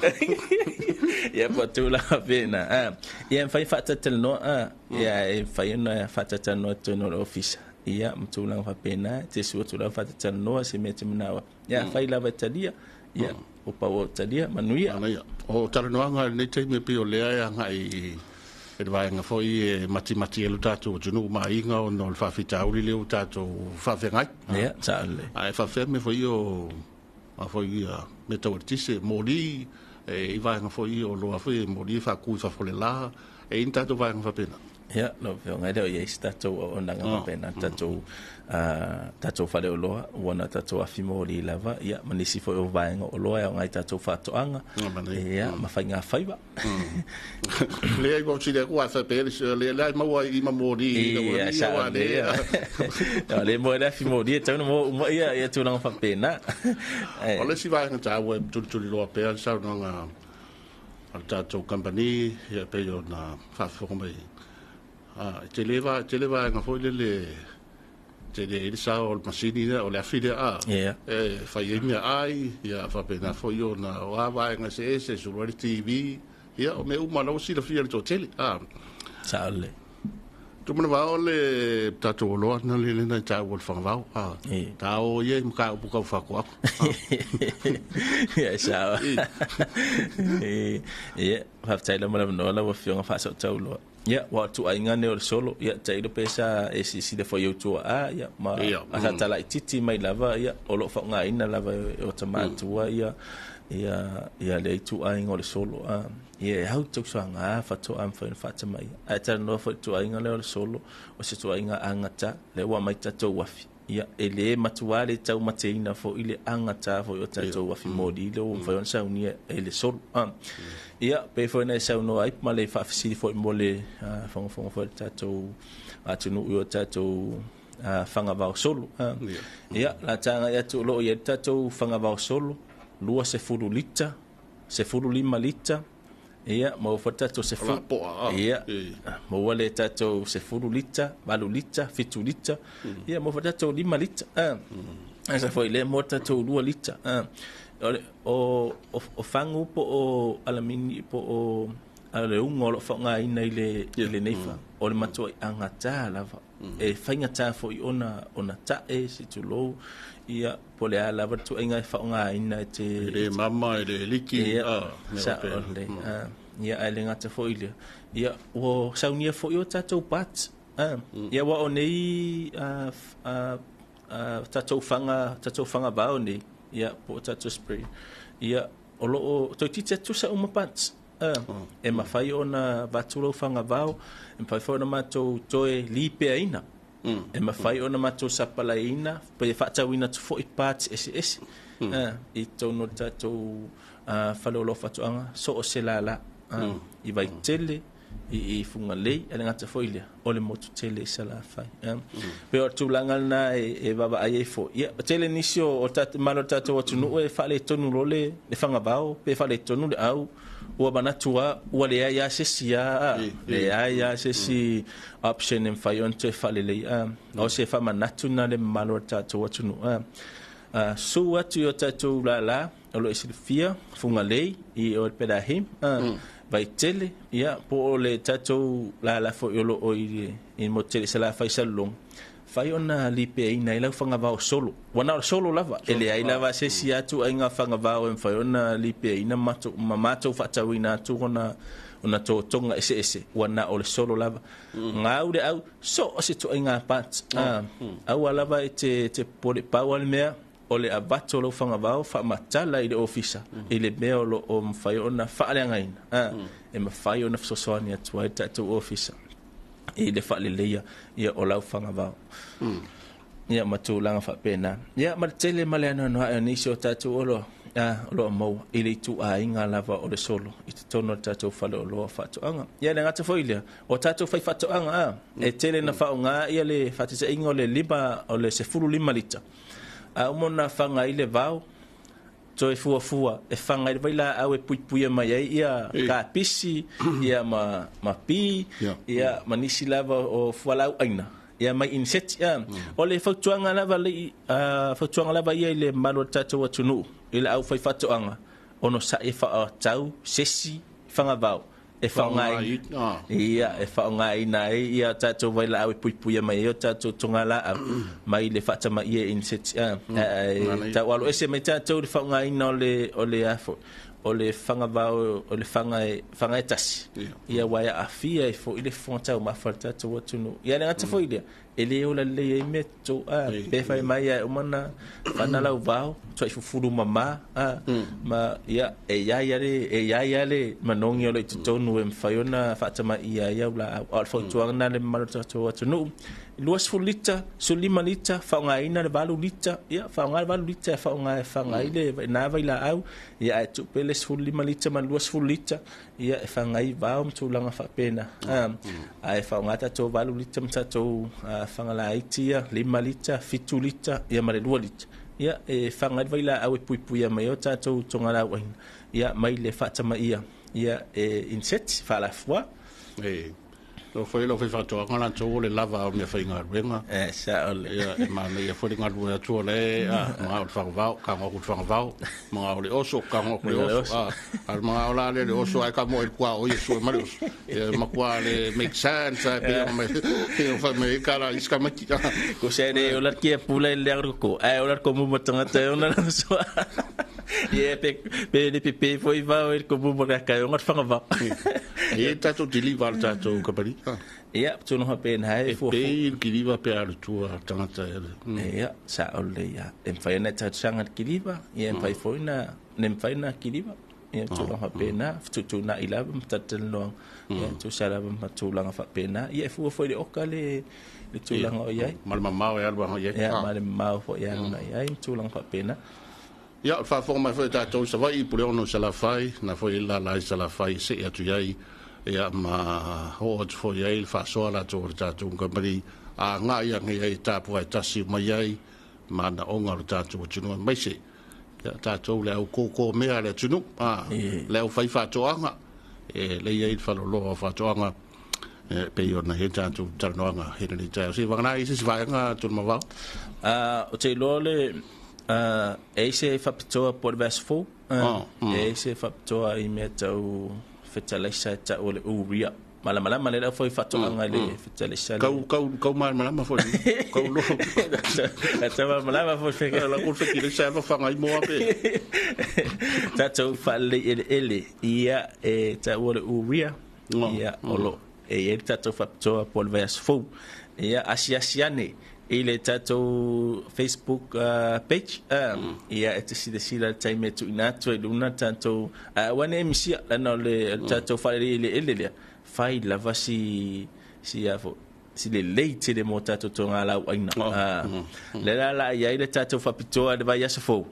ia po o tulaga faapena a ia e mafai faatalatalanoa a Ia e mafai ona faatalatalanoa i totonu o le ofisa ia ma tulaga faapena, e te sua tulaga faatalatalanoa se mea e te manao ai. Ia afai lava e talia, ia o pau o talia, manuia. Manaia. O talanoaga i lenei taimi e pei o lea e agai i E le vaega foi e matimati ai lo tatou atunuu ma aiga ona o le faafitauli lea ua tatou faafeagai. Ia, saole. Ae faafefea mea foi ia o a foi ia mea tau eletise, moli, e i vaega foi ia o oloa foi e moli e faatu i fafo o le la, e i ai ni tatou vaega faapena? Ia, lau Afioga, e le o i ai se tatou auaunaga faapena, tatou, tatou faleoloa, ua na tatou afi moli lava, ia, ma nisi foi o vaega o oloa e aoga i tatou faatoaga, ia, ma faigafaiva. Leai, ua sili atu ae faapea le lea e maua i ma moli i Ia, sa le o le mo le afi moli e tau na maua uma ia ia tulaga faapena. O le isi vaega taua e tulituliloa pea le saunoaga a le tatou kamupani, ia pei ona faafofoga mai, e tele tele vaega foi lele tele ai le sao o le masini lea, o le afi lea a e fai ai meaai, ia faapena foi ona o a vaega eseese e sulu ai le TV, ia o mea uma lava ua silafia e le toatele. A Saole. Tumanavao le tatou oloa na le lena i taua o le fagavao. A ta o ia i mataupu tau faatoaga. Ia sao. Ia, faafetai lava mo le avanoa lau Afioga Faasootauloa. Ia, ua o ituaiga nei o le solo, ia, tailo pe sa e silasila foi i ou tuaa, ia, ma a sa talaititi mai lava, ia, o lo o faaaogaina lava e o ta matua, ia, ia, ia lea ituaiga o le solo, a, ia, e au tausaga faatoa mafai ona faatamaia. Ae talanoa foi i le ituaiga lea o le solo, o se ituaiga agata, lea ua aumai tatou afi, Ia, e le matua le taumateina foi le agata foi o tatou afi moli lea ua mafai ona saunia e le solo. Ia, pei foi ona e saunoa ai ma le faafesili foi mo le fogafoga foi a le tatou atunuu i o tatou fagavao solo. Ia, o le a tagai atu o lo o i ai le tatou fagavao solo, 20 lita, 15 lita, Ia, maua foi le tatou sefulu. Ia, maua le tatou 10 lita, 8 lita, 7 lita. Ia, maua foi le tatou 5 lita. Ae foi lea maua le tatou 2 lita. O, o, o fagu po o alamini po o le uga o lo o faaaogaina i le, i lenei fa, o le matuai agata lava. E faigata foi ona, ona ta'e, se tulou, ia, po o le a lava le tuaiga e faaaogaina e te... E le mama, e le liki, ia, mea faapena. Ia, ae le gata foi i lea, ia, ua saunia foi o tatou parts. Ia, aua o nei tatou faga, tatou faga vao nei, ia, po o tatou spray, ia, o lo o toeitiiti lava tutusa uma parts. E mafai ona avatu lau faga vao, e mafai foi ona matou toe lipeaina. E mafai ona matou sapalaiina pe faatauina atu foi parts eseese i totonu o le tatou fale o faatoaga so o se lala i Vaitele, i Fugalei, ae le gata foi i lea, o le motu tele i Salafai. Pei o le tulaga lena e vaavaai ai foi. Ia, e tele nisi o mamalu o le tatou atunuu e faaletonu loa le fagavao pe faaletonu le au, ua manatu lava ua leai lava se isi a, leai lava se isi option e mafai ona toe faalelei. O se faamanatu lena i le mamalu o le tatou atunuu. Susu atu i o tatou lala o lo o e silafia, Fugalei i o le Pelahim, Vaitele, ia, po o le tatou lala foi o lo o i le motu tele i Salafai i Salelologa, fai ona lipeaina ai lau fagavao solo. Ua na o le solo lava, e leai lava se isi ituaiga fagavao e mafai ona lipeaina ma matou faatauina atu ona totoga eseese, ua na o le solo lava. Gau le au, so o se ituaiga parts. Aua lava e te popole, pau lava le mea, o le avatu o lau fagavao faamatala i le ofisa i le mea o lo o mafai ona faaleagaina, e mafai ona fesoasoani atu ai le tatou ofisa i le faaleleia ia o lau fagavao. Ia ma tulaga faapena. Ia ma le tele ma le anoanoai o nisi o tatou oloa o lo o maua i le ituaiga lava o le solo i totonu o le tatou faleoloa o faatoaga. Ia le gata foi i lea, o tatou faifaatoaga e tele na faaaoga ia le faataitaiga o le lima o le 15 lita. A uma ona faga ai le vao, toe fuafua e faga ai le vailaau e puipuia mai ai ia kapisi, ia ma pi, ia ma nisi lava o fualaau aina, ia mai iniseti. O le fautuaga lava fautuaga lava ia i le mamalu o le tatou atunuu, i le aufaifaatoaga, onosai e faaatau se isi fagavao e faaaogaina, ia, e faaaogaina ai ia tatou vailaau e puipuia mai ai o tatou togalaau mai le faatamaia e iniseti. Tau alo ese mai tatou le faaaogaina o le afo o le fagavao o le faga e faga e tasi ia ua e aafia ai foʻi le fofoga taumafa o le tatou atunuu. Ia le gata foi lea e lē ola lelei ai mea toto a pe fai mai ae uma na fana lau vao tuai fufulu mamā a ma ia e iai ale e iai ale manogi o lo i totonu e mafai ona faatamaiia ai au laau. A o le fautuaga na le mamalu o le tatou atunuu 20 lita, 15 lita, faaaogaina le 8 lita, ia faaaoga le 8 lita e faaaoga e faga ai le na vailaau, ia ae tuu pea le 15 lita ma le 20 lita, ia e faga ai vao ma tulaga faapena. Ae faaaoga tatou 8 lita ma tatou fagalaiti ia, 5 lita, 7 lita, ia ma le 2 lita. Ia e faga ai le vailaau e puipuia mai ai o tatou togalauaina, ia mai le faatamaia, ia e inseti faalafua. Lau foi lau faifaatoaga latou o le lava o mea faigaluega. E sao le. Ia e manaia foi le galue atu o le a maga o le fagavao, kago atu le fagavao, maga o le oso, kago atu le oso. A a le maga o la le le oso ai ka mo el kua o iesu e ma le oso. Ia matua le make sense ai pe mai e fa me ka la iska maki. Ko se le o la kia pula le le ko. Ai o la ko mu matanga te ona la so. Ia pe pe le pe pe foi va o ko mu mo ka o ngat fagavao. E tatou kiliva le tatou kapani. Ia, tunu ha pe na e fu. Pe il kiliva pe alu tua tangata ele. Ia, sa o le ia. E mfai na tatou sanga kiliva, ia mfai foi na ne mfai na kiliva. Ia tulu ha pe na futu na ila mtatel Ia tu sala ma tulaga faapena. Ia e fua foi le oka le le tulaga o iai. Ma le mamao e alu ai. Ia ma le mamao foi e alu ai tulaga faapena. Ia, o le faafofoga mai foi tatou i Savaii, Puleono i Salafai, na foi la la i Salafai se i atu iai, ia ma oo atu foi ai le faasoa latou o le tatou kamupani a agai ane ai tapuai tasi mai ai ma manaoga o le tatou atunuu aemaise ia tatou le au kōkō mea a le atunuu, a le au fai faatoaga e lei ai le faleoloa o faatoaga e pei ona i ai tatou talanoaga i lenei taeao. Se i vagana ai se isi vaega Tulimavao? O te iloa le e i se faapitoa po o le vaiaso fou. E i se faapitoa i mea tau fertilizer e tau o le urea. Malamalama le lau foi faatoaga i le fertilizer. Kau kau kau malamalama foi. Kau lo. Tau malamalama foi fe. La ko fertilizer ma fanga i moa pe. Tatou faalelei eleele ia e tau o le urea. Ia o lo e i ai le tatou faapitoa po o le vaiaso fou. Ia asiasi ane i le tatou Facebook page ia e te silasila le taimi e tuuina atu ai luna tatou aua ne i misia lana o le tatou faalelei eleele lea fai lava si si a fo si lelei tele mo tatou togalauaina. Le la la i ai le tatou faapitoa le vaiaso fou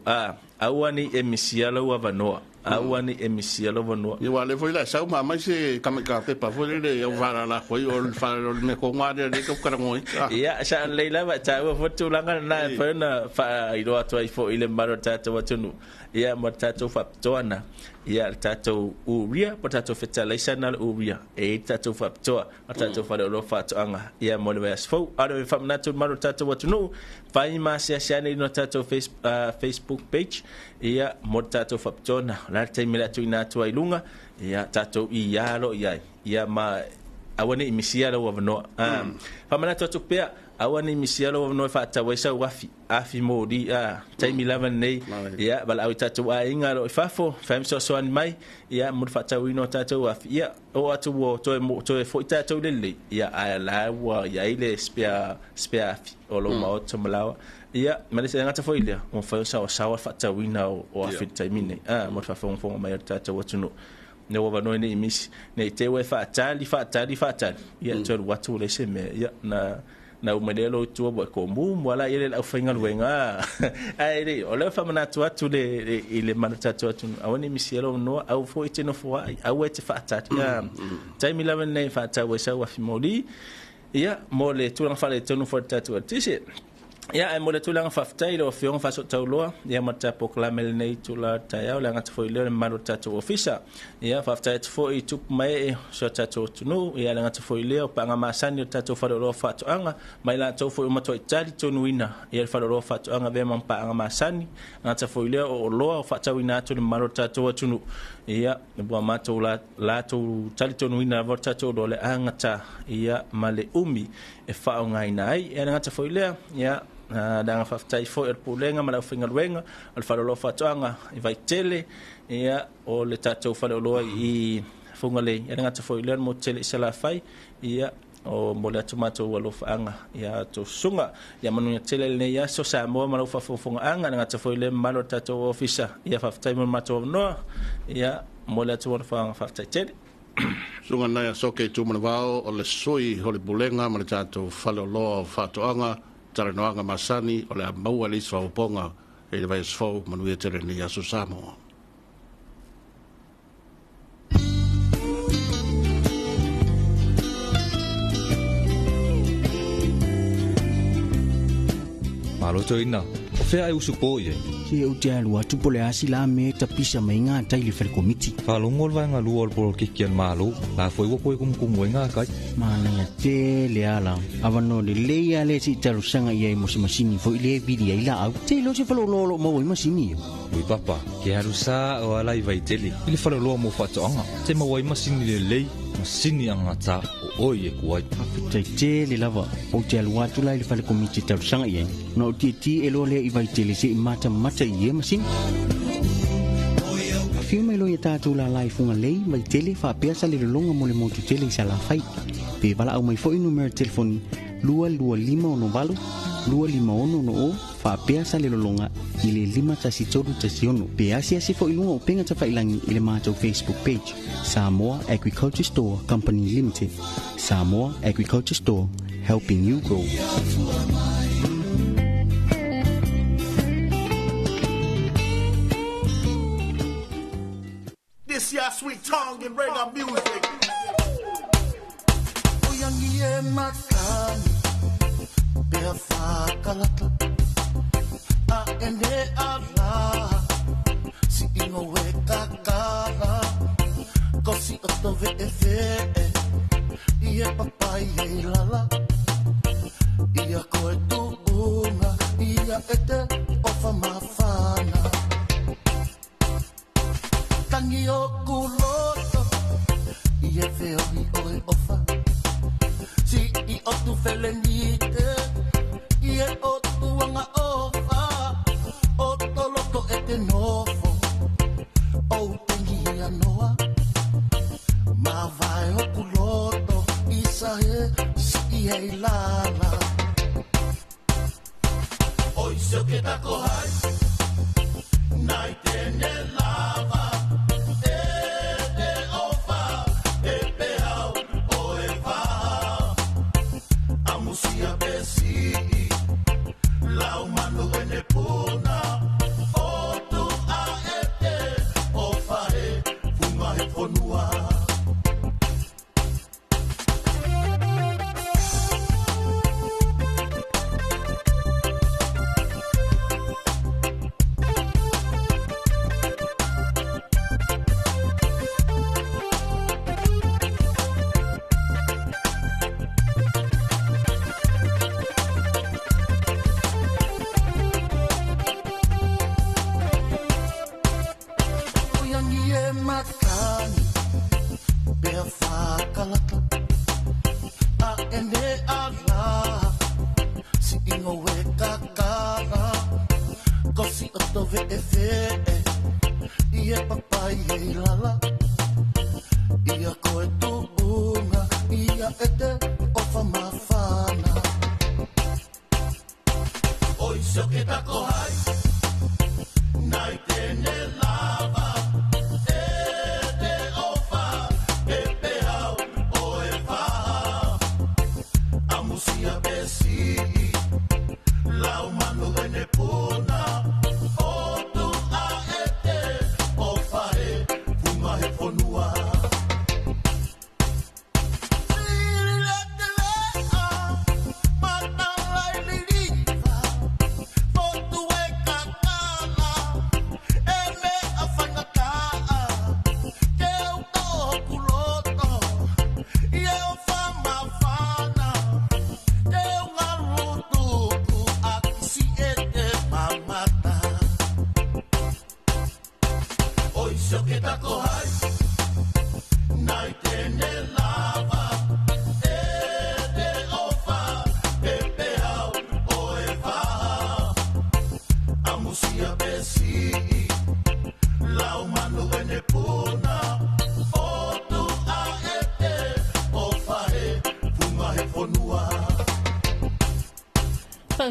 aua ne i e misia lou avanoa. Aua ne i e misia lou avanoa. Ia aua o lea foi la e sau ma aumai se tamaita pepa foi lele e au faalala atu ai o le fale o le mea tonu lava lea lea e tau talanoa ai. Ia, sa lelei lava e taua foi le tulaga lena e mafai ona faailoa atu ai foi i le mamalu o le tatou atunuu, ia ma le tatou faapitoa na, ia le tatou urea po o le tatou fetalaisa lena o le urea, e i ai le tatou faapitoa. A tatou faleoloa faatoaga ia mo le vaiaso fou. A o le faamanatu i le mamalu o le tatou atunuu, fai ma asiasi ane i lona tatou Facebook page ia mo le tatou faapitoa na. O le a le taimi o le a tuuina atu ai i luga, ia tatou i alo i ai. Ia ma aua ne i misia lou avanoa. Faamanatu atu pea, aua ne i misia lou avanoa e faatau ai sau afi, afi moli, taimi lava lenei, ia valaau i tatou aiga o lo o i fafo, fai ma fesoasoani mai, ia mo le faatauina o tatou afi. Ia oo atu ua toe toe foi tatou i le lelei, ia ae la ua i ai le spare spare afi o lou maota ma laoa. Ia ma le gata foi lea, ua mafai ona saoasaoa le faatauina o afi i le taimi lenei, mo le faafogafoga mai a le tatou atunuu. Ne ua avanoa nei i misi, nei te ua e faatali, faatali, faatali, ia toe alu atu ua leai se mea, ia na na uma lea lo i tua ua e komu mua la i le aufaigaluega. Ae le o lea faamanatu atu le i le mamalu o le tatou atunuu, aua ne i misia lou avanoa, aua foi e te nofo ai, aua e te faatali. Taimi lava lenei e faatau ai sau afi moli, ia mo le tulaga faaletonu foi o le tatou eletise. Ia, ae mo le tulaga faafetai i lau Afioga Faasootauloa, ia ma le tatou polokalame i lenei itula o le taeao, le agata foi lea o le mamalu o le tatou ofisa. Ia, faafetai atu foi i tupu ma ee o si o tatou atunuu, ia le agata foi lea o paaga masani o le tatou faleoloa faatoaga, ma i latou foi ua matuai talitonuina ia le faleoloa faatoaga avea ma paaga masani, agata foi lea o oloa o faatauina atu i le mamalu o le tatou atunuu. Ia, ua matou latou talitonuina lava o le tatou oloa le agata ia ma le umi e faaaogaina ai. Ia le gata foi lea, ia Le aga faafetai foi o le pulega ma le aufaigaluega o le faleoloa o faatoaga i Vaitele, ia o le tatou faleoloa i Fugalei, e le gata foi i lea o le motu tele i Salafai, ia o mo le atu matou alofaaga ia outou susuga. Ia manuia tele lenei aso Samoa ma lau faafogafogaaga, e le gata foi i lea mamalu o le tatou ofisa, ia faafetai mo le matou avanoa, ia mo le atu alofaaga faafetai tele. Susuga nai a Soke Tumanavao o le sui o le pulega ma le tatou faleoloa o faatoaga, talanoaga masani o le a maua le isi faaopoopoga i le vaiaso fou. Manuia tele lenei aso Samoa. Malo toeaina, o fea e usu po i ai? Se ou te alu atu po o le a sila mea e tapisa mai ngā tai le fale komiti. Faalogo le vaega lua o le polokiki a le Malo, la foi ua toe kumukumu ai ngā kai. Manaia tele ala. Avanoa lelei lava lea se i talosaga i ai mo se masini foi lea e vili ai laau. Se iloa se faleoloa o lo o maua ai masini ia. Ui papa, ke alu sa o ala i Vaitele i le faleoloa mo faatoaga, te maua ai masini lelei, masini agata o oi e ku ai. Faafetai tele lava, ou te alu atu la i le fale komiti e talosaga i ai, ona ou tietie e loa lea i Vaitele se i matamata i ia masini. Afio mai loa ia tatou lala i Fugalei, Vaitele, faapea Salelologa mo le motu tele i Salafai. Pe valaau mai foi numera telefoni 22568 25660 faapea Salelologa i le 51316 pe asiasi foi i luga o upega tafailangi i le matou Facebook page Samoa Agriculture Store Company Limited. Samoa Agriculture Store, helping you grow. This ya sweet tongue and reggae music.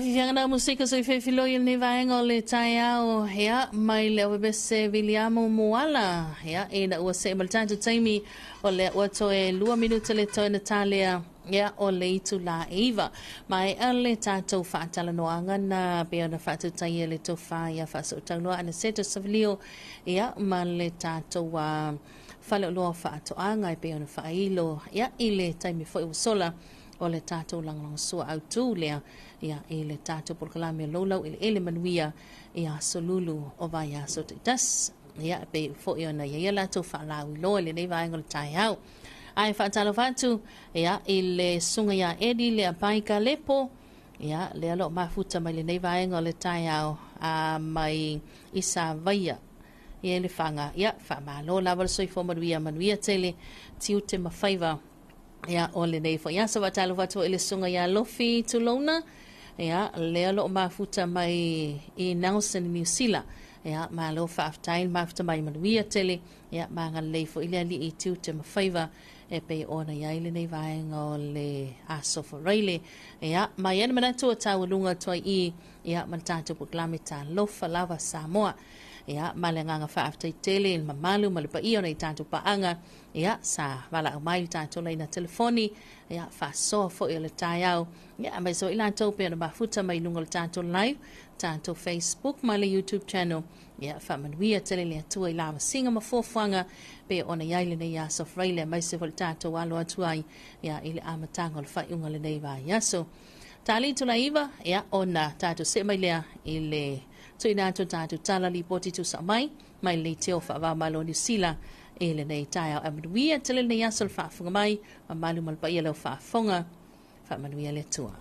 Faafiafiaga na musika so i feifiloi i lenei vaega o le taeao, ia, mai le Awebese Viliamu Moala, ia, ina ua see ma le tatou taimi o lea ua toe 2 minuta le toe na talea, ia, o le itulā e 9. Maea le tatou faatalanoaga na pei ona faatautaia le tofa ia Faasootauloa Anaseto Savilio, ia, ma le tatou faleoloa faatoaga e pei ona faailo, ia, i le taimi foi ua sola o le tatou lagolagosua autū lea, ia, i le tatou polokalame o Loulau Eleele Manuia i aso lulu o vaiaso taitasi. Ia, e pei foi ona i ai a latou faalauiloa i lenei vaega o le taeao. Ae faatalofa atu, ia, i le susuga ia Eddie Leapai Kalepo, ia, lea o lo o mafuta mai lenei vaega o le taeao, a mai i Savaia, ia i Lefaga. Ia, faamalo lava le soifua manuia, manuia tele, tiute ma faiva. Ia, o lenei foi aso faatalofa atu foi i le susuga ia Lofi Tulouna, ia, lea o lo o mafuta mai i Nelson, Niu Sila. Ia, malo faafetai le mafuta mai, manuia tele, ia, ma agalelei foi le Alii i tiute ma faiva e pei ona i ai lenei vaega o le aso Faraile. Ia, ma i ai le manatu o taualuga atu ai i, ia, ma le tatou polokalame Talofa Lava Samoa. Ia, ma le agaga faafetai tele i le mamalu ma le paia o nai tatou paaga, Ia, sa valaau mai le tatou laina telefoni, ia, faasoa foi o le taeao, ia, aemaise foi latou pei ona mafuta mai i luga o le tatou live, tatou Facebook ma le YouTube channel. Ia, faamanuia tele le Atua i lavasiga ma fuafuaga pei ona i ai lenei aso Faraile, aemaise foi le tatou alo atu ai, ia, i le amataga o le faaiuga o lenei vaiaso. Tali itula 9, ia, ona tatou see mai lea i le tuuina atu o tatou tala lipoti tuusao mai, mai le leitio faava o Malo o Niu Sila i lenei taeao. Ae manuia tele lenei aso le faafofoga mai, mamalu ma le paia leo faafofoga. Faamanuia le Atua.